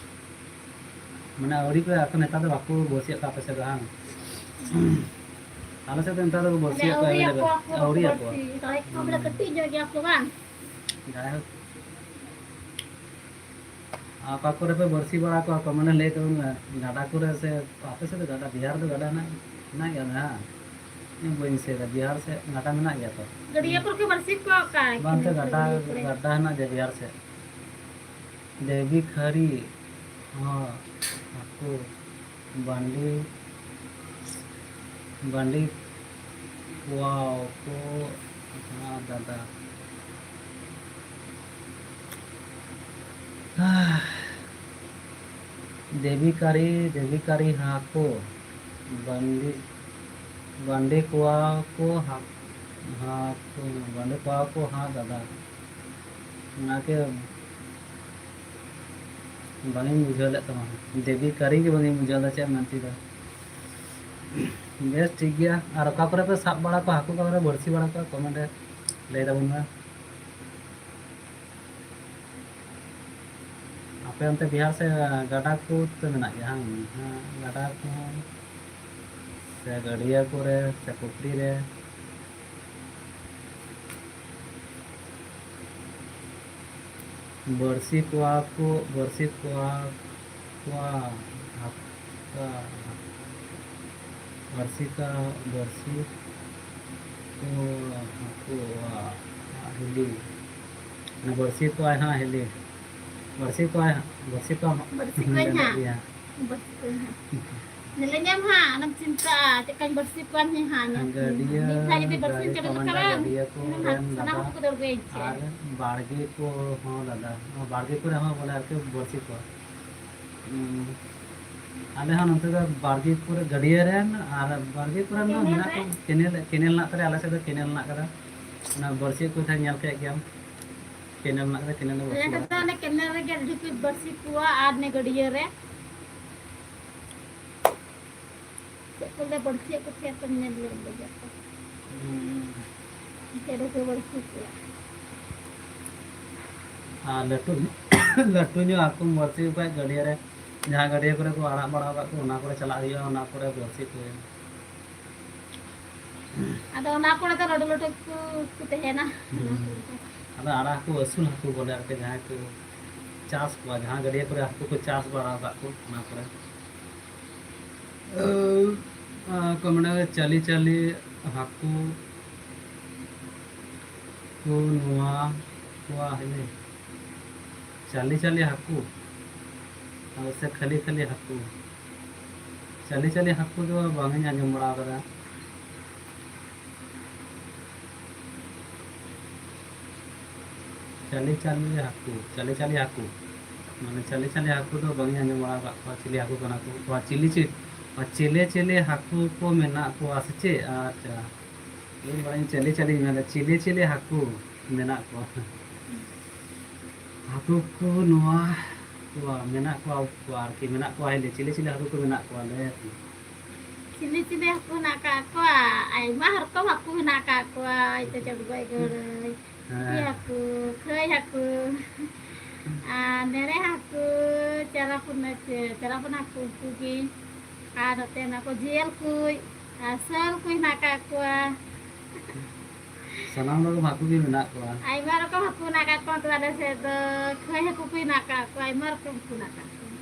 ᱢᱟᱱᱮ ᱟᱹᱣᱨᱤ ᱯᱮ, ᱟᱯᱮ ᱱᱮᱛᱟᱨ ᱫᱚ ᱵᱟᱠᱚ ᱵᱟᱹᱲᱥᱤᱭᱮᱫ ᱠᱚᱣᱟ ᱟᱯᱮ ᱥᱮᱫ ᱫᱚ, ᱵᱟᱝ? ᱟᱞᱮ ᱥᱮᱫ ᱫᱚ ᱱᱮᱛᱟᱨ ᱫᱚ ᱵᱟᱹᱲᱥᱤ ᱟᱹᱣᱨᱤ ᱟᱠᱚᱣᱟ ᱟᱠᱚᱣᱟ ᱠᱚ ᱠᱚ ᱟᱹᱣᱨᱤ ᱵᱟᱹᱲᱥᱤ᱾ ᱟᱠᱚᱣᱟ᱾ ᱛᱟᱦᱞᱮ ᱠᱚ ᱵᱚᱞᱮ ᱠᱟᱹᱴᱤᱡ ᱧᱚᱜ ᱜᱮᱭᱟ ᱠᱚ ᱵᱟᱝ? ᱡᱟᱭᱦᱳᱠ, ᱚᱠᱟ ᱠᱚᱨᱮ ᱯᱮ ᱵᱟᱹᱲᱥᱤ ᱵᱟᱲᱟ ᱠᱚᱣᱟ ᱠᱚ ᱢᱟᱱᱮ ᱞᱟᱹᱭ ᱛᱟᱵᱚᱱ ᱢᱮ, ᱜᱟᱰᱟ ᱠᱚᱨᱮ ᱥᱮ ᱟᱯᱮ ᱥᱮᱫ ᱫᱚ ᱜᱟᱰᱟ, ᱵᱤᱦᱟᱨ ᱫᱚ ᱜᱟᱰᱟ ᱦᱮᱱᱟᱜ, ᱦᱮᱱᱟᱜ ᱜᱮᱭᱟ ᱦᱟᱸᱜ? ᱤᱧ ᱵᱟᱹᱧ ᱫᱤᱥᱟᱹᱭᱮᱫᱟ, ᱵᱤᱦᱟᱨ ᱥᱮᱫ ᱜᱟᱰᱟ ᱢᱮᱱᱟᱜ ᱜᱮᱭᱟ ᱛᱚ? ᱜᱟᱹᱰᱭᱟᱹ ᱠᱚᱨᱮ ᱠᱚ ᱵᱟᱹᱲᱥᱤ ᱠᱚᱣᱟ ᱚᱠᱟ ᱵᱟᱝ ᱛᱚ, ᱠᱷᱮᱛ ᱜᱟᱰᱟ, ᱜᱟᱹᱰᱭᱟᱹ ᱠᱚᱨᱮ? ᱜᱟᱰᱟ ᱦᱮᱱᱟᱜ ᱜᱮᱭᱟ ᱵᱤᱦᱟᱨ ᱥᱮᱫ᱾ ᱫᱮᱵᱤ ᱠᱷᱟᱨᱤ ᱦᱚᱸ ᱦᱟᱹᱠᱩ ᱵᱟᱹᱱᱰᱤ, ᱵᱟᱹᱱᱰᱤ ᱠᱚᱣᱟ ᱠᱚ ᱦᱟᱸ ᱫᱟᱫᱟ᱾ ᱫᱮᱵᱤ ᱠᱟᱨᱤ, ᱫᱮᱵᱤ ᱠᱟᱨᱤ ᱦᱟᱹᱠᱩ ᱵᱟᱹᱱᱰᱤ, ᱵᱟᱹᱱᱰᱤ ᱠᱚᱣᱟ ᱠᱚ ᱦᱟᱹᱠᱩ, ᱦᱟᱹᱠᱩ ᱵᱟᱹᱱᱰᱤ ᱠᱚᱣᱟ ᱠᱚ ᱦᱟᱸ ᱫᱟᱫᱟ᱾ ᱚᱱᱟᱜᱮ ᱵᱟᱝ ᱤᱧ ᱵᱩᱡᱷᱟᱹᱣ ᱞᱮᱫ ᱛᱟᱢᱟ᱾ ᱫᱮᱵᱤ ᱠᱟᱹᱨᱤ ᱜᱮ ᱵᱟᱝ ᱤᱧ ᱵᱩᱡᱷᱟᱹᱣ ᱫᱟ ᱪᱮᱫ ᱮᱢ ᱢᱮᱱ ᱦᱚᱪᱚᱭᱮᱫᱟ᱾ ᱵᱮᱥ, ᱴᱷᱤᱠ ᱜᱮᱭᱟ᱾ ᱟᱨ ᱚᱠᱟ ᱠᱚᱨᱮ ᱯᱮ ᱥᱟᱵ ᱵᱟᱲᱟ ᱠᱚᱣᱟ ᱦᱟᱹᱠᱩ, ᱚᱠᱟ ᱠᱚᱨᱮ ᱵᱟᱹᱲᱥᱤ ᱵᱟᱲᱟ ᱠᱚᱣᱟ, comment ᱨᱮ ᱞᱟᱹᱭ ᱛᱟᱵᱚᱱ ᱢᱮ᱾ ᱟᱯᱮ ᱚᱱᱛᱮ ᱵᱤᱦᱟᱨ ᱥᱮᱫ ᱜᱟᱰᱟ ᱠᱚ ᱛᱚ ᱢᱮᱱᱟᱜ ᱜᱮᱭᱟ, ᱦᱟᱝ? ᱦᱮᱸ, ᱜᱟᱰᱟ ᱠᱚᱦᱚᱸ ᱥᱮ ᱜᱟᱹᱰᱭᱟᱹ ᱠᱚᱨᱮ ᱥᱮ ᱯᱩᱠᱷᱨᱤ ᱨᱮ᱾ ᱵᱟᱹᱲᱥᱤ ᱠᱚᱣᱟ ᱠᱚ, ᱵᱟᱹᱲᱥᱤ ᱠᱚᱣᱟ, ᱠᱚᱣᱟ, ᱦᱟᱯᱛᱟ, ᱵᱟᱹᱲᱥᱤ ᱠᱟ-, ᱵᱟᱹᱲᱥᱤ ᱠᱚ, ᱦᱟᱹᱠᱩ, ᱦᱤᱞᱤ᱾ ᱢᱟᱱᱮ ᱵᱟᱹᱲᱥᱤ ᱠᱚᱣᱟᱭ ᱦᱟᱸᱜ ᱦᱤᱞᱤ᱾ ᱵᱟᱹᱲᱥᱤ ᱠᱚᱣᱟᱭ ᱦᱟᱸᱜ, ᱵᱟᱹᱲᱥᱤ ᱠᱚᱣᱟᱢ ᱦᱟᱸᱜ᱾ ᱵᱟᱹᱲᱥᱤ ᱠᱚᱣᱟᱹᱧ ᱦᱟᱸᱜ᱾ ᱵᱟᱹᱲᱥᱤ ᱠᱚᱣᱟᱹᱧ ᱦᱟᱸᱜ᱾ ᱧᱮᱞᱮᱧᱟᱢ ᱦᱟᱸᱜ, ᱟᱞᱚᱢ ᱪᱤᱱᱛᱟᱹᱜᱼᱟ, ᱪᱮᱫ ᱞᱮᱠᱟᱧ ᱵᱟᱹᱲᱥᱤ ᱠᱚᱣᱟ ᱦᱟᱸᱜ᱾ ᱜᱟᱹᱰᱭᱟᱹ, ᱢᱤᱫ ᱫᱷᱟᱣ ᱡᱩᱫᱤ ᱵᱟᱹᱲᱥᱤᱢ ᱜᱟᱹᱰᱭᱟᱹ ᱪᱟᱹᱞᱩ ᱠᱚ ᱞᱮᱠᱷᱟᱱ ᱢᱮᱱᱟ, ᱵᱟᱝ, ᱜᱟᱹᱰᱭᱟᱹ ᱠᱚ ᱤᱱᱟᱹ ᱨᱮᱱ ᱦᱟᱸᱜ ᱥᱟᱱᱟᱢ ᱫᱟᱫᱟ ᱠᱚᱠᱚ ᱫᱟᱹᱲ ᱟᱹᱜᱩᱭᱟ ᱤᱧ ᱴᱷᱮᱱ᱾ ᱟᱨ ᱵᱟᱲᱜᱮ ᱠᱚᱦᱚᱸ ᱫᱟᱫᱟ, ᱱᱚᱣᱟ ᱵᱟᱲᱜᱮ ᱠᱚᱨᱮ ᱦᱚᱸ ᱵᱚᱞᱮ ᱟᱨᱠᱤ ᱵᱟᱹᱲᱥᱤ ᱠᱚᱣᱟ᱾ ᱦᱩᱸ᱾ ᱟᱞᱮ ᱦᱚᱸ ᱱᱚᱛᱮ ᱫᱚ ᱵᱟᱲᱜᱮ ᱠᱚᱨᱮ, ᱜᱟᱹᱰᱭᱟᱹ ᱨᱮᱱ ᱟᱨ ᱵᱟᱲᱜᱮ ᱠᱚᱨᱮᱱ ᱫᱚ ᱠᱮᱱᱮᱞ ᱢᱮᱱᱟᱜ ᱨᱮ? ᱠᱚᱣᱟ, ᱠᱮᱱᱮᱞ, ᱠᱮᱱᱮᱞ ᱦᱮᱱᱟᱜ ᱛᱟᱞᱮᱭᱟ, ᱟᱞᱮ ᱥᱮᱫ ᱫᱚ ᱠᱮᱱᱮᱞ ᱦᱮᱱᱟᱜ ᱠᱟᱫᱟ᱾ ᱚᱱᱟ ᱵᱟᱹᱲᱥᱤ ᱠᱚ ᱛᱟᱦᱮᱸ ᱧᱮᱞ ᱠᱮᱫ ᱜᱮᱭᱟᱢ, ᱠᱮᱱᱮᱞ ᱦᱮᱱᱟᱜ ᱠᱟᱫᱟ, ᱠᱮᱱᱮᱞ ᱨᱮ ᱵᱟᱹᱲᱥᱤ ᱟᱞᱮ ᱵᱟᱲᱟ ᱫᱚ ᱠᱚᱣᱟ᱾ ᱚᱱᱮ ᱠᱮᱱᱮᱞ ᱨᱮᱜᱮ ᱟᱹᱰᱤ ᱰᱷᱮᱨ ᱠᱚ ᱵᱟᱹᱲᱥᱤ ᱠᱚᱣᱟ ᱟᱨ ᱚᱱᱮ ᱜᱟᱹᱰᱭᱟᱹ ᱨᱮ᱾ ᱪᱮᱫ ᱠᱚ ᱞᱟᱹᱭᱟ, ᱵᱟᱹᱲᱥᱤᱭᱮᱫ ᱠᱚ ᱛᱟᱦᱮᱸᱫ ᱛᱚ, ᱧᱮᱞ ᱞᱮᱫ ᱜᱮᱭᱟ ᱠᱚ᱾ ᱦᱩᱸ᱾ ᱪᱮᱫ ᱨᱮᱠᱚ ᱵᱟᱹᱲᱥᱤ ᱠᱚᱣᱟ᱾ ᱟᱨ ᱞᱟᱹᱴᱩ, ᱞᱟᱹᱴᱩ ᱧᱚᱜ ᱦᱟᱹᱠᱩᱢ ᱵᱟᱹᱲᱥᱤ ᱠᱚ ᱠᱷᱟᱡ ᱜᱟᱹᱰᱭᱟᱹ ᱨᱮ, ᱡᱟᱦᱟᱸ ᱜᱟᱹᱰᱭᱟᱹ ᱠᱚᱨᱮ ᱠᱚ ᱟᱲᱟᱜ ᱵᱟᱲᱟ ᱟᱠᱟᱫ ᱠᱚ, ᱚᱱᱟ ᱠᱚᱨᱮ ᱪᱟᱞᱟᱜ ᱦᱩᱭᱩᱜᱼᱟ, ᱚᱱᱟ ᱠᱚᱨᱮ ᱵᱟᱹᱲᱥᱤ ᱠᱚ ᱦᱩᱭᱩᱜᱼᱟ᱾ ᱟᱫᱚ ᱚᱱᱟ ᱠᱚᱨᱮ ᱫᱚ ᱞᱟᱹᱴᱩ ᱞᱟᱹᱴᱩ ᱠᱚ, ᱠᱚ ᱛᱟᱦᱮᱱᱟ᱾ ᱦᱩᱸ᱾ ᱚᱱᱟ ᱠᱚᱨᱮ ᱫᱚ᱾ ᱟᱫᱚ ᱟᱲᱟ ᱦᱟᱹᱠᱩ, ᱟᱹᱥᱩᱞ ᱦᱟᱹᱠᱩ ᱵᱚᱞᱮ ᱟᱨᱠᱤ, ᱡᱟᱦᱟᱸᱭ ᱠᱚ ᱪᱟᱥ ᱠᱚᱣᱟ, ᱡᱟᱦᱟᱸ ᱜᱟᱹᱰᱭᱟᱹ ᱠᱚᱨᱮ ᱦᱟᱹᱠᱩ ᱠᱚ ᱪᱟᱥ ᱵᱟᱲᱟ ᱟᱠᱟᱫ ᱠᱚ, ᱚᱱᱟ ᱠᱚᱨᱮ᱾ ᱟᱸ, ᱠᱚ ᱢᱮᱱᱟ ᱪᱟᱹᱞᱤ ᱪᱟᱹᱞᱤ ᱦᱟᱹᱠᱩ ᱠᱚ ᱱᱚᱣᱟ ᱠᱚᱣᱟ ᱦᱮᱞᱮ᱾ ᱪᱟᱹᱞᱤ ᱪᱟᱹᱞᱤ ᱦᱟᱹᱠᱩ, ᱟᱨ ᱥᱮ ᱠᱷᱟᱹᱞᱤ ᱠᱷᱟᱹᱞᱤ ᱦᱟᱹᱠᱩ? ᱪᱟᱹᱞᱤ ᱪᱟᱹᱞᱤ ᱦᱟᱹᱠᱩ ᱫᱚ ᱵᱟᱝ ᱤᱧ ᱟᱸᱡᱚᱢ ᱵᱟᱲᱟ ᱟᱠᱟᱫᱟ᱾ ᱪᱟᱹᱞᱤ ᱪᱟᱹᱞᱤ ᱦᱟᱹᱠᱩ, ᱪᱟᱹᱞᱤ ᱪᱟᱹᱞᱤ ᱦᱟᱹᱠᱩ, ᱢᱟᱱᱮ ᱪᱟᱹᱞᱤ ᱪᱟᱹᱞᱤ ᱦᱟᱹᱠᱩ ᱫᱚ ᱵᱟᱝ ᱤᱧ ᱟᱸᱡᱚᱢ ᱵᱟᱲᱟ ᱟᱠᱟᱫ ᱠᱚᱣᱟ᱾ ᱪᱤᱞᱤ ᱦᱟᱹᱠᱩ ᱠᱟᱱᱟ ᱠᱚ? ᱚ, ᱪᱤᱞᱤ ᱪᱤ-, ᱚ, ᱪᱤᱞᱤ ᱪᱤᱞᱤ ᱦᱟᱹᱠᱩ ᱠᱚ ᱢᱮᱱᱟᱜ ᱠᱚᱣᱟ ᱥᱮ ᱪᱮᱫ? ᱟᱪᱪᱷᱟ, ᱤᱧ ᱵᱟᱲᱟᱭ ᱪᱤᱞᱤ ᱪᱤᱞᱤᱧ ᱢᱮᱱᱫᱟ, ᱪᱤᱞᱤ ᱪᱤᱞᱤ ᱦᱟᱹᱠᱩ ᱢᱮᱱᱟᱜ ᱠᱚᱣᱟ? ᱦᱟᱹᱠᱩ ᱠᱚ ᱱᱚᱣᱟ ᱠᱚ ᱢᱮᱱᱟᱜ ᱠᱚᱣᱟ, ᱩᱱᱠᱩ ᱟᱨᱠᱤ ᱢᱮᱱᱟᱜ ᱠᱚᱣᱟ, ᱦᱤᱞᱤ ᱪᱤᱞᱤ ᱪᱤᱞᱤ ᱦᱟᱹᱠᱩ ᱠᱚ ᱢᱮᱱᱟᱜ ᱠᱚᱣᱟ, ᱞᱟᱹᱭ ᱟᱠᱚ᱾ ᱪᱤᱞᱤ ᱪᱤᱞᱤ ᱦᱟᱹᱠᱩ ᱦᱮᱱᱟᱜ ᱟᱠᱟᱫ ᱠᱚᱣᱟ? ᱟᱭᱢᱟ ᱨᱚᱠᱚᱢ ᱦᱟᱹᱠᱩ ᱦᱮᱱᱟᱜ ᱟᱠᱟᱫ ᱠᱚᱣᱟ᱾ ᱤᱧ ᱫᱚ ᱪᱚᱲᱜᱚᱡ ᱜᱟᱹᱲᱟᱹᱭ, ᱯᱩᱴᱷᱤ ᱦᱮᱸ᱾ ᱦᱟᱹᱠᱩ, ᱠᱷᱟᱹᱭ ᱦᱟᱹᱠᱩ, ᱟᱨ ᱱᱮᱲᱮ ᱦᱟᱹᱠᱩ, ᱪᱟᱨᱟᱯᱩᱱ, ᱪᱟᱨᱟᱯᱩᱱ ᱦᱟᱹᱠᱩ, ᱩᱱᱠᱩ ᱜᱮ᱾ ᱟᱨ ᱱᱚᱛᱮ ᱚᱱᱟ ᱠᱚ ᱡᱤᱭᱟᱹᱞ ᱠᱚ, ᱟᱨ ᱥᱟᱹᱞ ᱠᱚ ᱦᱮᱱᱟᱜ ᱟᱠᱟᱫ ᱠᱚᱣᱟ᱾ ᱥᱟᱱᱟᱢ ᱨᱚᱠᱚᱢ ᱦᱟᱹᱠᱩ ᱜᱮ ᱢᱮᱱᱟᱜ ᱠᱚᱣᱟ᱾ ᱟᱭᱢᱟ ᱨᱚᱠᱚᱢ ᱦᱟᱹᱠᱩ ᱦᱮᱱᱟᱜ ᱟᱠᱟᱫ ᱠᱚᱣᱟ᱾ ᱛᱚ ᱟᱞᱮ ᱥᱮᱫ ᱫᱚ ᱠᱷᱟᱹᱭ ᱦᱟᱹᱠᱩ ᱠᱚ ᱦᱮᱱᱟᱜ ᱟᱠᱟᱫ ᱠᱚᱣᱟ, ᱟᱭᱢᱟ ᱨᱚᱠᱚᱢ ᱦᱟᱹᱠᱩ ᱦᱮᱱᱟᱜ ᱟᱠᱟᱫ ᱠᱚᱣᱟ᱾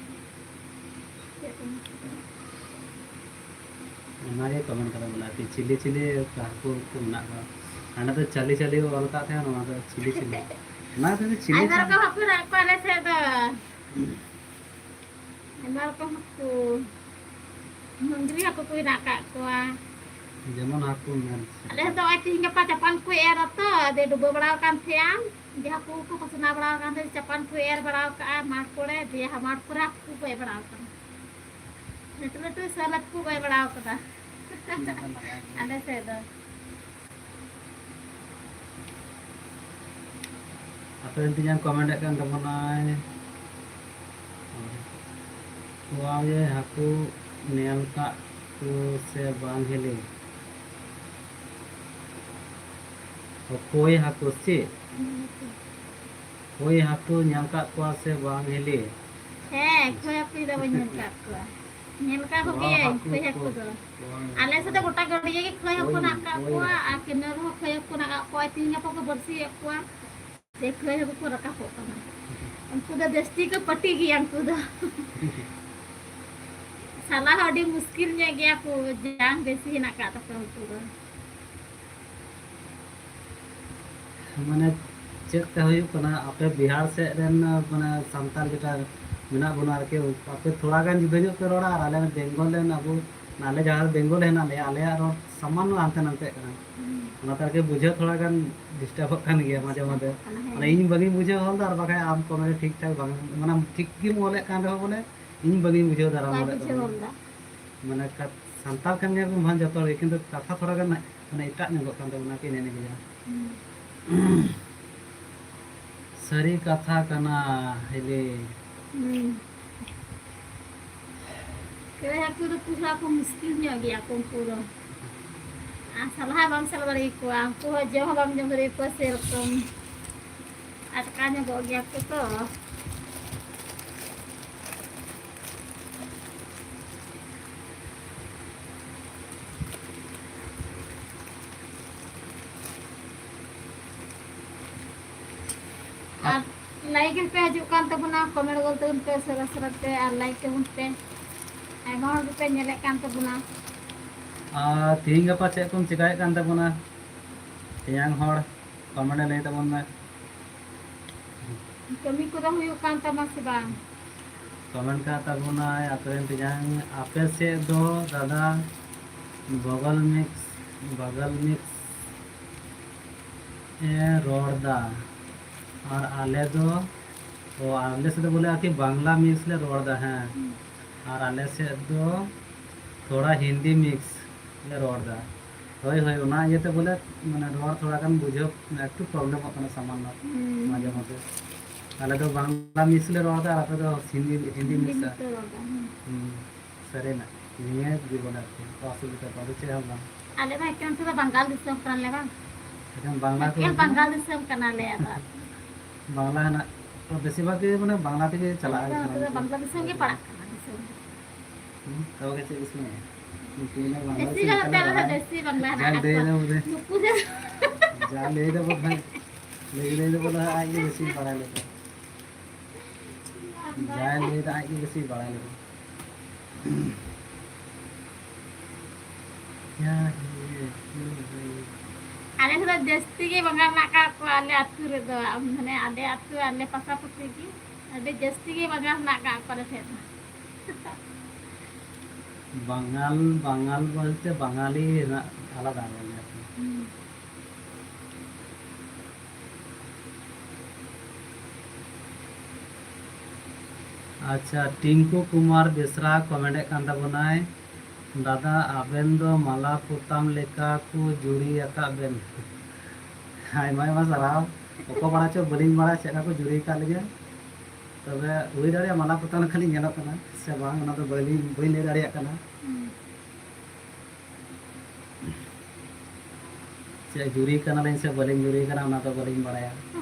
ᱪᱮᱫ ᱠᱚ ᱢᱮᱛᱟ ᱠᱚᱣᱟ? ᱚᱱᱟᱜᱮ ᱠᱚ ᱢᱮᱱ ᱠᱟᱫᱟ ᱵᱚᱞᱮ, ᱟᱨᱠᱤ ᱪᱤᱞᱤ ᱪᱤᱞᱤ ᱦᱟᱹᱠᱩ ᱠᱚ ᱢᱮᱱᱟᱜ ᱠᱚᱣᱟ᱾ ᱦᱟᱸᱰᱮ ᱫᱚ ᱪᱟᱹᱞᱤ ᱪᱟᱹᱞᱤ ᱚᱞ ᱟᱠᱟᱫ ᱛᱟᱦᱮᱸᱱᱟ, ᱱᱚᱣᱟ ᱫᱚ ᱪᱤᱞᱤ ᱪᱤᱞᱤ᱾ ᱚᱱᱟ ᱫᱚ ᱪᱤᱞᱤ ᱟᱭᱢᱟ ᱪᱤᱞᱤ? ᱨᱚᱠᱚᱢ ᱦᱟᱹᱠᱩ ᱦᱮᱱᱟᱜ ᱠᱚᱣᱟ ᱟᱞᱮ ᱥᱮᱫ ᱫᱚ᱾ ᱟᱭᱢᱟ ᱨᱚᱠᱚᱢ ᱦᱟᱹᱠᱩ᱾ ᱢᱟᱹᱜᱽᱨᱤ ᱦᱟᱹᱠᱩ ᱠᱚ ᱦᱮᱱᱟᱜ ᱟᱠᱟᱫ ᱠᱚᱣᱟ᱾ ᱡᱮᱢᱚᱱ ᱦᱟᱹᱠᱩ ᱢᱮᱱ᱾ ᱟᱞᱮ ᱫᱚ ᱱᱚᱜᱼᱚᱭ ᱛᱤᱦᱤᱧ ᱜᱟᱯᱟ ᱪᱟᱯᱟᱱ ᱠᱚ ᱮᱨ ᱟᱛᱚ, ᱟᱫᱚ ᱰᱩᱵᱟᱹ ᱵᱟᱲᱟᱣ ᱟᱠᱟᱱ ᱛᱟᱦᱮᱸᱜᱼᱟ᱾ ᱡᱮ ᱦᱟᱹᱠᱩ ᱠᱚ ᱯᱟᱥᱱᱟᱣ ᱵᱟᱲᱟᱣ ᱟᱠᱟᱱ ᱛᱟᱦᱮᱸ, ᱪᱟᱯᱟᱱ ᱠᱚ ᱮᱨ ᱵᱟᱲᱟᱣ ᱠᱟᱜᱼᱟ ᱢᱟᱴᱷ ᱠᱚᱨᱮ, ᱫᱤᱭᱮ ᱦᱟ-, ᱢᱟᱴᱷ ᱠᱚᱨᱮ ᱦᱟᱹᱠᱩ ᱠᱚ ᱜᱚᱡ ᱵᱟᱲᱟᱣ ᱟᱠᱟᱱᱟ᱾ ᱞᱟᱹᱴᱩ ᱞᱟᱹᱴᱩ ᱥᱟᱞᱟᱫ ᱠᱚ ᱜᱚᱡ ᱵᱟᱲᱟᱣ ᱠᱟᱫᱟ᱾ ᱟᱞᱮ ᱥᱮᱫ ᱫᱚ᱾ ᱟᱯᱮ ᱨᱮᱱ ᱛᱤᱧᱟᱝ comment ᱮᱫ ᱠᱟᱱ ᱛᱟᱵᱚᱱᱟᱭ᱾ ᱠᱚᱣᱟᱭ ᱦᱟᱹᱠᱩ ᱧᱮᱞ ᱠᱟᱜ ᱠᱚ ᱥᱮ ᱵᱟᱝ ᱦᱤᱞᱤ? ᱚᱠᱚᱭ ᱦᱟᱹᱠᱩ ᱥᱮ ᱪᱮᱫ? ᱠᱷᱚᱭ ᱦᱟᱹᱠᱩ ᱧᱮᱞ ᱠᱟᱜ ᱠᱚᱣᱟ ᱥᱮ ᱵᱟᱝ ᱦᱤᱞᱤ? ᱦᱮᱸ, ᱠᱷᱚᱭ ᱦᱟᱹᱠᱩ ᱫᱚ ᱵᱟᱹᱧ ᱧᱮᱞ ᱠᱟᱜ ᱠᱚᱣᱟ᱾ ᱧᱮᱞ ᱠᱟᱜ ᱠᱚᱜᱮᱭᱟᱹᱧ ᱠᱷᱟᱹᱭ ᱦᱟᱹᱠᱩ ᱫᱚ᱾ ᱟᱞᱮ ᱥᱮᱫ ᱫᱚ ᱜᱚᱴᱟ ᱜᱟᱹᱰᱭᱟᱹ ᱜᱮ ᱠᱷᱟᱹᱭ ᱦᱟᱹᱠᱩ ᱦᱮᱱᱟᱜ ᱠᱟᱜ ᱠᱚᱣᱟ ᱟᱨ ᱠᱮᱱᱮᱞ ᱨᱮᱦᱚᱸ ᱠᱷᱟᱹᱭ ᱦᱟᱹᱠᱩ ᱦᱮᱱᱟᱜ ᱠᱟᱜ ᱠᱚᱣᱟ᱾ ᱛᱤᱦᱤᱧ ᱜᱟᱯᱟ ᱠᱚ ᱵᱟᱹᱲᱥᱤᱭᱮᱫ ᱠᱚᱣᱟ᱾ ᱡᱮ ᱠᱷᱟᱹᱭ ᱦᱟᱹᱠᱩ ᱠᱚ ᱨᱟᱠᱟᱵᱚᱜ ᱠᱟᱱᱟ᱾ ᱩᱱᱠᱩ ᱫᱚ ᱡᱟᱹᱥᱛᱤ ᱠᱚ ᱯᱟᱹᱴᱤ ᱜᱮᱭᱟ ᱩᱱᱠᱩ ᱫᱚ᱾ ᱥᱟᱞᱟ ᱦᱚᱸ ᱟᱹᱰᱤ ᱢᱩᱥᱠᱤᱞ ᱧᱚᱜ ᱜᱮᱭᱟ ᱠᱚ, ᱡᱟᱝ ᱵᱮᱥᱤ ᱦᱮᱱᱟᱜ ᱠᱟᱜ ᱛᱟᱠᱚᱣᱟ ᱩᱱᱠᱩ ᱫᱚ᱾ ᱢᱟᱱᱮ ᱪᱮᱫ ᱛᱮ ᱦᱩᱭᱩᱜ ᱠᱟᱱᱟ, ᱟᱯᱮ ᱵᱤᱦᱟᱨ ᱥᱮᱫ ᱨᱮᱱ, ᱢᱟᱱᱮ ᱥᱟᱱᱛᱟᱲ ᱡᱮᱴᱟ ᱢᱮᱱᱟᱜ ᱵᱚᱱᱟ ᱟᱨᱠᱤ, ᱟᱯᱮ ᱛᱷᱚᱲᱟ ᱜᱟᱱ ᱡᱩᱫᱟᱹ ᱧᱚᱜ ᱯᱮ ᱨᱚᱲᱟ, ᱟᱨ ᱟᱞᱮ ᱵᱮᱝᱜᱚᱞ ᱨᱮᱱ ᱟᱵᱚ, ᱟᱞᱮ ᱡᱟᱦᱟᱸ ᱵᱮᱝᱜᱚᱞ ᱨᱮ ᱦᱮᱱᱟᱜ ᱞᱮᱭᱟ, ᱟᱞᱮᱭᱟᱜ ᱨᱚᱲ ᱥᱟᱢᱟᱱᱱᱚ ᱦᱟᱱᱛᱮ ᱱᱟᱛᱮᱜ ᱠᱟᱱᱟ᱾ ᱦᱩᱸ᱾ ᱚᱱᱟᱛᱮ ᱟᱨᱠᱤ ᱵᱩᱡᱷᱟᱹᱣ ᱛᱷᱚᱲᱟ ᱜᱟᱱ ᱰᱤᱥᱴᱟᱵᱚᱜ ᱠᱟᱱ ᱜᱮᱭᱟ ᱢᱟᱡᱷᱮ ᱢᱟᱡᱷᱮ᱾ ᱰᱤᱥᱴᱟᱵᱚᱜ ᱠᱟᱱᱟ, ᱦᱮᱸ᱾ ᱢᱟᱱᱮ ᱤᱧ ᱵᱟᱝᱤᱧ ᱵᱩᱡᱷᱟᱹᱣ ᱦᱚᱫ ᱫᱟ, ᱟᱨ ᱵᱟᱠᱷᱟᱡ ᱟᱢ ᱠᱚᱢᱮᱱᱴ ᱨᱮ ᱴᱷᱤᱠ ᱴᱷᱟᱠ ᱵᱟᱝ, ᱢᱟᱱᱮ ᱴᱷᱤᱠ ᱜᱮᱢ ᱚᱞᱮᱫ ᱠᱟᱱ ᱨᱮᱦᱚᱸ ᱵᱚᱞᱮ ᱤᱧ ᱵᱟᱝᱤᱧ ᱵᱩᱡᱷᱟᱹᱣ ᱫᱟᱨᱟᱢ ᱵᱟᱭ ᱫᱟᱲᱮᱭᱟᱜ ᱵᱩᱡᱷᱟᱹᱣ ᱠᱟᱱᱟ᱾ ᱦᱚᱫ ᱫᱟ᱾ ᱢᱟᱱᱮ ᱠᱟᱛ-, ᱥᱟᱱᱛᱟᱲ ᱠᱟᱱ ᱜᱮᱭᱟ ᱵᱚᱱ ᱵᱷᱟᱜ ᱡᱚᱛᱚ ᱦᱚᱲ ᱜᱮ, ᱠᱤᱱᱛᱩ ᱠᱟᱛᱷᱟ ᱛᱷᱚᱲᱟ ᱜᱟᱱ ᱢᱟᱱᱮ ᱮᱴᱟᱜ ᱧᱚᱜᱚᱜ ᱠᱟᱱ ᱛᱟᱵᱚᱱᱟ ᱠᱤ ᱱᱮᱜᱼᱮ ᱱᱤᱭᱟᱹ᱾ ᱦᱩᱸ᱾ ᱥᱟᱹᱨᱤ ᱠᱟᱛᱷᱟ ᱠᱟᱱᱟ ᱦᱤᱞᱤ᱾ ᱦᱩᱸ᱾ ᱠᱷᱟᱹᱭ ᱦᱟᱹᱠᱩ ᱫᱚ ᱯᱩᱨᱟ ᱠᱚ ᱢᱩᱥᱠᱤᱞ ᱧᱚᱜ ᱜᱮᱭᱟ ᱠᱚ ᱩᱱᱠᱩ ᱫᱚ᱾ ᱟᱨ ᱥᱟᱞᱟ ᱦᱚᱸ ᱵᱟᱢ ᱥᱟᱞᱟ ᱫᱟᱲᱮᱭᱟᱠᱚᱣᱟ, ᱩᱱᱠᱩ ᱦᱚᱸ ᱡᱚᱢ ᱦᱚᱸ ᱵᱟᱢ ᱡᱚᱢ ᱫᱟᱲᱮᱭᱟᱠᱚᱣᱟ ᱥᱮᱨᱚᱠᱚᱢ᱾ ᱟᱴᱠᱟ ᱧᱚᱜᱚᱜ ᱜᱮᱭᱟ ᱠᱚ ᱛᱚ᱾ ᱟᱨ ᱞᱟᱭᱤᱠ ᱨᱮᱯᱮ ᱦᱤᱡᱩᱜ ᱠᱟᱱ ᱛᱟᱵᱚᱱᱟ, ᱠᱚᱢᱮᱱᱴ ᱜᱚᱞ ᱛᱟᱵᱚᱱ ᱯᱮ ᱥᱟᱨᱟ ᱥᱟᱨᱟ ᱛᱮ, ᱟᱨ ᱞᱟᱭᱤᱠ ᱛᱟᱵᱚᱱ ᱯᱮ᱾ ᱟᱭᱢᱟ ᱦᱚᱲ ᱜᱮᱯᱮ ᱧᱮᱞᱮᱫ ᱠᱟᱱ ᱛᱟᱵᱚᱱᱟ᱾ ᱟᱨ ᱛᱤᱦᱤᱧ ᱜᱟᱯᱟ ᱪᱮᱫ ᱠᱚᱢ ᱪᱮᱠᱟᱭᱮᱫ ᱠᱟᱱ ᱛᱟᱵᱚᱱᱟ? ᱛᱮᱭᱟᱝ ᱦᱚᱲ, ᱠᱚᱢᱮᱱᱴ ᱨᱮ ᱞᱟᱹᱭ ᱛᱟᱵᱚᱱ ᱢᱮ᱾ ᱠᱟᱹᱢᱤ ᱠᱚᱫᱚ ᱦᱩᱭᱩᱜ ᱠᱟᱱ ᱛᱟᱢᱟ ᱥᱮ ᱵᱟᱝ? ᱠᱚᱢᱮᱱᱴ ᱠᱟᱜ ᱛᱟᱵᱚᱱᱟᱭ ᱟᱯᱮ ᱨᱮᱱ ᱛᱮᱭᱟᱝ, ᱟᱯᱮ ᱥᱮᱫ ᱫᱚ ᱫᱟᱫᱟ ᱵᱚᱜᱚᱞ ᱢᱤᱠᱥ, ᱵᱚᱜᱚᱞ ᱢᱤᱠᱥ ᱮ ᱨᱚᱲ ᱫᱟ, ᱟᱨ ᱟᱞᱮ ᱫᱚ, ᱚ, ᱟᱞᱮ ᱥᱮᱫ ᱫᱚ ᱵᱚᱞᱮ ᱟᱨᱠᱤ ᱵᱟᱝᱞᱟ ᱢᱤᱠᱥ ᱞᱮ ᱨᱚᱲ ᱫᱟ, ᱦᱮᱸ᱾ ᱦᱩᱸ᱾ ᱟᱨ ᱟᱞᱮ ᱥᱮᱫ ᱫᱚ ᱛᱷᱚᱲᱟ ᱦᱤᱱᱫᱤ ᱢᱤᱠᱥ ᱞᱮ ᱨᱚᱲ ᱫᱟ᱾ ᱦᱳᱭ, ᱦᱳᱭ, ᱚᱱᱟ ᱤᱭᱟᱹᱛᱮ ᱵᱚᱞᱮ, ᱢᱟᱱᱮ, ᱨᱚᱲ ᱛᱷᱚᱲᱟ ᱜᱟᱱ ᱵᱩᱡᱷᱟᱹᱣ ᱮᱠᱴᱩ ᱯᱨᱚᱵᱞᱮᱢᱚᱜ ᱠᱟᱱᱟ ᱥᱟᱢᱟᱱᱱᱚ, ᱦᱩᱸ᱾ ᱢᱟᱡᱷᱮ ᱢᱚᱫᱽᱫᱷᱮ᱾ ᱟᱞᱮ ᱫᱚ ᱵᱟᱝᱞᱟ ᱢᱤᱠᱥ ᱞᱮ ᱨᱚᱲ ᱫᱟ, ᱟᱨ ᱟᱯᱮ ᱫᱚ ᱦᱤᱱᱫᱤ, ᱦᱤᱱᱫᱤ ᱦᱤᱱᱫᱤ ᱢᱤᱠᱥ᱾ ᱢᱤᱠᱥ ᱞᱮ ᱨᱚᱲ ᱫᱟ, ᱦᱩᱸ᱾ ᱦᱩᱸ, ᱥᱟᱹᱨᱤᱱᱟᱜ᱾ ᱱᱤᱭᱟᱹ ᱜᱮ ᱵᱚᱞᱮ ᱟᱨᱠᱤ, ᱚᱥᱩᱵᱤᱫᱷᱟ ᱫᱚ ᱟᱫᱚ ᱪᱮᱫ ᱦᱚᱸ ᱵᱟᱝ᱾ ᱟᱞᱮ ᱢᱟ ᱮᱠᱮᱱ ᱛᱮᱫᱚ ᱵᱟᱝᱜᱟᱞ ᱫᱤᱥᱚᱢ ᱠᱟᱱᱟᱞᱮ ᱵᱟᱝ? ᱮᱠᱮᱱ ᱵᱟᱝᱞᱟ ᱠᱚ ᱮᱠᱮᱱ ᱦᱩᱭᱩᱜ ᱠᱟᱱᱟ᱾ ᱵᱟᱝᱜᱟᱞ ᱫᱤᱥᱚᱢ ᱠᱟᱱᱟᱞᱮ ᱟᱫᱚ᱾ ᱵᱟᱝᱞᱟ ᱦᱮᱱᱟᱜ, ᱵᱮᱥᱤᱨ ᱵᱷᱟᱜᱽ ᱜᱮ ᱢᱟᱱᱮ ᱵᱟᱝᱞᱟ ᱛᱮᱜᱮ ᱪᱟᱞᱟᱜᱼᱟ ᱟᱞᱮ ᱫᱚ ᱱᱚᱛᱮ ᱫᱚ ᱜᱷᱟᱨᱚᱸᱡᱽ ᱫᱚ᱾ ᱵᱟᱝᱞᱟ ᱫᱤᱥᱚᱢ ᱜᱮ ᱯᱟᱲᱟᱜ ᱠᱟᱱᱟ, ᱫᱤᱥᱚᱢ ᱫᱚ᱾ ᱦᱩᱸ, ᱛᱚᱵᱮ ᱪᱮᱫ ᱤᱥᱤᱱ ᱦᱩᱭᱩᱜᱼᱟ? ᱱᱩᱠᱩ ᱢᱟ ᱵᱟᱝᱞᱟ ᱵᱮᱥᱤ ᱤᱥᱤᱱ ᱵᱟᱝ ᱠᱟᱱᱟ, ᱛᱮ ᱵᱟᱲᱟᱭ᱾ ᱫᱮᱥᱤ ᱵᱟᱝᱞᱟ ᱡᱟ ᱦᱮᱱᱟᱜ ᱞᱟᱹᱭ ᱠᱚᱣᱟ᱾ ᱫᱟ ᱵᱚᱞᱮ, ᱱᱩᱠᱩ ᱫᱚ ᱡᱟ ᱞᱟᱹᱭ ᱫᱟ ᱵᱚᱞᱮ, ᱞᱟᱹᱭ, ᱞᱟᱹᱭ ᱫᱟ ᱵᱚᱞᱮ ᱟᱡ ᱜᱮ ᱵᱮᱥᱤ ᱵᱟᱲᱟᱭ ᱞᱮᱠᱟ᱾ ᱡᱟᱭ ᱞᱟᱹᱭ ᱫᱟ ᱟᱡ ᱜᱮ ᱵᱮᱥᱤ ᱵᱟᱲᱟᱭ ᱞᱮᱠᱟ᱾ ᱡᱟ ᱞᱟᱹᱭ ᱫᱟ᱾ ᱟᱞᱮ ᱥᱮᱫ ᱫᱚ ᱡᱟᱹᱥᱛᱤ ᱜᱮ ᱵᱟᱝᱜᱟᱞ ᱢᱮᱱᱟᱜ ᱟᱠᱟᱫ ᱠᱚᱣᱟ ᱟᱞᱮ ᱟᱹᱛᱩ ᱨᱮᱫᱚ, ᱢᱟᱱᱮ ᱟᱞᱮ ᱟᱹᱛᱩ, ᱟᱞᱮ ᱯᱟᱥᱟᱯᱟᱹᱥᱤ ᱜᱮ ᱟᱹᱰᱤ ᱡᱟᱹᱥᱛᱤ ᱜᱮ ᱵᱟᱝᱜᱟᱞ ᱢᱮᱱᱟᱜ ᱟᱠᱟᱫ ᱠᱚᱣᱟ ᱟᱞᱮ ᱥᱮᱫ ᱫᱚ᱾ ᱵᱟᱝᱜᱟᱞ, ᱵᱟᱝᱜᱟᱞ ᱵᱚᱞᱛᱮ ᱵᱟᱝᱜᱟᱞᱤ ᱨᱮᱱᱟᱜ ᱟᱞᱟᱫᱟ ᱵᱚᱞᱮ᱾ ᱦᱩᱸ᱾ ᱟᱪᱪᱷᱟ, ᱴᱤᱝᱠᱩ ᱠᱩᱢᱟᱨ ᱵᱮᱥᱨᱟ ᱠᱚᱢᱮᱱᱴ ᱮᱫ ᱠᱟᱱ ᱛᱟᱵᱚᱱᱟᱭ, ᱫᱟᱫᱟ, ᱟᱵᱮᱱ ᱫᱚ ᱢᱟᱞᱟ ᱯᱚᱛᱟᱢ ᱞᱮᱠᱟ ᱠᱚ ᱡᱩᱲᱤ ᱟᱠᱟᱫ ᱵᱮᱱ᱾ ᱟᱭᱢᱟ ᱟᱭᱢᱟ ᱥᱟᱨᱦᱟᱣ᱾ ᱚᱠᱚᱭ ᱵᱟᱲᱟ ᱪᱚ, ᱵᱟᱹᱞᱤᱧ ᱵᱟᱲᱟᱭᱟ ᱪᱮᱫ ᱞᱮᱠᱟ ᱠᱚ ᱡᱩᱲᱤ ᱟᱠᱟᱫ ᱞᱤᱧᱟ᱾ ᱛᱚᱵᱮ ᱦᱩᱭ ᱫᱟᱲᱮᱭᱟᱜᱼᱟ ᱢᱟᱞᱟ ᱯᱚᱛᱟᱢ ᱞᱮᱠᱟ ᱞᱤᱧ ᱧᱮᱞᱚᱜ ᱠᱟᱱᱟ ᱥᱮ ᱵᱟᱝ, ᱚᱱᱟ ᱫᱚ ᱵᱟᱹᱞᱤᱧ, ᱵᱟᱹᱧ ᱞᱟᱹᱭ ᱫᱟᱲᱮᱭᱟᱜ ᱠᱟᱱᱟ᱾ ᱦᱩᱸ᱾ ᱪᱮᱫ ᱡᱩᱨᱤ ᱠᱟᱱᱟᱞᱤᱧ ᱥᱮ ᱵᱟᱹᱞᱤᱧ ᱡᱩᱨᱤ ᱠᱟᱱᱟ, ᱚᱱᱟ ᱫᱚ ᱵᱟᱹᱞᱤᱧ ᱵᱟᱲᱟᱭᱟ᱾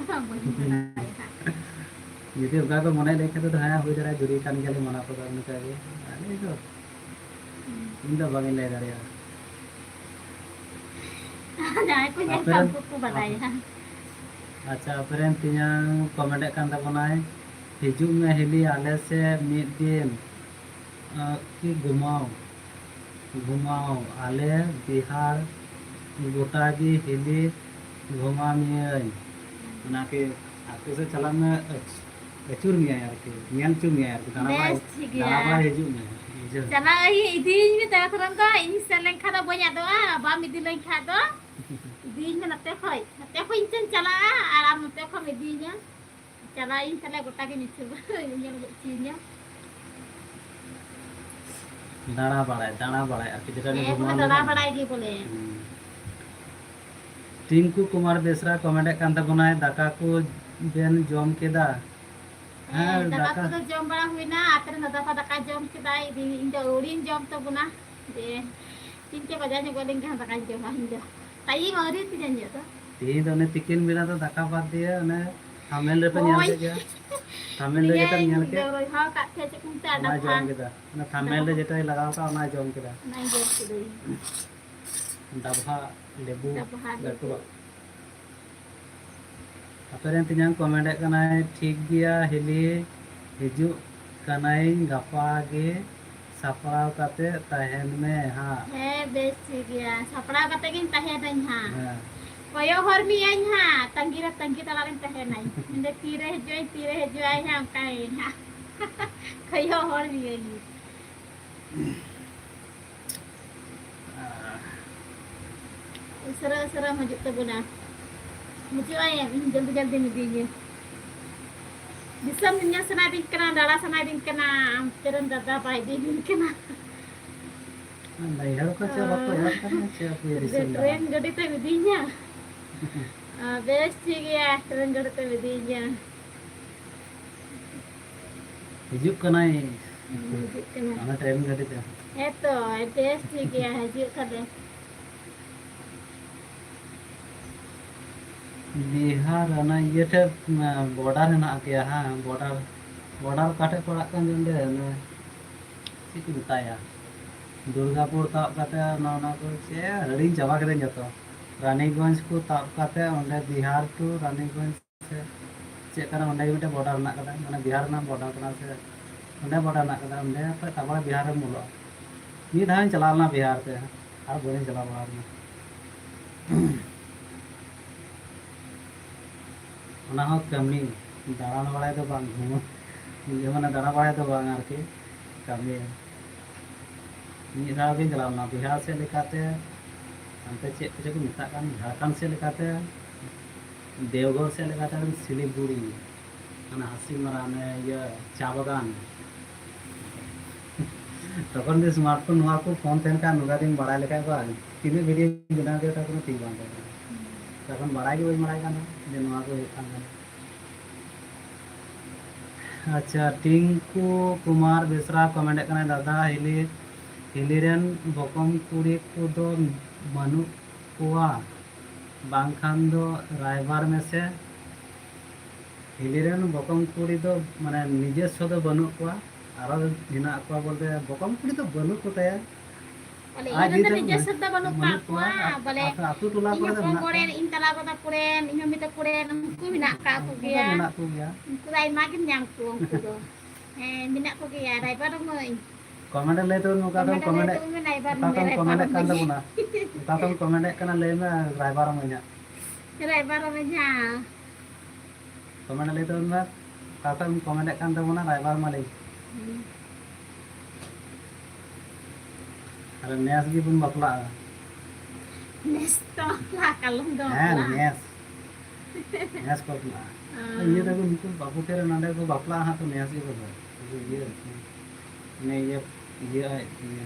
ᱵᱟᱹᱞᱤᱧ ᱵᱟᱲᱟᱭᱟ᱾ ᱡᱩᱫᱤ ᱚᱱᱠᱟ ᱠᱚ ᱢᱚᱱᱮ ᱞᱮᱠᱷᱟᱱ ᱫᱚ, ᱦᱮᱸ, ᱦᱩᱭ ᱫᱟᱲᱮᱭᱟᱜᱼᱟ, ᱡᱩᱨᱤ ᱠᱟᱱ ᱜᱮᱭᱟᱞᱤᱧ ᱢᱟᱱᱟ ᱠᱚᱫᱚ ᱚᱱᱠᱟ ᱜᱮ᱾ ᱟᱹᱞᱤᱧ ᱫᱚ, ᱦᱩᱸ᱾ ᱤᱧ ᱫᱚ ᱵᱟᱝᱤᱧ ᱞᱟᱹᱭ ᱫᱟᱲᱮᱭᱟᱜᱼᱟ᱾ ᱡᱟᱦᱟᱸᱭ ᱠᱚ ᱧᱮᱞ ᱟᱯᱮ ᱠᱚᱣᱟ, ᱨᱮᱱ, ᱩᱱᱠᱩ ᱠᱚ ᱵᱟᱰᱟᱭᱟ᱾ ᱟᱪᱪᱷᱟ, ᱟᱯᱮ ᱨᱮᱱ ᱛᱮᱧᱟᱝ ᱠᱚᱢᱮᱱᱴ ᱮᱫ ᱠᱟᱱ ᱛᱟᱵᱚᱱᱟᱭ, ᱦᱤᱡᱩᱜ ᱢᱮ ᱦᱤᱞᱤ ᱟᱞᱮ ᱥᱮᱫ ᱢᱤᱫ ᱫᱤᱱ, ᱟᱸ, ᱠᱤ ᱜᱷᱩᱢᱟᱣ, ᱜᱷᱩᱢᱟᱣ, ᱟᱞᱮ ᱵᱤᱦᱟᱨ ᱜᱚᱴᱟ ᱜᱮ ᱦᱤᱞᱤ ᱜᱷᱩᱢᱟ ᱢᱤᱭᱟᱹᱧ᱾ ᱚᱱᱟ ᱠᱤ ᱟᱠᱚ ᱥᱮᱫ ᱪᱟᱞᱟᱜ ᱢᱮ, ᱟᱹᱪ-, ᱟᱹᱪᱩᱨ ᱢᱮᱭᱟᱭ ᱟᱨᱠᱤ, ᱧᱮᱞ ᱦᱚᱪᱚ ᱢᱮᱭᱟᱭ ᱟᱨᱠᱤ, ᱫᱟᱬᱟ ᱵᱟᱲᱟᱭ, ᱵᱮᱥ, ᱴᱷᱤᱠ ᱜᱮᱭᱟ᱾ ᱫᱟᱬᱟ ᱵᱟᱲᱟᱭ ᱦᱤᱡᱩᱜ ᱢᱮ, ᱵᱩᱡᱷᱟᱹᱣ᱾ ᱪᱟᱞᱟᱜ ᱟᱹᱧ, ᱤᱫᱤᱭᱤᱧ ᱢᱮ ᱛᱚᱵᱮ ᱠᱷᱟᱱ ᱫᱚ, ᱤᱧ ᱥᱮᱱ ᱞᱮᱱᱠᱷᱟᱱ ᱫᱚ ᱵᱟᱹᱧ ᱟᱫᱚᱜᱼᱟ, ᱵᱟᱢ ᱤᱫᱤ ᱞᱮᱱᱠᱷᱟᱱ ᱫᱚ᱾ ᱤᱫᱤᱭᱤᱧ ᱢᱮ ᱱᱚᱛᱮ ᱠᱷᱚᱡ, ᱱᱚᱛᱮ ᱠᱷᱚᱡ ᱤᱧ ᱪᱚᱧ ᱪᱟᱞᱟᱜᱼᱟ ᱟᱨ ᱟᱢ ᱱᱚᱛᱮ ᱠᱷᱚᱡ ᱮᱢ ᱤᱫᱤᱭᱤᱧᱟ᱾ ᱪᱟᱞᱟᱜ ᱤᱧ ᱛᱟᱦᱞᱮ ᱜᱚᱴᱟ ᱜᱮ ᱧᱮᱞ ᱦᱚᱪᱚᱧᱟ᱾ ᱫᱟᱬᱟ ᱵᱟᱲᱟᱭ, ᱫᱟᱬᱟ ᱵᱟᱲᱟᱭ ᱟᱨᱠᱤ, ᱡᱮᱴᱟ ᱦᱮᱸ, ᱵᱚᱞᱮ ᱫᱟᱬᱟ ᱵᱟᱲᱟᱭ ᱜᱮ ᱵᱚᱞᱮ᱾ ᱦᱩᱸ᱾ ᱴᱤᱝᱠᱩ ᱠᱩᱢᱟᱨ ᱵᱮᱥᱨᱟ ᱠᱚᱢᱮᱱᱴ ᱮᱫ ᱠᱟᱱ ᱛᱟᱵᱚᱱᱟᱭ, ᱫᱟᱠᱟ ᱠᱚ ᱵᱮᱱ ᱡᱚᱢ ᱠᱮᱫᱟ? ᱦᱮᱸ, ᱦᱮᱸ, ᱫᱟᱠᱟ ᱫᱟᱠᱟ᱾ ᱠᱚᱫᱚ ᱡᱚᱢ ᱵᱟᱲᱟ ᱦᱩᱭᱱᱟ᱾ ᱟᱯᱮ ᱨᱮᱱ ᱫᱟᱫᱟ ᱠᱚ ᱫᱟᱠᱟ ᱡᱚᱢ ᱠᱮᱫᱟᱭ, ᱤᱧ ᱫᱚ ᱟᱹᱣᱲᱤᱧ ᱡᱚᱢ ᱛᱟᱵᱚᱱᱟ᱾ ᱡᱮ ᱛᱤᱱᱴᱮ ᱵᱟᱡᱟᱣ ᱧᱚᱜᱚᱜ ᱞᱮᱱᱠᱷᱟᱱ ᱫᱟᱠᱟᱧ ᱡᱚᱢᱟ ᱤᱧ ᱫᱚ᱾ ᱴᱟᱭᱤᱢ ᱟᱹᱣᱨᱤ ᱛᱤᱧᱟ ᱤᱧᱟᱹᱜ ᱫᱚ᱾ ᱛᱮᱦᱮᱧ ᱫᱚ ᱚᱱᱮ ᱛᱤᱠᱤᱱ ᱵᱮᱲᱟ ᱫᱚ ᱫᱟᱠᱟ ᱵᱟᱫ ᱫᱤᱭᱮ ᱚᱱᱮ ᱛᱷᱟᱢᱵᱱᱮᱞ ᱨᱮᱯᱮ ᱧᱮᱞ ᱦᱳᱭ᱾ ᱠᱮᱫ ᱜᱮᱭᱟ᱾ ᱛᱷᱟᱢᱮᱞ ᱨᱮ ᱡᱮᱴᱟᱢ ᱧᱮᱞ ᱠᱮᱫ, ᱨᱚᱦᱚᱭ ᱦᱚ ᱠᱟᱜ ᱛᱟᱦᱮᱸ, ᱪᱮᱫ ᱠᱚ ᱢᱮᱛᱟᱜᱼᱟ, ᱚᱱᱟ ᱰᱟᱵᱷᱟ᱾ ᱡᱚᱢ ᱠᱮᱫᱟ᱾ ᱚᱱᱟ ᱛᱷᱟᱢᱮᱞ ᱨᱮ ᱰᱟᱵᱷᱟ᱾ ᱡᱮᱴᱟᱭ ᱞᱟᱜᱟᱣ ᱠᱟᱜ, ᱚᱱᱟ ᱡᱚᱢ ᱠᱮᱫᱟ᱾ ᱚᱱᱟᱧ ᱡᱚᱢ ᱠᱮᱫᱟᱹᱧ᱾ ᱰᱟᱵᱷᱟ ᱞᱮᱵᱩ ᱰᱟᱵᱷᱟ ᱞᱮᱵᱩ᱾ ᱞᱟᱹᱴᱩᱣᱟᱜ᱾ ᱟᱯᱮ ᱨᱮᱱ ᱛᱮᱧᱟᱝ ᱠᱚᱢᱮᱱᱴ ᱮᱫ ᱠᱟᱱᱟᱭ, "ᱴᱷᱤᱠ ᱜᱮᱭᱟ ᱦᱤᱞᱤ, ᱦᱤᱡᱩᱜ ᱠᱟᱱᱟᱭᱤᱧ ᱜᱟᱯᱟ ᱜᱮ, ᱥᱟᱯᱲᱟᱣ ᱠᱟᱛᱮ ᱛᱟᱦᱮᱱ ᱢᱮ ᱦᱟᱸᱜ᱾" ᱦᱮᱸ, ᱵᱮᱥ ᱴᱷᱤᱠ ᱜᱮᱭᱟ, ᱥᱟᱯᱲᱟᱣ ᱠᱟᱛᱮ ᱜᱤᱧ ᱛᱟᱦᱮᱱᱟᱹᱧ ᱦᱟᱸᱜ᱾ ᱦᱮᱸ᱾ ᱠᱚᱭᱚᱜ ᱦᱚᱨ ᱢᱤᱭᱟᱹᱧ ᱦᱟᱸᱜ, ᱛᱟᱺᱜᱤ ᱨᱮ ᱛᱟᱺᱜᱤ ᱛᱟᱲᱟᱜ ᱨᱮᱧ ᱛᱟᱦᱮᱱᱟᱹᱧ᱾ ᱢᱮᱱᱫᱟ, "ᱛᱤᱨᱮ ᱦᱤᱡᱩᱜ ᱟᱭ, ᱛᱤᱨᱮ ᱦᱤᱡᱩᱜ ᱟᱭ ᱦᱟᱸᱜ", ᱚᱱᱠᱟᱭᱟᱹᱧ ᱦᱟᱸᱜ᱾ ᱠᱚᱭᱚᱜ ᱦᱚᱨ ᱢᱤᱭᱟᱹᱧ᱾ ᱩᱥᱟᱹᱨᱟ ᱩᱥᱟᱹᱨᱟ ᱦᱤᱡᱩᱜ ᱛᱟᱵᱚᱱᱟ᱾ ᱦᱤᱡᱩᱜ ᱟᱭ, ᱤᱧ ᱡᱚᱞᱫᱤ ᱡᱚᱞᱫᱤ ᱤᱫᱤᱭᱮᱭᱟ᱾ ᱫᱤᱥᱚᱢ ᱧᱮᱞ ᱥᱟᱱᱟᱭᱮᱫᱤᱧ ᱠᱟᱱᱟ, ᱫᱟᱬᱟ ᱥᱟᱱᱟᱭᱮᱫᱤᱧ ᱠᱟᱱᱟ, ᱟᱢ ᱛᱮᱨᱮᱱ ᱫᱟᱫᱟ ᱵᱟᱭ ᱤᱫᱤᱭᱤᱧ ᱠᱟᱱᱟ᱾ ᱱᱟᱹᱭᱦᱟᱹᱨ ᱠᱚ ᱪᱮᱫ ᱵᱟᱠᱚ ᱮᱢᱚᱜ ᱠᱟᱱᱟ, ᱪᱮᱫ ᱟᱯᱮ ᱫᱤᱥᱚᱢ ᱴᱨᱮᱱ ᱫᱟᱬᱟᱱ? ᱜᱟᱹᱰᱤ ᱛᱮᱢ ᱤᱫᱤᱭᱤᱧᱟ? ᱟᱨ ᱵᱮᱥ ᱴᱷᱤᱠ ᱜᱮᱭᱟ, ᱴᱨᱮᱱ ᱜᱟᱹᱰᱤ ᱛᱮᱢ ᱤᱫᱤᱭᱤᱧᱟ᱾ ᱦᱤᱡᱩᱜ ᱠᱟᱱᱟᱭ᱾ ᱦᱤᱡᱩᱜ ᱠᱟᱱᱟᱭ᱾ ᱚᱱᱟ ᱴᱨᱮᱱ ᱜᱟᱹᱰᱤ ᱛᱮ᱾ ᱦᱮᱸᱛᱚ, ᱵᱮᱥ ᱴᱷᱤᱠ ᱜᱮᱭᱟ, ᱦᱤᱡᱩᱜ ᱠᱷᱟᱱ ᱫᱚ᱾ ᱵᱤᱦᱟᱨ ᱚᱱᱟ ᱤᱭᱟᱹ ᱴᱷᱮᱱ, ᱵᱚᱰᱟᱨ ᱦᱮᱱᱟᱜ ᱜᱮᱭᱟ, ᱦᱮᱸ, ᱵᱚᱰᱟᱨ, ᱵᱚᱰᱟᱨ ᱚᱠᱟ ᱴᱷᱮᱱ ᱯᱟᱲᱟᱜ ᱠᱟᱱ ᱪᱚ ᱚᱸᱰᱮ, ᱚᱱᱮ ᱪᱮᱫ ᱠᱚ ᱢᱮᱛᱟᱭᱟ, ᱫᱩᱨᱜᱟᱯᱩᱨ ᱛᱟᱵ ᱠᱟᱛᱮ ᱚᱱᱟ, ᱚᱱᱟ ᱠᱚ ᱪᱮᱫ ᱦᱤᱲᱤᱧ ᱪᱟᱵᱟ ᱠᱮᱫᱟᱹᱧ ᱡᱚᱛᱚ᱾ ᱨᱟᱱᱤᱜᱚᱸᱡᱽ ᱠᱚ ᱛᱟᱵ ᱠᱟᱛᱮ ᱚᱸᱰᱮ ᱵᱤᱦᱟᱨ to ᱨᱟᱱᱤᱜᱚᱸᱡᱽ ᱥᱮ ᱪᱮᱫ ᱠᱟᱱᱟ, ᱚᱸᱰᱮ ᱜᱮ ᱢᱤᱫᱴᱮᱱ ᱵᱚᱰᱟᱨ ᱢᱮᱱᱟᱜ ᱠᱟᱫᱟ, ᱢᱟᱱᱮ ᱵᱤᱦᱟᱨ ᱨᱮᱱᱟᱜ ᱵᱚᱰᱟᱨ ᱠᱟᱱᱟ ᱥᱮ ᱚᱸᱰᱮ ᱵᱚᱰᱟᱨ ᱢᱮᱱᱟᱜ ᱠᱟᱫᱟ, ᱚᱸᱰᱮ ᱠᱷᱚᱱ ᱛᱟᱨᱯᱚᱨᱮ ᱵᱤᱦᱟᱨ ᱨᱮᱢ ᱵᱚᱞᱚᱜᱼᱟ᱾ ᱢᱤᱫ ᱫᱷᱟᱣ ᱤᱧ ᱪᱟᱞᱟᱣ ᱞᱮᱱᱟ ᱵᱤᱦᱟᱨ ᱛᱮ, ᱟᱨ ᱵᱟᱹᱧ ᱪᱟᱞᱟᱣ ᱵᱟᱲᱟ ᱟᱠᱟᱱᱟ᱾ ᱚᱱᱟ ᱦᱚᱸ ᱠᱟᱹᱢᱤ, ᱫᱟᱬᱟᱱ ᱵᱟᱲᱟᱭ ᱫᱚ ᱵᱟᱝ, ᱡᱮ ᱢᱟᱱᱮ ᱫᱟᱬᱟ ᱵᱟᱲᱟᱭ ᱫᱚ ᱵᱟᱝ ᱟᱨᱠᱤ, ᱠᱟᱹᱢᱤ᱾ ᱢᱤᱫ ᱫᱷᱟᱣ ᱜᱤᱧ ᱪᱟᱞᱟᱣ ᱞᱮᱱᱟ ᱵᱤᱦᱟᱨ ᱥᱮᱫ ᱞᱮᱠᱟᱛᱮ, ᱦᱟᱱᱛᱮ ᱪᱮᱫ ᱠᱚᱪᱚ ᱠᱚ ᱢᱮᱛᱟᱜ ᱠᱟᱱ, ᱡᱷᱟᱲᱠᱷᱚᱸᱰ ᱥᱮᱫ ᱞᱮᱠᱟᱛᱮ, ᱫᱮᱣᱜᱷᱚᱨ ᱥᱮᱫ ᱞᱮᱠᱟᱛᱮ ᱥᱤᱞᱤᱜᱩᱲᱤ, ᱚᱱᱟ ᱦᱟᱥᱤᱢᱟᱨᱟ, ᱚᱱᱮ ᱤᱭᱟᱹ, ᱪᱟ ᱵᱟᱜᱟᱱ᱾ ᱛᱚᱠᱷᱚᱱ ᱡᱮ ᱥᱢᱟᱨᱴᱯᱷᱳᱱ, ᱱᱚᱣᱟ ᱠᱚ ᱯᱷᱳᱱ ᱛᱟᱦᱮᱱ ᱠᱷᱟᱱ, ᱱᱚᱝᱠᱟ ᱫᱤᱱ ᱵᱟᱲᱟᱭ ᱞᱮᱠᱷᱟᱡ ᱵᱟᱝ, ᱛᱤᱱᱟᱹᱜ ᱵᱷᱤᱰᱤᱭᱳᱧ ᱵᱮᱱᱟᱣ ᱠᱮᱫᱟ, ᱛᱟ ᱠᱳᱱᱳ ᱴᱷᱤᱠ ᱵᱟᱝ ᱛᱟᱦᱮᱸ ᱠᱟᱱᱟ᱾ ᱛᱚᱠᱷᱚᱱ ᱵᱟᱲᱟᱭ ᱜᱮ ᱵᱟᱹᱧ ᱵᱟᱲᱟᱭ ᱠᱟᱱ ᱛᱟᱦᱮᱸᱱᱟ ᱡᱮ ᱱᱚᱣᱟ ᱠᱚ ᱦᱩᱭᱩᱜ ᱠᱟᱱ ᱛᱟᱦᱮᱸᱱᱟ᱾ ᱟᱪᱪᱷᱟ, ᱴᱤᱝᱠᱩ ᱠᱩᱢᱟᱨ ᱵᱮᱥᱨᱟ ᱠᱚᱢᱮᱱᱴ ᱮᱫ ᱠᱟᱱᱟᱭ, "ᱫᱟᱫᱟ, ᱦᱤᱞᱤ, ᱦᱤᱞᱤ ᱨᱮᱱ ᱵᱚᱠᱚᱢ ᱠᱩᱲᱤ ᱠᱚᱫᱚ ᱵᱟᱹᱱᱩᱜ ᱠᱚᱣᱟ, ᱵᱟᱝᱠᱷᱟᱱ ᱫᱚ ᱨᱟᱭᱵᱟᱨ ᱢᱮᱥᱮ, ᱦᱤᱞᱤ ᱨᱮᱱ ᱵᱚᱠᱚᱢ ᱠᱩᱲᱤ ᱫᱚ ᱢᱟᱱᱮ ᱱᱤᱡᱮᱥᱥᱚ ᱫᱚ ᱵᱟᱹᱱᱩᱜ ᱠᱚᱣᱟ, ᱟᱨᱚ ᱦᱮᱱᱟᱜ ᱠᱚᱣᱟ ᱵᱚᱞᱛᱮ ᱵᱚᱠᱚᱢ ᱠᱩᱲᱤ ᱫᱚ ᱵᱟᱹᱱᱩᱜ ᱠᱚ ᱛᱟᱭᱟ᱾ ᱵᱚᱞᱮ, ᱟᱡ ᱤᱧ ᱨᱮᱱ ᱫᱚ ᱡᱮᱛᱮ ᱱᱤᱡᱮᱥᱥᱚ ᱫᱚ ᱵᱟᱹᱱᱩᱜ ᱠᱟᱜ ᱠᱚᱣᱟ, ᱟᱨ ᱵᱚᱞᱮ, ᱟᱯᱮ ᱟᱹᱛᱩ ᱴᱚᱞᱟ ᱤᱧ ᱠᱚᱨᱮ ᱫᱚ ᱦᱚᱯᱚᱱ ᱢᱮᱱᱟᱜ ᱠᱚᱲᱟ, ᱠᱚᱣᱟ᱾ ᱤᱧ ᱛᱟᱞᱟ ᱫᱟᱫᱟ ᱠᱚᱨᱮᱱ, ᱤᱧ ᱦᱚᱸ ᱢᱤᱫᱴᱮᱡ ᱠᱚᱲᱟ, ᱩᱱᱠᱩ ᱢᱮᱱᱟᱜ ᱠᱟᱜ ᱩᱱᱠᱩ ᱫᱚ ᱠᱚᱜᱮᱭᱟ᱾ ᱢᱮᱱᱟᱜ ᱠᱚᱜᱮᱭᱟ᱾ ᱩᱱᱠᱩ ᱫᱚ ᱟᱭᱢᱟ ᱜᱤᱧ ᱧᱟᱢ ᱠᱚᱣᱟ, ᱩᱱᱠᱩ ᱫᱚ᱾ ᱦᱮᱸ, ᱢᱮᱱᱟᱜ ᱠᱚᱜᱮᱭᱟ, ᱨᱟᱭᱵᱟᱨ ᱢᱟᱹᱭ᱾ ᱠᱚᱢᱮᱱᱴ ᱨᱮ ᱞᱟᱹᱭ ᱛᱟᱵᱚᱱ ᱢᱮ, ᱚᱠᱟ ᱠᱚᱢ ᱠᱚᱢᱮᱱᱴ ᱨᱮ ᱠᱚᱢᱮᱱᱴ, ᱞᱟᱹᱭ ᱛᱟᱵᱚᱱ ᱢᱮ, ᱨᱟᱭᱵᱟᱨ ᱚᱠᱟ ᱢᱟᱹᱭ, ᱠᱚᱢ ᱨᱟᱭᱵᱟᱨ ᱠᱚᱢᱮᱱᱴ ᱠᱟᱱ ᱢᱟᱹᱭ᱾ ᱛᱟᱵᱚᱱᱟ, ᱚᱠᱟ ᱠᱚᱢ ᱠᱚᱢᱮᱱᱴ ᱠᱟᱱᱟ, ᱞᱟᱹᱭ ᱢᱮ, ᱨᱟᱭᱵᱟᱨ ᱢᱟᱹᱭ ᱦᱟᱸᱜ᱾ ᱨᱟᱭᱵᱟᱨ ᱢᱟᱹᱭ ᱦᱟᱸᱜ᱾ ᱠᱚᱢᱮᱱᱴ ᱞᱟᱹᱭ ᱛᱟᱵᱚᱱ ᱢᱮ, ᱚᱠᱟ ᱠᱚᱢ ᱠᱚᱢᱮᱱᱴ ᱠᱟᱱ ᱛᱟᱵᱚᱱᱟ, ᱨᱟᱭᱵᱟᱨ ᱢᱟᱹᱭ᱾ ᱦᱩᱸ᱾ ᱟᱨ ᱱᱮᱥ ᱜᱮᱵᱚᱱ ᱵᱟᱯᱞᱟᱜᱼᱟ᱾ ᱱᱮᱥ ᱫᱚ ᱵᱟᱯᱞᱟ, ᱠᱟᱞᱚᱢ ᱫᱚ ᱦᱮᱸ, ᱵᱟᱯᱞᱟ᱾ ᱱᱮᱥ᱾ ᱱᱮᱥ ᱠᱚ ᱵᱟᱯᱞᱟᱜᱼᱟ᱾ ᱦᱮᱸ᱾ ᱤᱭᱟᱹ ᱛᱟᱠᱚ ᱱᱩᱠᱩ ᱵᱟᱹᱵᱩ ᱛᱮ ᱱᱚᱰᱮ ᱠᱚ ᱵᱟᱯᱞᱟᱜᱼᱟ ᱦᱟᱸᱜ, ᱛᱚ ᱱᱮᱥ ᱜᱮ ᱵᱚᱞᱮ᱾ ᱤᱭᱟᱹ, ᱢᱟᱱᱮ ᱤᱭᱟᱹ, ᱤᱭᱟᱹ, ᱤᱭᱟᱹ᱾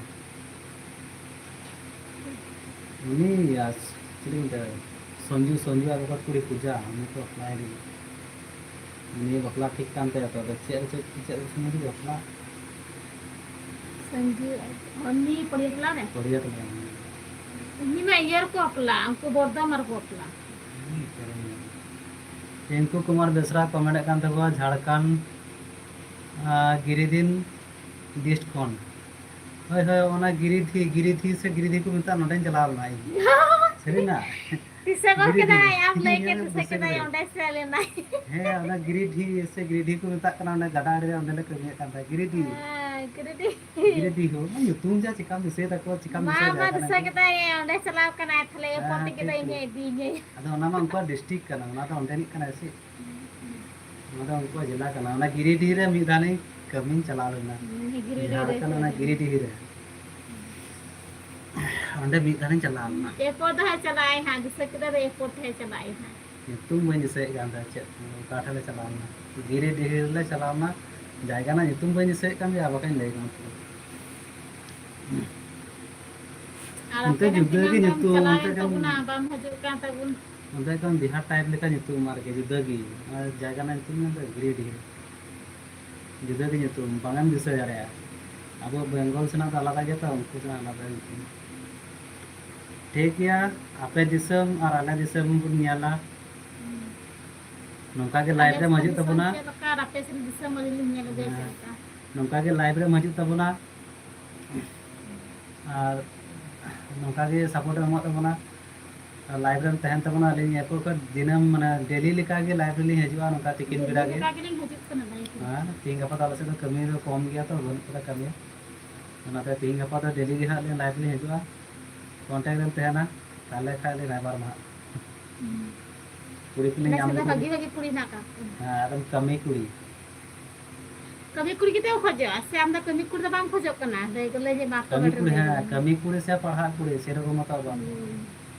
ᱩᱱᱤ ᱟᱨ ᱪᱤᱞᱤ ᱢᱮᱛᱟᱭᱟ? ᱥᱚᱧᱡᱩ, ᱥᱚᱧᱡᱩ ᱟᱨ ᱚᱠᱟ ᱠᱩᱲᱤ ᱯᱩᱡᱟ, ᱩᱱᱤ ᱠᱚ ᱵᱟᱯᱞᱟᱭ ᱞᱟᱹᱜᱤᱫ᱾ ᱩᱱᱤ ᱵᱟᱯᱞᱟ ᱴᱷᱤᱠ ᱠᱟᱱ ᱛᱟᱭᱟ ᱛᱚ, ᱟᱫᱚ ᱪᱮᱫ ᱨᱮ ᱪᱮᱫ, ᱪᱮᱫ ᱨᱮ ᱥᱚᱢᱚᱭ ᱵᱟᱯᱞᱟ? ᱥᱚᱧᱡᱩ, ᱩᱱᱤ ᱯᱚᱲᱤᱭᱟᱹ ᱴᱚᱞᱟ ᱨᱮ? ᱯᱚᱲᱤᱭᱟᱹ ᱴᱚᱞᱟ ᱨᱮ᱾ ᱩᱱᱤ ᱢᱟ ᱤᱭᱟᱹ ᱨᱮᱠᱚ ᱵᱟᱯᱞᱟ, ᱩᱱᱠᱩ ᱵᱚᱨᱫᱷᱚᱢᱟᱱ ᱨᱮᱠᱚ ᱵᱟᱯᱞᱟ᱾ ᱨᱤᱝᱠᱩ ᱠᱩᱢᱟᱨ ᱵᱮᱥᱨᱟ ᱠᱚ ᱢᱮᱱᱮᱫ ᱠᱟᱱ ᱛᱟᱠᱚᱣᱟ ᱡᱷᱟᱲᱠᱷᱚᱸᱰ, ᱟᱸ, ᱜᱤᱨᱤᱫᱤᱱ ᱰᱤᱥᱴ ᱠᱷᱚᱱ᱾ ᱦᱳᱭ, ᱦᱳᱭ, ᱚᱱᱟ ᱜᱤᱨᱤᱫᱷᱤ, ᱜᱤᱨᱤᱫᱷᱤ ᱥᱮ ᱜᱤᱨᱤᱫᱷᱤ ᱠᱚ ᱢᱮᱛᱟᱜᱼᱟ, ᱱᱚᱸᱰᱮᱧ ᱪᱟᱞᱟᱣ ᱞᱮᱱᱟ ᱤᱧ᱾ ᱥᱟᱹᱨᱤᱱᱟᱜ? ᱫᱤᱥᱟᱹ ᱜᱚᱫ ᱜᱤᱨᱤᱫᱷᱤ᱾ ᱠᱮᱫᱟᱭ, ᱟᱢ ᱞᱟᱹᱭ ᱠᱮᱫ ᱦᱮᱸ, ᱫᱤᱥᱟᱹ ᱫᱤᱥᱟᱹ ᱠᱮᱫᱟᱭ, ᱠᱮᱫᱟᱹᱧ᱾ ᱚᱸᱰᱮ ᱥᱮᱱ ᱞᱮᱱᱟᱭ᱾ ᱦᱮᱸ, ᱚᱱᱟ ᱜᱤᱨᱤᱫᱷᱤ ᱥᱮ ᱜᱤᱨᱤᱫᱷᱤ ᱠᱚ ᱢᱮᱛᱟᱜ ᱠᱟᱱᱟ, ᱚᱸᱰᱮ ᱜᱟᱰᱟ ᱟᱲᱮ ᱨᱮ ᱚᱸᱰᱮ ᱞᱮ ᱠᱟᱹᱢᱤᱭᱮᱫ ᱠᱟᱱ ᱛᱟᱦᱮᱸᱫ, ᱜᱤᱨᱤᱫᱷᱤ᱾ ᱦᱮᱸ, ᱜᱤᱨᱤᱫᱷᱤ᱾ ᱜᱤᱨᱤᱫᱷᱤ ᱦᱚᱸ, ᱚᱱᱟ ᱧᱩᱛᱩᱢ ᱡᱟ ᱪᱮᱠᱟᱢ ᱫᱤᱥᱟᱹᱭ ᱛᱟᱠᱚᱣᱟ, ᱪᱮᱠᱟᱢ ᱢᱟ, ᱫᱤᱥᱟᱹᱭ ᱢᱟ, ᱡᱟᱦᱟᱸ ᱫᱤᱥᱟᱹ ᱠᱟᱱᱟ᱾ ᱠᱮᱫᱟᱭ, ᱚᱸᱰᱮ ᱪᱟᱞᱟᱣ ᱠᱟᱱᱟᱭ, ᱛᱟᱦᱞᱮ ᱮᱭᱟᱨᱯᱳᱨᱴ ᱦᱮᱸ, ᱛᱮᱜᱮ ᱴᱷᱤᱠ, ᱫᱚ ᱴᱷᱤᱠ᱾ ᱤᱧᱮ ᱤᱫᱤᱭᱤᱧᱟᱹᱭ᱾ ᱟᱫᱚ ᱚᱱᱟ ᱢᱟ ᱩᱱᱠᱩᱣᱟᱜ ᱰᱤᱥᱴᱨᱤᱠᱴ ᱠᱟᱱᱟ, ᱚᱱᱟ ᱫᱚ ᱚᱸᱰᱮᱱᱤᱡ ᱠᱟᱱᱟᱭ ᱥᱮ? ᱚᱱᱟ ᱫᱚ ᱩᱱᱠᱩᱣᱟᱜ ᱡᱮᱞᱟ ᱠᱟᱱᱟ᱾ ᱚᱱᱟ ᱜᱤᱨᱤᱰᱤᱦ ᱨᱮ ᱢᱤᱫ ᱫᱷᱟᱣ ᱤᱧ ᱠᱟᱹᱢᱤᱧ ᱪᱟᱞᱟᱣ ᱞᱮᱱᱟ᱾ ᱦᱩᱸ, ᱜᱤᱨᱤᱰᱤᱦ ᱨᱮ ᱡᱷᱟᱲᱠᱷᱚᱸᱰ, ᱚᱱᱟ ᱠᱟᱹᱢᱤ᱾ ᱜᱤᱨᱤᱰᱤᱦ ᱨᱮ᱾ ᱚᱸᱰᱮ ᱢᱤᱫ ᱫᱷᱟᱣ ᱤᱧ ᱪᱟᱞᱟᱣ ᱞᱮᱱᱟ᱾ ᱮᱨᱯᱚᱨ ᱫᱚ ᱦᱟᱸᱜ ᱪᱟᱞᱟᱜ ᱟᱭ ᱦᱟᱸᱜ, ᱫᱤᱥᱟᱹ ᱠᱮᱫᱟ ᱫᱚ ᱮᱨᱯᱚᱨ ᱛᱮ ᱦᱟᱸᱜ ᱪᱟᱞᱟᱜ ᱟᱭ ᱦᱟᱸᱜ᱾ ᱧᱩᱛᱩᱢ ᱵᱟᱹᱧ ᱫᱤᱥᱟᱹᱭᱮᱫ ᱠᱟᱱ ᱛᱟᱦᱮᱸᱫ ᱪᱮᱫ, ᱚᱠᱟ ᱴᱷᱮᱱ ᱞᱮ ᱪᱟᱞᱟᱣ ᱞᱮᱱᱟ᱾ ᱜᱤᱨᱤᱰᱤᱦ ᱨᱮᱞᱮ ᱪᱟᱞᱟᱣ ᱞᱮᱱᱟ᱾ ᱡᱟᱭᱜᱟ ᱨᱮᱱᱟᱜ ᱧᱩᱛᱩᱢ ᱵᱟᱹᱧ ᱫᱤᱥᱟᱹᱭᱮᱫ ᱠᱟᱱ ᱜᱮᱭᱟ, ᱟᱨ ᱵᱟᱠᱷᱟᱱ ᱞᱟᱹᱭ ᱠᱟᱱᱟ ᱯᱩᱨᱟᱹ᱾ ᱟᱨ ᱚᱱᱛᱮ ᱟᱯᱮ ᱨᱮᱱ ᱡᱩᱫᱟᱹ ᱜᱮ ᱛᱮᱧᱟᱝ ᱛᱟᱢ ᱧᱩᱛᱩᱢ, ᱪᱟᱞᱟᱣᱮᱱ ᱚᱱᱛᱮ ᱠᱟᱱ ᱛᱟᱵᱚᱱᱟ, ᱵᱟᱢ ᱦᱤᱡᱩᱜ ᱠᱟᱱ ᱛᱟᱵᱚᱱ᱾ ᱚᱱᱛᱮ ᱠᱟᱱ ᱵᱤᱦᱟᱨ ᱴᱟᱭᱤᱯ ᱞᱮᱠᱟ ᱧᱩᱛᱩᱢ ᱟᱨᱠᱤ, ᱡᱩᱫᱟᱹ ᱜᱮ᱾ ᱟᱨ ᱡᱟᱭᱜᱟ ᱨᱮᱱᱟᱜ ᱧᱩᱛᱩᱢ ᱢᱮᱱᱫᱚ ᱜᱤᱨᱤᱰᱤᱦ᱾ ᱡᱩᱫᱟᱹ ᱜᱮ ᱧᱩᱛᱩᱢ, ᱵᱟᱝ ᱮᱢ ᱫᱤᱥᱟᱹ ᱫᱟᱲᱮᱭᱟᱜᱼᱟ᱾ ᱟᱵᱚ ᱵᱮᱝᱜᱚᱞ ᱥᱮᱱᱟᱜ ᱫᱚ ᱟᱞᱟᱫᱟ ᱜᱮᱭᱟ ᱛᱚ, ᱩᱱᱠᱩ ᱥᱮᱱᱟᱜ ᱟᱞᱟᱫᱟ ᱧᱩᱛᱩᱢ᱾ ᱴᱷᱤᱠ ᱜᱮᱭᱟ, ᱟᱯᱮ ᱫᱤᱥᱚᱢ ᱟᱨ ᱟᱞᱮ ᱫᱤᱥᱚᱢ ᱵᱚᱱ ᱧᱮᱞᱟ᱾ ᱱᱚᱝᱠᱟ ᱜᱮ live ᱨᱮᱢ ᱦᱤᱡᱩᱜ ᱛᱟᱵᱚᱱᱟ᱾ ᱪᱮᱫ ᱞᱮᱠᱟ ᱟᱯᱮ ᱥᱮᱱ ᱫᱤᱥᱚᱢ, ᱟᱹᱞᱤᱧ ᱞᱤᱧ ᱧᱮᱞ ᱟᱹᱜᱩᱭᱟ ᱪᱮᱫ ᱞᱮᱠᱟ᱾ ᱱᱚᱝᱠᱟ ᱜᱮ live ᱨᱮᱢ ᱦᱤᱡᱩᱜ ᱛᱟᱵᱚᱱᱟ᱾ ᱟᱨ ᱱᱚᱝᱠᱟ ᱜᱮ support ᱮᱢ ᱮᱢᱚᱜ ᱛᱟᱵᱚᱱᱟ᱾ ᱟᱨ live ᱨᱮᱢ ᱛᱟᱦᱮᱱ ᱛᱟᱵᱚᱱᱟ᱾ ᱟᱹᱞᱤᱧ ᱮᱨᱯᱚᱨ ᱠᱷᱚᱱ ᱫᱤᱱᱟᱹᱢ, ᱢᱟᱱᱮ, daily ᱞᱮᱠᱟ ᱜᱮ live ᱨᱮᱞᱤᱧ ᱦᱤᱡᱩᱜᱼᱟ, ᱱᱚᱝᱠᱟ ᱛᱤᱠᱤᱱ ᱵᱮᱲᱟ ᱜᱮ᱾ ᱞᱮᱠᱟ ᱜᱮᱞᱤᱧ ᱦᱤᱡᱩᱜ ᱠᱟᱱᱟ live ᱨᱮ᱾ ᱦᱮᱸ, ᱛᱤᱦᱤᱧ ᱜᱟᱯᱟ ᱫᱚ ᱟᱞᱮ ᱥᱮᱫ ᱫᱚ ᱠᱟᱹᱢᱤ ᱫᱚ ᱠᱚᱢ ᱜᱮᱭᱟ ᱛᱚ, ᱵᱟᱹᱱᱩᱜ ᱠᱟᱫᱟ ᱠᱟᱹᱢᱤ᱾ ᱚᱱᱟᱛᱮ ᱛᱤᱦᱤᱧ ᱜᱟᱯᱟ ᱫᱚ daily ᱜᱮ ᱦᱟᱸᱜ ᱞᱤᱧ live ᱞᱤᱧ ᱦᱤᱡᱩᱜᱼᱟ᱾ Contact ᱨᱮᱢ ᱛᱟᱦᱮᱱᱟ, ᱛᱟᱦᱞᱮ ᱠᱷᱟᱡ ᱞᱤᱧ ᱨᱟᱭᱵᱟᱨ ᱢᱟ ᱦᱟᱸᱜ᱾ ᱦᱩᱸ᱾ ᱠᱩᱲᱤ ᱠᱚᱞᱤᱧ ᱟᱞᱮ ᱧᱟᱢ ᱥᱮᱫ ᱫᱚ ᱞᱮᱠᱚ ᱜᱮ᱾ ᱵᱷᱟᱹᱜᱤ ᱵᱷᱟᱹᱜᱤ ᱠᱩᱲᱤ ᱦᱮᱱᱟᱜ ᱟᱠᱟᱫ ᱠᱚᱣᱟ᱾ ᱦᱮᱸ, ᱟᱫᱚᱢ ᱠᱟᱹᱢᱤ ᱠᱩᱲᱤ᱾ ᱠᱟᱹᱢᱤ ᱠᱩᱲᱤ ᱜᱮᱛᱚ ᱠᱷᱚᱡᱚᱜᱼᱟ, ᱥᱮ ᱟᱢ ᱫᱚ ᱠᱟᱹᱢᱤ ᱠᱩᱲᱤ ᱫᱚ ᱵᱟᱢ ᱠᱷᱚᱡᱚᱜ ᱠᱟᱱᱟ? ᱞᱟᱹᱭ ᱠᱚ ᱞᱟᱹᱭ ᱡᱮ ᱵᱟᱯ ᱠᱟᱹᱢᱤ ᱠᱩᱲᱤ, ᱦᱮᱸ, ᱠᱟᱹᱢᱤ ᱠᱩᱲᱤ ᱥᱮ ᱯᱟᱲᱦᱟᱜ ᱠᱩᱲᱤ, ᱥᱮᱨᱚᱠᱚᱢ ᱢᱚᱛᱚ ᱵᱟᱝ᱾ ᱦᱩᱸ᱾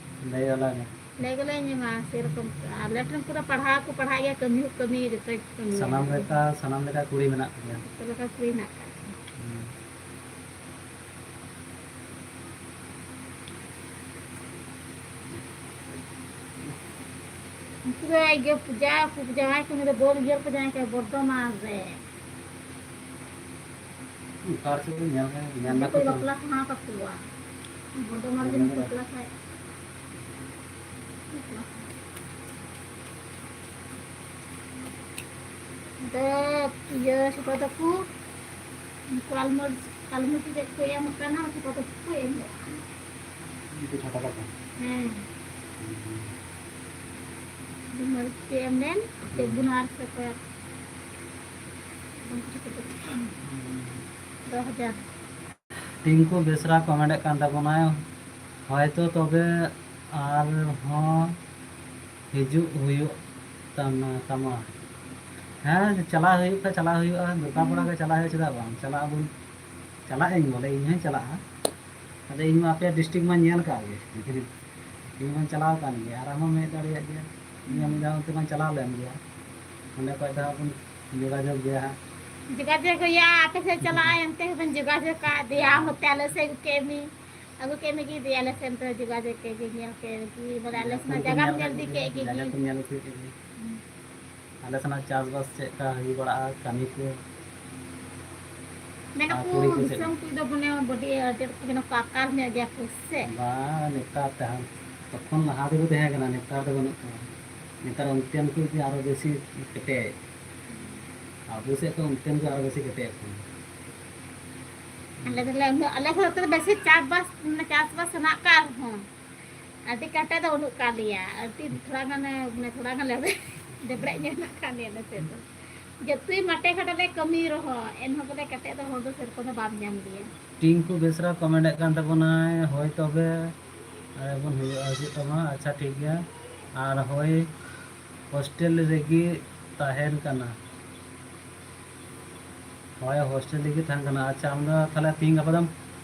ᱞᱟᱹᱭ ᱟᱞᱟᱝ ᱢᱮ᱾ ᱞᱟᱹᱭ ᱜᱮᱞᱮ ᱧᱟᱢᱟ, ᱥᱮᱨᱚᱠᱚᱢ ᱟᱞᱮ ᱴᱷᱮᱱ ᱠᱚᱫᱚ ᱯᱟᱲᱦᱟᱣ ᱠᱚ ᱯᱟᱲᱦᱟᱜ ᱜᱮᱭᱟ, ᱠᱟᱹᱢᱤ ᱦᱚᱸ ᱠᱟᱹᱢᱤ, ᱡᱚᱛᱚ ᱜᱮᱠᱚ ᱠᱟᱹᱢᱤᱭᱟ᱾ ᱥᱟᱱᱟᱢ ᱞᱮᱠᱟ, ᱥᱟᱱᱟᱢ ᱞᱮᱠᱟ ᱠᱩᱲᱤ ᱢᱮᱱᱟᱜ ᱠᱚᱜᱮᱭᱟ᱾ ᱡᱚᱛᱚ ᱞᱮᱠᱟ ᱠᱩᱲᱤ ᱢᱮᱱᱟᱜ ᱠᱟᱜ ᱠᱚᱣᱟ᱾ ᱦᱩᱸ᱾ ᱩᱱᱠᱩ ᱫᱚ ᱤᱭᱟᱹ ᱯᱩᱡᱟ, ᱩᱱᱠᱩ ᱡᱟᱶᱟᱭ ᱠᱚ, ᱩᱱᱤ ᱫᱚ ᱵᱚᱞ ᱤᱭᱟᱹ ᱨᱮᱠᱚ ᱡᱟᱶᱟᱭ ᱠᱟᱭᱟ, ᱵᱚᱨᱫᱷᱚᱢᱟᱱ ᱨᱮ᱾ ᱚᱠᱟ ᱨᱮᱪᱚ ᱵᱚᱱ ᱧᱮᱞ ᱠᱟᱭᱟ, ᱧᱮᱞ ᱡᱩᱫᱤ ᱠᱟᱛᱮ ᱠᱚ ᱠᱚ ᱵᱟᱯᱞᱟ ᱥᱟᱱᱟ ᱠᱟᱠᱚᱣᱟ, ᱵᱚᱨᱫᱷᱚᱢᱟᱱ ᱨᱮ ᱧᱮᱞ ᱡᱩᱫᱤ ᱠᱟᱛᱮ᱾ ᱵᱟᱯᱞᱟ ᱠᱷᱟᱡ᱾ ᱫᱚ ᱤᱭᱟᱹ ᱪᱷᱳᱴᱳ ᱛᱟᱠᱚ, ᱩᱱᱠᱩ ᱟᱞᱢᱚᱨ-, ᱟᱞᱢᱚᱨ ᱪᱮᱫ ᱠᱚ ᱮᱢ ᱠᱟᱱᱟ, ᱪᱷᱳᱴᱳ ᱛᱟᱠᱚ ᱠᱚ ᱮᱢ ᱠᱟᱱᱟ᱾ ᱩᱱᱠᱩ ᱪᱷᱳᱴᱳ ᱛᱟᱠᱚ? ᱦᱮᱸ᱾ ᱦᱩᱸ᱾ ᱟᱹᱰᱤ ᱢᱚᱡᱽ ᱠᱚ ᱮᱢ ᱞᱮᱱ, ᱦᱩᱸ᱾ ᱫᱮᱵᱩᱱᱟ ᱟᱨ ᱥᱮ ᱚᱠᱚᱭ ᱟᱨ ᱩᱱᱠᱩ ᱪᱷᱳᱴᱳ ᱛᱟᱠᱚ᱾ ᱦᱩᱸ᱾ ᱫᱚᱥ ᱦᱟᱡᱟᱨ᱾ ᱴᱤᱝᱠᱩ ᱵᱮᱥᱨᱟ comment ᱮᱫ ᱠᱟᱱ ᱛᱟᱵᱚᱱᱟᱭ, ᱦᱚᱭᱛᱚ ᱛᱚᱵᱮ ᱟᱨᱦᱚᱸ ᱦᱤᱡᱩᱜ ᱦᱩᱭᱩᱜ ᱛᱟᱢᱟ, ᱛᱟᱢᱟ᱾ ᱦᱮᱸ, ᱪᱟᱞᱟᱜ ᱦᱩᱭᱩᱜ ᱠᱷᱟᱱ ᱪᱟᱞᱟᱜ ᱦᱩᱭᱩᱜᱼᱟ, ᱫᱚᱨᱠᱟᱨ ᱯᱟᱲᱟᱜ ᱠᱷᱟᱱ ᱪᱟᱞᱟᱜ ᱦᱩᱭᱩᱜᱼᱟ, ᱪᱮᱫᱟᱜ ᱵᱟᱝ? ᱪᱟᱞᱟᱜ ᱟᱵᱚᱱ, ᱪᱟᱞᱟᱜ ᱟᱹᱧ ᱵᱚᱞᱮ, ᱤᱧ ᱦᱚᱸᱧ ᱪᱟᱞᱟᱜᱼᱟ᱾ ᱟᱫᱚ ᱤᱧ ᱢᱟ ᱟᱯᱮᱭᱟᱜ district ᱢᱟᱧ ᱧᱮᱞ ᱠᱟᱜ ᱜᱮ, ᱤᱧ ᱢᱟᱧ ᱪᱟᱞᱟᱣ ᱟᱠᱟᱱ ᱜᱮᱭᱟ, ᱟᱨ ᱟᱢ ᱦᱚᱸᱢ ᱦᱮᱡ ᱫᱟᱲᱮᱭᱟᱜ ᱜᱮᱭᱟ᱾ ᱤᱧ ᱦᱚᱸ ᱢᱤᱫ ᱫᱷᱟᱣ ᱚᱱᱛᱮ ᱢᱟᱧ ᱪᱟᱞᱟᱣ ᱞᱮᱱ ᱜᱮᱭᱟ, ᱚᱸᱰᱮ ᱠᱷᱚᱡ ᱫᱚ ᱦᱟᱸᱜ ᱵᱚᱱ ᱡᱳᱜᱟᱡᱳᱜᱽ ᱜᱮᱭᱟ ᱦᱟᱸᱜ᱾ ᱡᱳᱜᱟᱡᱳᱜᱽ ᱦᱩᱭᱩᱜᱼᱟ, ᱟᱯᱮ ᱥᱮᱫ ᱪᱟᱞᱟᱜᱼᱟ, ᱮᱱᱛᱮ ᱦᱚᱸᱵᱮᱱ ᱡᱳᱜᱟᱡᱳᱜᱽ ᱠᱟᱜ ᱫᱮᱭᱟ, ᱦᱚᱛᱮ ᱟᱞᱮ ᱥᱮᱫ ᱟᱹᱜᱩ ᱠᱮᱫ ᱢᱮ, ᱟᱹᱜᱩ ᱠᱮᱫ ᱢᱮ ᱜᱮ ᱫᱮᱭᱟ, ᱟᱞᱮ ᱥᱮᱫ ᱫᱚ ᱡᱳᱜᱟᱡᱳᱜᱽ ᱠᱮᱫ ᱜᱮ, ᱧᱮᱞ ᱠᱮᱫ ᱜᱮ, ᱵᱚᱞᱮ ᱟᱞᱮ ᱡᱟᱭᱜᱟ ᱥᱮᱱᱟᱜ ᱠᱚ ᱡᱟᱭᱜᱟᱢ ᱧᱮᱞ ᱧᱮᱞ ᱠᱮᱫ ᱤᱫᱤ ᱜᱮ, ᱠᱮᱫ ᱜᱮ᱾ ᱡᱟᱭᱜᱟ ᱠᱚ ᱧᱮᱞ ᱤᱫᱤ ᱠᱮᱫ ᱜᱮ᱾ ᱦᱩᱸ᱾ ᱟᱞᱮ ᱥᱮᱱᱟᱜ ᱪᱟᱥᱵᱟᱥ ᱪᱮᱫ ᱞᱮᱠᱟ ᱦᱩᱭ ᱵᱟᱲᱟᱜᱼᱟ, ᱠᱟᱹᱢᱤ ᱠᱚ᱾ ᱢᱮᱱᱟᱠᱚ ᱟᱨ ᱠᱩᱲᱤ ᱠᱚ ᱪᱮᱫ ᱫᱤᱥᱚᱢ ᱠᱚ ᱫᱚ ᱢᱟᱱᱮ ᱵᱟᱹᱰᱤ ᱟᱹᱰᱤ ᱨᱚᱠᱚᱢ ᱢᱮᱱᱟᱠᱚ ᱟᱠᱟᱞ ᱧᱚᱜ ᱜᱮᱭᱟ ᱠᱚ, ᱥᱮ ᱪᱮᱫ? ᱵᱟᱝ, ᱱᱮᱛᱟᱨ ᱛᱟᱦᱮᱸ, ᱛᱚᱠᱷᱚᱱ ᱞᱟᱦᱟ ᱛᱮᱠᱚ ᱛᱟᱦᱮᱸ ᱠᱟᱱᱟ, ᱱᱮᱛᱟᱨ ᱫᱚ ᱵᱟᱹᱱᱩᱜ ᱠᱚᱣᱟ᱾ ᱱᱮᱛᱟᱨ ᱚᱱᱛᱮᱱ ᱠᱚ ᱜᱮ ᱟᱨᱚ ᱵᱮᱥᱤ ᱠᱮᱴᱮᱡ᱾ ᱟᱵᱚ ᱥᱮᱫ ᱠᱷᱚᱱ ᱚᱱᱛᱮᱱ ᱠᱚ ᱟᱨᱚ ᱵᱮᱥᱤ ᱠᱮᱴᱮᱡ ᱟᱠᱚ᱾ ᱟᱞᱮ ᱫᱚᱞᱮ ᱩᱱᱟᱹᱜ, ᱟᱞᱮ ᱥᱮᱫ ᱫᱚ ᱵᱮᱥᱤ ᱪᱟᱥᱵᱟᱥ, ᱢᱟᱱᱮ ᱪᱟᱥᱵᱟᱥ ᱦᱮᱱᱟᱜ ᱟᱠᱟᱫ ᱨᱮᱦᱚᱸ ᱟᱹᱰᱤ ᱠᱟᱴᱟ ᱫᱚ ᱵᱟᱹᱱᱩᱜ ᱟᱠᱟᱫ ᱞᱮᱭᱟ᱾ ᱟᱹᱰᱤ ᱛᱷᱚᱲᱟ ᱜᱟᱱ, ᱢᱟᱱᱮ ᱛᱷᱚᱲᱟ ᱜᱟᱱ ᱞᱮ ᱰᱮᱵᱨᱮᱡ ᱧᱚᱜ ᱟᱠᱟᱫ ᱞᱮᱭᱟ ᱟᱞᱮ ᱥᱮᱫ ᱫᱚ᱾ ᱡᱚᱛᱚᱭ ᱢᱟᱴᱮ ᱜᱷᱟᱴᱮ ᱞᱮ ᱠᱟᱹᱢᱤ ᱨᱮᱦᱚᱸ ᱮᱱᱦᱚᱸ ᱵᱚᱞᱮ ᱠᱟᱴᱟ ᱫᱚ ᱦᱚᱲ ᱫᱚ ᱥᱮᱨᱚᱠᱚᱢ ᱫᱚ ᱵᱟᱢ ᱧᱟᱢ ᱞᱮᱭᱟ᱾ ᱴᱤᱝᱠᱩ ᱵᱮᱥᱨᱟ comment ᱮᱫ ᱠᱟᱱ ᱛᱟᱵᱚᱱᱟᱭ, ᱦᱳᱭ ᱛᱚᱵᱮ ᱟᱨ ᱵᱚᱱ ᱦᱩᱭᱩᱜᱼᱟ, ᱦᱤᱡᱩᱜ ᱛᱟᱢᱟ᱾ ᱟᱪᱪᱷᱟ, ᱴᱷᱤᱠ ᱜᱮᱭᱟ᱾ ᱟᱨ ᱦᱳᱭ, hostel ᱨᱮᱜᱮ ᱛᱟᱦᱮᱱ ᱠᱟᱱᱟ᱾ ᱦᱳᱭ, hostel ᱨᱮᱜᱮ ᱛᱟᱦᱮᱱ ᱠᱟᱱᱟ᱾ ᱟᱪᱪᱷᱟ, ᱟᱢ ᱫᱚ ᱛᱟᱦᱞᱮ ᱛᱤᱦᱤᱧ ᱜᱟᱯᱟ ᱫᱚᱢ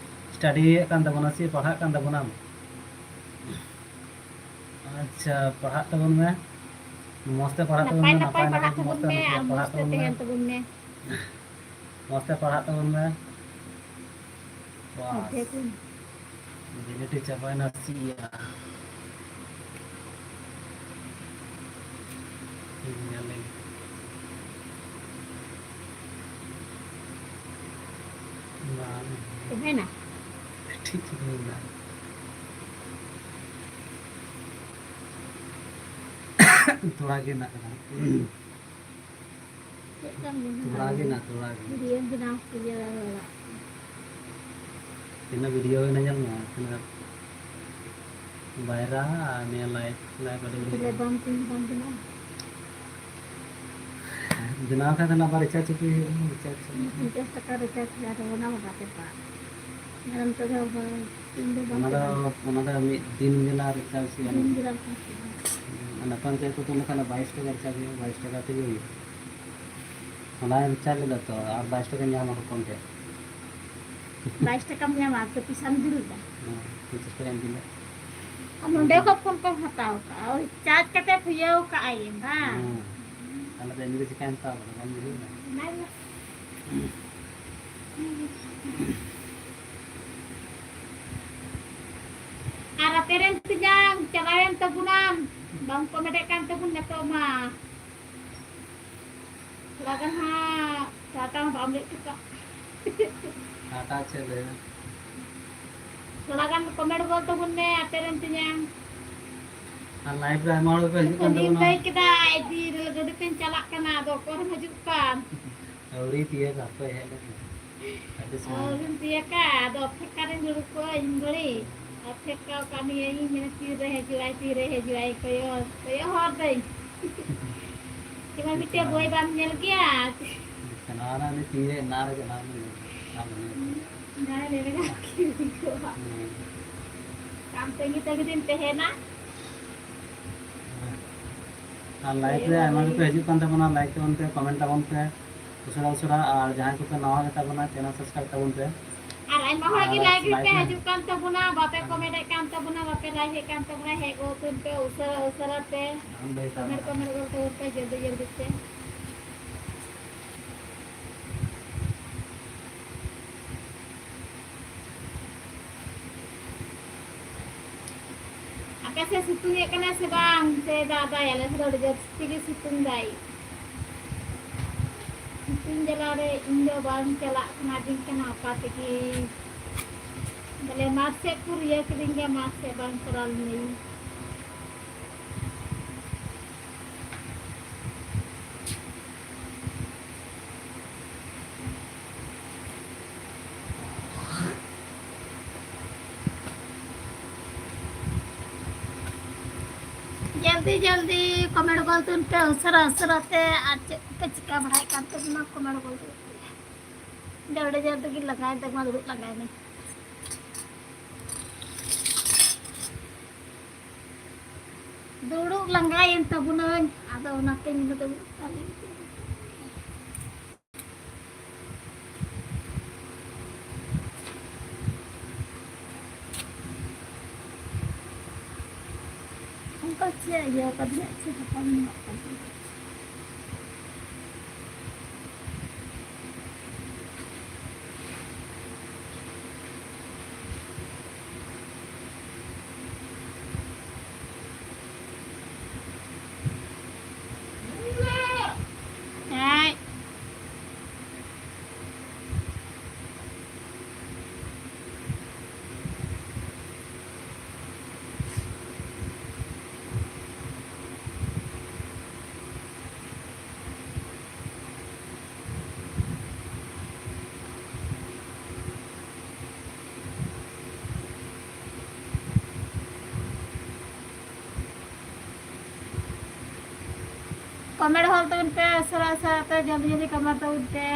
study ᱭᱮᱫ ᱠᱟᱱ ᱛᱟᱵᱚᱱᱟ ᱥᱮ ᱯᱟᱲᱦᱟᱜ ᱠᱟᱱ ᱛᱟᱵᱚᱱᱟᱢ? ᱟᱪᱪᱷᱟ, ᱯᱟᱲᱦᱟᱜ ᱛᱟᱵᱚᱱ ᱢᱮ, ᱢᱚᱡᱽ ᱛᱮ ᱯᱟᱲᱦᱟᱜ ᱛᱟᱵᱚᱱ ᱱᱟᱯᱟᱭ ᱢᱮ, ᱱᱟᱯᱟᱭ ᱱᱟᱯᱟᱭ ᱯᱟᱲᱦᱟᱜ ᱢᱚᱡᱽ ᱛᱟᱵᱚᱱ ᱛᱮ ᱢᱮ ᱟᱨ ᱯᱟᱲᱦᱟᱜ ᱢᱚᱡᱽ ᱛᱮ ᱛᱟᱵᱚᱱ ᱢᱮ᱾ ᱛᱟᱦᱮᱱ ᱛᱟᱵᱚᱱ ᱢᱮ᱾ ᱢᱚᱡᱽ ᱛᱮ ᱯᱟᱲᱦᱟᱜ ᱛᱟᱵᱚᱱ ᱢᱮ᱾ ᱵᱟᱥ᱾ ᱟᱫᱷᱮ ᱠᱚ᱾ Validity ᱪᱟᱵᱟᱭᱮᱱᱟ ᱥᱤᱭᱟ᱾ ᱧᱮᱞ ᱞᱮᱜᱮ᱾ ᱵᱟᱝ᱾ ᱪᱟᱵᱟᱭᱮᱱᱟ? ᱴᱷᱤᱠ ᱦᱩᱭᱱᱟ᱾ ᱛᱷᱚᱲᱟ ᱜᱮ ᱦᱮᱱᱟᱜ ᱠᱟᱫᱟ᱾ ᱪᱮᱫ ᱠᱟᱱ ᱵᱮᱱᱟᱣ? ᱛᱷᱚᱲᱟ ᱜᱮ ᱦᱮᱱᱟᱜ, ᱛᱷᱚᱲᱟ ᱜᱮ᱾ ᱵᱤᱨᱭᱟᱱᱤ ᱵᱮᱱᱟᱣ ᱠᱚ ᱤᱭᱟᱹ ᱚᱲᱟᱜ᱾ ᱛᱤᱱᱟᱹᱜ video ᱦᱩᱭᱱᱟ ᱧᱮᱞ ᱢᱮ, ᱛᱤᱱᱟᱹᱜ viral ᱟᱨ ᱱᱤᱭᱟᱹ live, live ᱟᱹᱰᱤ ᱵᱚᱞᱮ video᱾ ᱵᱟᱢ ᱛᱤᱧ ᱵᱟᱢ ᱵᱮᱱᱟᱣ? ᱵᱮᱱᱟᱣ ᱠᱷᱟᱱ ᱫᱚ ᱟᱵᱟᱨ recharge ᱦᱚᱪᱚᱭ ᱦᱩᱭᱩᱜᱼᱟ, recharge᱾ ᱯᱚᱧᱪᱟᱥ ᱴᱟᱠᱟ recharge ᱦᱩᱭᱩᱜᱼᱟ, ᱟᱫᱚ ᱚᱱᱟ ᱦᱚᱸ ᱵᱟᱯᱮ ᱯᱟᱲᱟᱜ᱾ ᱟᱨ ᱱᱤᱛᱚᱜ ᱫᱚ ᱟᱵᱟᱨ ᱤᱧ ᱫᱚ ᱵᱟᱝ ᱚᱱᱟ ᱫᱚ, ᱪᱟᱞᱟᱜᱼᱟ᱾ ᱚᱱᱟ ᱫᱚ ᱢᱤᱫ ᱫᱤᱱ ᱜᱮ ᱱᱟᱜ recharge ᱦᱩᱭᱩᱜᱼᱟ᱾ ᱫᱤᱱ ᱜᱮ ᱵᱟᱝ ᱪᱟᱞᱟᱜᱼᱟ᱾ ᱟᱨ ᱱᱤᱛᱚᱝ ᱪᱮᱫ ᱠᱚ ᱞᱮᱠᱷᱟᱱ ᱵᱟᱭᱤᱥ ᱴᱟᱠᱟ recharge ᱦᱩᱭᱩᱜᱼᱟ, ᱵᱟᱭᱤᱥ ᱴᱟᱠᱟ ᱛᱮᱜᱮ ᱦᱩᱭᱩᱜᱼᱟ᱾ ᱚᱱᱟ recharge ᱞᱮᱫᱟ ᱛᱚ, ᱟᱨ ᱵᱟᱭᱤᱥ ᱴᱟᱠᱟᱧ ᱧᱟᱢᱟ ᱦᱚᱯᱚᱱ ᱛᱮ᱾ ᱵᱟᱭᱤᱥ ᱴᱟᱠᱟᱢ ᱧᱟᱢᱟ, ᱟᱨ ᱛᱚ ᱯᱚᱭᱥᱟᱢ ᱵᱤᱞ ᱮᱫᱟ᱾ ᱦᱮᱸ, ᱯᱚᱧᱪᱟᱥ ᱴᱟᱠᱟᱧ ᱵᱤᱞᱟ᱾ ᱟᱨ ᱱᱚᱸᱰᱮ ᱠᱷᱚᱱ ᱯᱷᱳᱱ ᱠᱚᱢ ᱦᱟᱛᱟᱣ ᱠᱟᱜᱼᱟ, ᱳᱭ charge ᱠᱟᱛᱮ ᱯᱷᱩᱭᱟᱹᱣ ᱠᱟᱜᱼᱟᱭ ᱵᱟᱝ? ᱦᱮᱸ᱾ ᱛᱟᱦᱞᱮ ᱫᱚ ᱤᱧ ᱫᱚ ᱪᱤᱠᱟᱹᱧ ᱦᱟᱛᱟᱣ ᱠᱟᱫᱟ, ᱵᱟᱹᱧ ᱵᱩᱡᱷᱟᱹᱣ ᱫᱟ᱾ ᱚᱱᱟ ᱜᱮ᱾ ᱟᱨ ᱟᱯᱮ ᱨᱮᱱ ᱛᱮᱧᱟᱝ ᱪᱟᱞᱟᱣᱮᱱ ᱛᱟᱵᱚᱱᱟᱢ, ᱵᱟᱢ comment ᱮᱫ ᱠᱟᱱ ᱛᱟᱵᱚᱱ ᱱᱤᱛᱚᱜ ᱢᱟ᱾ ᱛᱷᱚᱲᱟ ᱜᱟᱱ ᱦᱟᱸᱜ ᱴᱟᱴᱟ ᱦᱚᱸ ᱵᱟᱢ ᱞᱟᱹᱭ ᱦᱚᱴᱚ ᱠᱟᱜ᱾ ᱴᱟᱴᱟ ᱪᱮᱫ ᱞᱟᱹᱭ ᱢᱮ? ᱛᱷᱚᱲᱟ ᱜᱟᱱ comment ᱜᱚᱫ ᱛᱟᱵᱚᱱ ᱢᱮ, ᱟᱯᱮ ᱨᱮᱱ ᱛᱮᱧᱟᱝ᱾ ᱟᱨ live ᱨᱮ ᱟᱭᱢᱟ ᱦᱚᱲ ᱠᱚ ᱦᱤᱡᱩᱜ ᱠᱟᱱ ᱛᱟᱵᱚᱱᱟ᱾ ᱞᱟᱹᱭ ᱠᱮᱫᱟ, ᱤᱫᱤ ᱨᱮ ᱜᱟᱹᱰᱤ ᱛᱮᱧ ᱪᱟᱞᱟᱜ ᱠᱟᱱᱟ, ᱟᱫᱚ ᱚᱠᱚᱭ ᱦᱚᱸ ᱦᱤᱡᱩᱜ ᱠᱟᱱ᱾ ᱟᱹᱣᱨᱤ ᱛᱤᱭᱟᱹᱜᱟ, ᱦᱟᱯᱮ ᱦᱮᱡ ᱞᱮᱱ ᱜᱮ᱾ ᱟᱹᱰᱤ ᱥᱚᱢᱚᱭ᱾ ᱟᱹᱣᱨᱤᱢ ᱛᱤᱭᱟᱹᱜᱟ, ᱟᱫᱚ ᱚᱯᱮᱠᱠᱷᱟ ᱨᱮᱧ ᱫᱩᱲᱩᱵ ᱠᱚᱜᱼᱟ ᱤᱧ ᱜᱷᱟᱹᱲᱤ᱾ ᱚᱯᱮᱠᱠᱷᱟ ᱠᱟᱹᱢᱤᱭᱟᱹᱧ, ᱢᱮᱱᱟ ᱛᱤᱨᱮ ᱦᱤᱡᱩᱜᱼᱟᱭ, ᱛᱤᱨᱮ ᱦᱤᱡᱩᱜᱼᱟᱭ, ᱠᱚᱭᱚᱜ, ᱠᱚᱭᱚᱜ ᱦᱚᱨ ᱫᱟᱹᱧ᱾ ᱪᱮᱫ ᱢᱟ ᱢᱤᱫᱴᱮᱡ ᱵᱳᱭ ᱵᱟᱢ ᱧᱮᱞ ᱜᱮᱭᱟ? ᱪᱟᱞᱟᱣ ᱮᱱᱟ ᱩᱱᱤ ᱛᱤᱨᱮ, ᱮᱱᱟᱱ ᱨᱮᱜᱮ, ᱮᱱᱟᱱ ᱨᱮᱜᱮ᱾ ᱵᱟᱢ ᱧᱮᱞ ᱠᱮᱫᱟ᱾ ᱦᱩᱸ, ᱮᱱᱟᱱ ᱨᱮᱜᱮ ᱠᱤᱨᱤᱧ ᱠᱚᱜᱼᱟ᱾ ᱦᱩᱸ᱾ ᱟᱢ ᱛᱟᱺᱜᱤ ᱛᱟᱺᱜᱤ ᱛᱮᱢ ᱛᱟᱦᱮᱱᱟ᱾ ᱟᱨ live ᱨᱮ ᱟᱭᱢᱟ ᱜᱮᱯᱮ ᱦᱤᱡᱩᱜ ᱠᱟᱱ ᱛᱟᱵᱚᱱᱟ, like ᱛᱟᱵᱚᱱ ᱯᱮ, comment ᱛᱟᱵᱚᱱ ᱯᱮ ᱩᱥᱟᱹᱨᱟ ᱩᱥᱟᱹᱨᱟ᱾ ᱟᱨ ᱡᱟᱦᱟᱸᱭ ᱠᱚᱯᱮ ᱱᱟᱣᱟ ᱜᱮᱛᱟ ᱵᱚᱱᱟ, channel subscribe ᱛᱟᱵᱚᱱ ᱯᱮ᱾ ᱟᱨ ᱟᱭᱢᱟ ᱦᱚᱲ ᱜᱮ ᱟᱨ live ᱨᱮᱯᱮ live ᱨᱮ ᱦᱤᱡᱩᱜ ᱠᱟᱱ ᱛᱟᱵᱚᱱᱟ, ᱵᱟᱯᱮ comment ᱮᱫ ᱠᱟᱱ ᱛᱟᱵᱚᱱᱟ, ᱵᱟᱯᱮ like ᱮᱫ ᱠᱟᱱ ᱛᱟᱵᱚᱱᱟ, ᱦᱮᱡ ᱜᱚᱫ ᱯᱮ ᱩᱥᱟᱹᱨᱟ ᱩᱥᱟᱹᱨᱟ ᱛᱮ᱾ ᱵᱟᱝ ᱞᱟᱹᱭ ᱛᱟᱵᱚᱱᱟ᱾ Comment, comment ᱜᱚᱫ ᱛᱟᱵᱚᱱ ᱯᱮ ᱡᱚᱞᱫᱤ ᱡᱚᱞᱫᱤ ᱛᱮ᱾ ᱟᱯᱮ ᱥᱮᱫ ᱥᱤᱛᱩᱝ ᱮᱫ ᱠᱟᱱᱟ ᱥᱮ ᱵᱟᱝ? ᱥᱮ ᱫᱟᱜ ᱫᱟᱭ? ᱟᱞᱮ ᱥᱮᱫ ᱫᱚ ᱟᱹᱰᱤ ᱡᱟᱹᱥᱛᱤ ᱜᱮ ᱥᱤᱛᱩᱝ ᱫᱟᱭ᱾ ᱥᱤᱛᱩᱝ ᱡᱟᱞᱟ ᱨᱮ ᱤᱧ ᱫᱚ ᱵᱟᱝ ᱪᱟᱞᱟᱜ ᱥᱟᱱᱟᱫᱤᱧ ᱠᱟᱱᱟ ᱚᱠᱟ ᱛᱮᱜᱮ᱾ ᱵᱚᱞᱮ ᱢᱟᱴᱷ ᱥᱮᱫ ᱠᱚ ᱨᱤᱭᱟᱹ ᱠᱤᱫᱤᱧ ᱜᱮᱭᱟ, ᱢᱟᱴᱷ ᱥᱮᱫ ᱵᱟᱝ ᱪᱟᱞᱟᱣ ᱞᱮᱱᱟᱹᱧ᱾ ᱡᱚᱞᱫᱤ ᱡᱚᱞᱫᱤ comment ᱜᱚᱞ ᱛᱟᱵᱚᱱ ᱯᱮ, ᱩᱥᱟᱹᱨᱟ ᱩᱥᱟᱹᱨᱟ ᱛᱮ᱾ ᱟᱨ ᱪᱮᱫ ᱠᱚᱯᱮ ᱪᱤᱠᱟ ᱵᱟᱲᱟᱭᱮᱫ ᱠᱟᱱ ᱛᱟᱵᱚᱱᱟ, comment ᱜᱚᱞ ᱛᱟᱵᱚᱱ ᱯᱮ᱾ ᱡᱚᱞᱫᱤ ᱡᱚᱞᱫᱤ ᱜᱮ ᱞᱟᱸᱜᱟᱭᱮᱱ ᱛᱟᱵᱚᱱᱟ, ᱫᱩᱲᱩᱵ ᱞᱟᱸᱜᱟᱭᱮᱱᱟᱹᱧ᱾ ᱫᱩᱲᱩᱵ ᱞᱟᱸᱜᱟᱭᱮᱱ ᱛᱟᱵᱚᱱᱟᱹᱧ, ᱟᱫᱚ ᱚᱱᱟᱛᱮ ᱤᱧ ᱫᱚ ᱫᱩᱲᱩᱵ ᱛᱟᱞᱮ᱾ ᱚᱱᱠᱟ ᱪᱮᱫ ᱤᱭᱟᱹ ᱠᱟᱫᱤᱧᱟ, ᱪᱮᱫ ᱦᱟᱛᱟᱣ ᱢᱮᱱᱟᱜ ᱛᱟᱢᱟ? ᱦᱮᱸ᱾ ᱠᱚᱢᱮᱱᱴ ᱦᱚᱞ ᱛᱟᱵᱚᱱ ᱯᱮ, ᱩᱥᱟᱹᱨᱟ ᱩᱥᱟᱹᱨᱟ ᱛᱮ, ᱡᱚᱞᱫᱤ ᱡᱚᱞᱫᱤ ᱠᱚᱢᱮᱱᱴ ᱛᱟᱵᱚᱱ ᱯᱮ᱾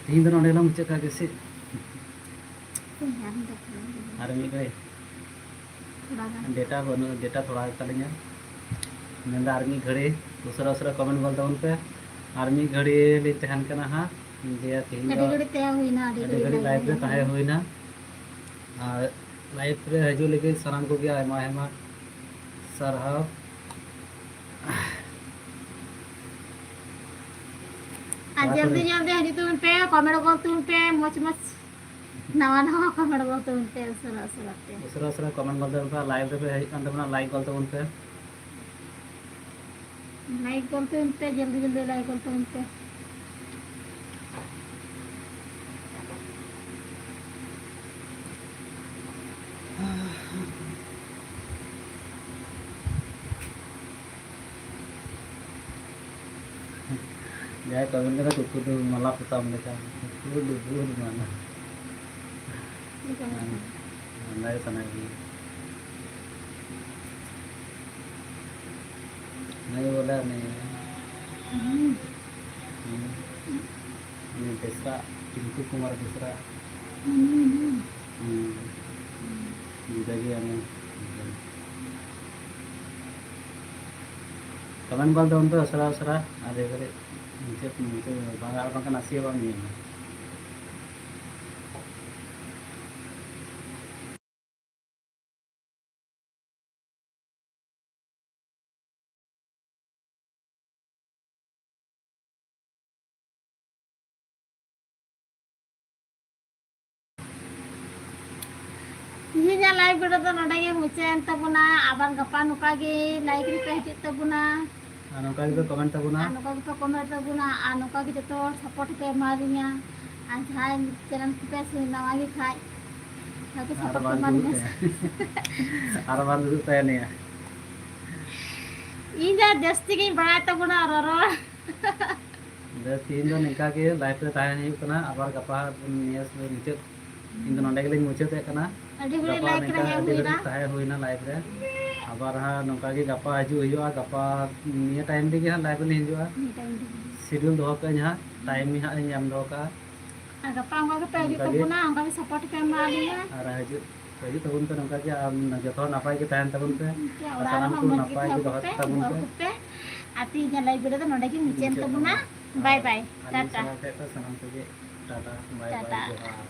ᱛᱮᱦᱮᱧ ᱫᱚ ᱱᱚᱰᱮ ᱞᱟᱝ ᱢᱩᱪᱟᱹᱫ ᱠᱟᱜ ᱜᱮ ᱥᱮ? ᱟᱨ ᱢᱤᱫ ᱜᱷᱟᱹᱲᱤ᱾ ᱛᱷᱚᱲᱟ ᱜᱟᱱ᱾ ᱰᱮᱴᱟ ᱵᱟᱹᱱᱩᱜ, ᱰᱮᱴᱟ ᱛᱷᱚᱲᱟ ᱜᱮᱛᱟᱞᱤᱧᱟ᱾ ᱢᱮᱱᱫᱟ ᱟᱨ ᱢᱤᱫ ᱜᱷᱟᱹᱲᱤ ᱩᱥᱟᱹᱨᱟ ᱩᱥᱟᱹᱨᱟ ᱠᱚᱢᱮᱱᱴ ᱜᱚᱫ ᱛᱟᱵᱚᱱ ᱯᱮ᱾ ᱟᱨ ᱢᱤᱫ ᱜᱷᱟᱹᱲᱤ ᱞᱤᱧ ᱛᱟᱦᱮᱱ ᱠᱟᱱᱟ ᱦᱟᱸᱜ᱾ ᱫᱤᱭᱮ ᱛᱮᱦᱮᱧ ᱟᱹᱰᱤ ᱫᱚ ᱜᱷᱟᱹᱲᱤᱡ ᱛᱟᱦᱮᱸ ᱦᱩᱭᱱᱟ, ᱟᱹᱰᱤ ᱟᱹᱰᱤ ᱜᱷᱟᱹᱲᱤᱡ ᱜᱷᱟᱹᱲᱤᱡ ᱞᱟᱭᱤᱵᱷ ᱨᱮ ᱛᱟᱦᱮᱸ ᱦᱩᱭᱱᱟ᱾ ᱟᱨ ᱞᱟᱭᱤᱵᱷ ᱨᱮ ᱦᱤᱡᱩᱜ ᱞᱟᱹᱜᱤᱫ ᱥᱟᱱᱟᱢ ᱠᱚᱜᱮ ᱟᱭᱢᱟ ᱟᱭᱢᱟ ᱥᱟᱨᱦᱟᱣ᱾ ᱟᱨ ᱛᱟᱨᱯᱚᱨᱮ ᱡᱚᱞᱫᱤ ᱡᱚᱞᱫᱤ ᱦᱤᱡᱩᱜ ᱛᱟᱵᱚᱱ ᱯᱮ, ᱠᱚᱢᱮᱱᱴ ᱜᱚᱫ ᱛᱟᱵᱚᱱ ᱯᱮ, ᱢᱚᱡᱽ ᱢᱚᱡᱽ ᱱᱟᱣᱟ ᱱᱟᱣᱟ ᱠᱚᱢᱮᱱᱴ ᱜᱚᱫ ᱛᱟᱵᱚᱱ ᱯᱮ ᱩᱥᱟᱹᱨᱟ ᱩᱥᱟᱹᱨᱟ ᱛᱮ᱾ ᱩᱥᱟᱹᱨᱟ ᱩᱥᱟᱹᱨᱟ ᱠᱚᱢᱮᱱᱴ ᱜᱚᱫ ᱛᱟᱵᱚᱱ ᱯᱮ, ᱞᱟᱭᱤᱵᱷ ᱨᱮᱯᱮ ᱦᱮᱡ ᱠᱟᱱ ᱛᱟᱵᱚᱱᱟ, ᱞᱟᱭᱤᱠ ᱜᱚᱫ ᱛᱟᱵᱚᱱ ᱯᱮ᱾ ᱞᱟᱭᱤᱠ ᱜᱚᱫ ᱛᱟᱵᱚᱱ ᱯᱮ, ᱡᱚᱞᱫᱤ ᱡᱚᱞᱫᱤ ᱞᱟᱭᱤᱠ ᱜᱚᱫ ᱛᱟᱵᱚᱱ ᱯᱮ᱾ ᱡᱟᱦᱟᱸᱭ ᱠᱚ ᱢᱮᱱ ᱠᱟᱫᱟ ᱠᱩᱠᱩ ᱫᱚ ᱢᱟᱞᱟ ᱯᱚᱛᱟᱢ ᱞᱮᱠᱟ, ᱠᱩᱠᱩ ᱫᱚ ᱵᱚᱦᱩᱛ ᱢᱟᱞᱟ᱾ ᱞᱟᱸᱫᱟ ᱜᱮ ᱥᱟᱱᱟ ᱠᱮᱫᱤᱧᱟ᱾ ᱱᱩᱭ ᱵᱚᱞᱮ ᱩᱱᱤ, ᱦᱩᱸ᱾ ᱦᱩᱸ᱾ ᱩᱱᱤ ᱵᱮᱥᱨᱟ, ᱴᱤᱝᱠᱩ ᱠᱩᱢᱟᱨ ᱵᱮᱥᱨᱟ᱾ ᱦᱩᱸ, ᱦᱩᱸ᱾ ᱦᱩᱸ᱾ ᱡᱩᱫᱟᱹ ᱜᱮᱭᱟ ᱩᱱᱤ᱾ ᱠᱚᱢᱮᱱᱴ ᱜᱚᱞ ᱛᱟᱵᱚᱱ ᱯᱮ ᱩᱥᱟᱹᱨᱟ ᱩᱥᱟᱹᱨᱟ, ᱟᱨ ᱠᱟᱹᱴᱤᱡ ᱢᱩᱪᱟᱹᱫ, ᱢᱩᱪᱟᱹᱫ ᱵᱟᱝ, ᱟᱨ ᱵᱟᱝᱠᱷᱟᱱ ᱱᱟᱥᱮ ᱦᱚᱸ ᱵᱟᱝ ᱧᱮᱞᱚᱜᱼᱟ᱾ ᱛᱮᱦᱮᱧᱟᱜ live video ᱫᱚ ᱱᱚᱰᱮ ᱜᱮ ᱢᱩᱪᱟᱹᱫ ᱮᱱ ᱛᱟᱵᱚᱱᱟ᱾ ᱟᱵᱟᱨ ᱜᱟᱯᱟ ᱱᱚᱝᱠᱟ ᱜᱮ live ᱨᱮᱯᱮ ᱦᱤᱡᱩᱜ ᱛᱟᱵᱚᱱᱟ᱾ ᱟᱨ ᱱᱚᱝᱠᱟ ᱜᱮᱯᱮ comment ᱛᱟᱵᱚᱱᱟ᱾ ᱟᱨ ᱱᱚᱝᱠᱟ ᱜᱮᱯᱮ comment ᱛᱟᱵᱚᱱᱟ ᱟᱨ ᱱᱚᱝᱠᱟ ᱜᱮ ᱡᱚᱛᱚ ᱦᱚᱲ support ᱯᱮ ᱮᱢᱟ ᱞᱤᱧᱟ᱾ ᱟᱨ ᱡᱟᱦᱟᱸᱭ channel ᱠᱚᱯᱮ ᱥᱮ ᱱᱟᱣᱟ ᱜᱮ ᱠᱷᱟᱡ, ᱱᱚᱝᱠᱟ ᱜᱮ ᱟᱨ support ᱯᱮ ᱵᱟᱝ ᱮᱢᱟ ᱫᱩᱲᱩᱵ ᱞᱤᱧᱟ᱾ ᱛᱟᱦᱮᱸ᱾ ᱟᱨ ᱵᱟᱝ ᱫᱩᱲᱩᱵ ᱛᱟᱦᱮᱱᱟ᱾ ᱤᱧ ᱫᱚ ᱡᱟᱹᱥᱛᱤ ᱜᱤᱧ ᱵᱟᱲᱟᱭ ᱛᱟᱵᱚᱱᱟ ᱨᱚᱨᱚᱲ᱾ ᱵᱮᱥ, ᱛᱮᱦᱮᱧ ᱫᱚ ᱱᱤᱝᱠᱟ ᱜᱮ live ᱨᱮ ᱛᱟᱦᱮᱱ ᱦᱩᱭᱩᱜ ᱠᱟᱱᱟ᱾ ᱟᱵᱟᱨ ᱜᱟᱯᱟ ᱱᱤᱭᱟᱹ ᱥᱚᱢᱚᱭ ᱢᱩᱪᱟᱹᱫ, ᱤᱧ ᱫᱚ ᱱᱚᱰᱮ ᱜᱮᱞᱤᱧ ᱢᱩᱪᱟᱹᱫᱮᱫ ᱠᱟᱱᱟ᱾ ᱟᱹᱰᱤ ᱜᱷᱟᱹᱲᱤᱡ ᱜᱟᱯᱟ live ᱨᱮ ᱱᱤᱝᱠᱟ ᱦᱮᱡ ᱟᱹᱰᱤ ᱦᱩᱭᱱᱟ᱾ ᱜᱷᱟᱹᱲᱤᱡ ᱛᱟᱦᱮᱸ ᱦᱩᱭᱱᱟ live ᱨᱮ᱾ ᱟᱵᱟᱨ ᱦᱟᱸᱜ ᱱᱚᱝᱠᱟ ᱜᱮ ᱜᱟᱯᱟ ᱦᱤᱡᱩᱜ ᱦᱩᱭᱩᱜᱼᱟ᱾ ᱜᱟᱯᱟ ᱱᱤᱭᱟᱹ time ᱨᱮᱜᱮ ᱦᱟᱸᱜ live ᱨᱮᱞᱤᱧ ᱦᱤᱡᱩᱜᱼᱟ᱾ ᱱᱤᱭᱟᱹ time ᱨᱮᱜᱮ᱾ Schedule ᱫᱚᱦᱚ ᱠᱟᱜ ᱟᱹᱧ ᱦᱟᱸᱜ, time ᱦᱟᱸᱜ ᱤᱧ ᱮᱢ ᱫᱚᱦᱚ ᱠᱟᱜᱼᱟ᱾ ᱟᱨ ᱜᱟᱯᱟ ᱚᱱᱠᱟ ᱜᱮᱯᱮ ᱦᱤᱡᱩᱜ ᱚᱱᱠᱟ ᱜᱮ᱾ ᱛᱟᱵᱚᱱᱟ, ᱚᱱᱠᱟ ᱜᱮ support ᱯᱮ ᱮᱢᱟ ᱞᱤᱧᱟ᱾ ᱟᱨ ᱦᱤᱡᱩᱜ, ᱦᱤᱡᱩᱜ ᱛᱟᱵᱚᱱ ᱯᱮ ᱱᱚᱝᱠᱟ ᱜᱮ, ᱟᱨ ᱡᱚᱛᱚ ᱦᱚᱲ ᱱᱟᱯᱟᱭ ᱜᱮ ᱛᱟᱦᱮᱱ ᱛᱟᱵᱚᱱ ᱯᱮ᱾ ᱴᱷᱤᱠ ᱜᱮᱭᱟ, ᱟᱨ ᱚᱲᱟᱜ ᱥᱟᱱᱟᱢ ᱨᱮᱦᱚᱸ ᱠᱚ ᱢᱚᱡᱽ ᱜᱮ ᱱᱟᱯᱟᱭ ᱛᱟᱦᱮᱸ ᱜᱮ ᱫᱚᱦᱚ ᱠᱚᱯᱮ, ᱛᱟᱵᱚᱱ ᱫᱚᱦᱚ ᱯᱮ᱾ ᱠᱚᱯᱮ᱾ ᱟᱨ ᱛᱮᱦᱮᱧᱟᱜ live video ᱫᱚ ᱱᱚᱰᱮ ᱜᱮ ᱢᱩᱪᱟᱹᱫ ᱮᱱ ᱢᱩᱪᱟᱹᱫ ᱛᱟᱵᱚᱱᱟ᱾ ᱮᱱᱟ᱾ Bye ᱟᱨ bye, ᱟᱹᱞᱤᱧ ᱴᱟᱴᱟ᱾ ᱥᱟᱱᱟᱢ ᱴᱷᱮᱱ ᱠᱷᱚᱱ ᱥᱟᱱᱟᱢ ᱠᱚᱜᱮ ᱴᱟᱴᱟ, bye bye, ᱴᱟᱴᱟ᱾ ᱡᱚᱦᱟᱨ᱾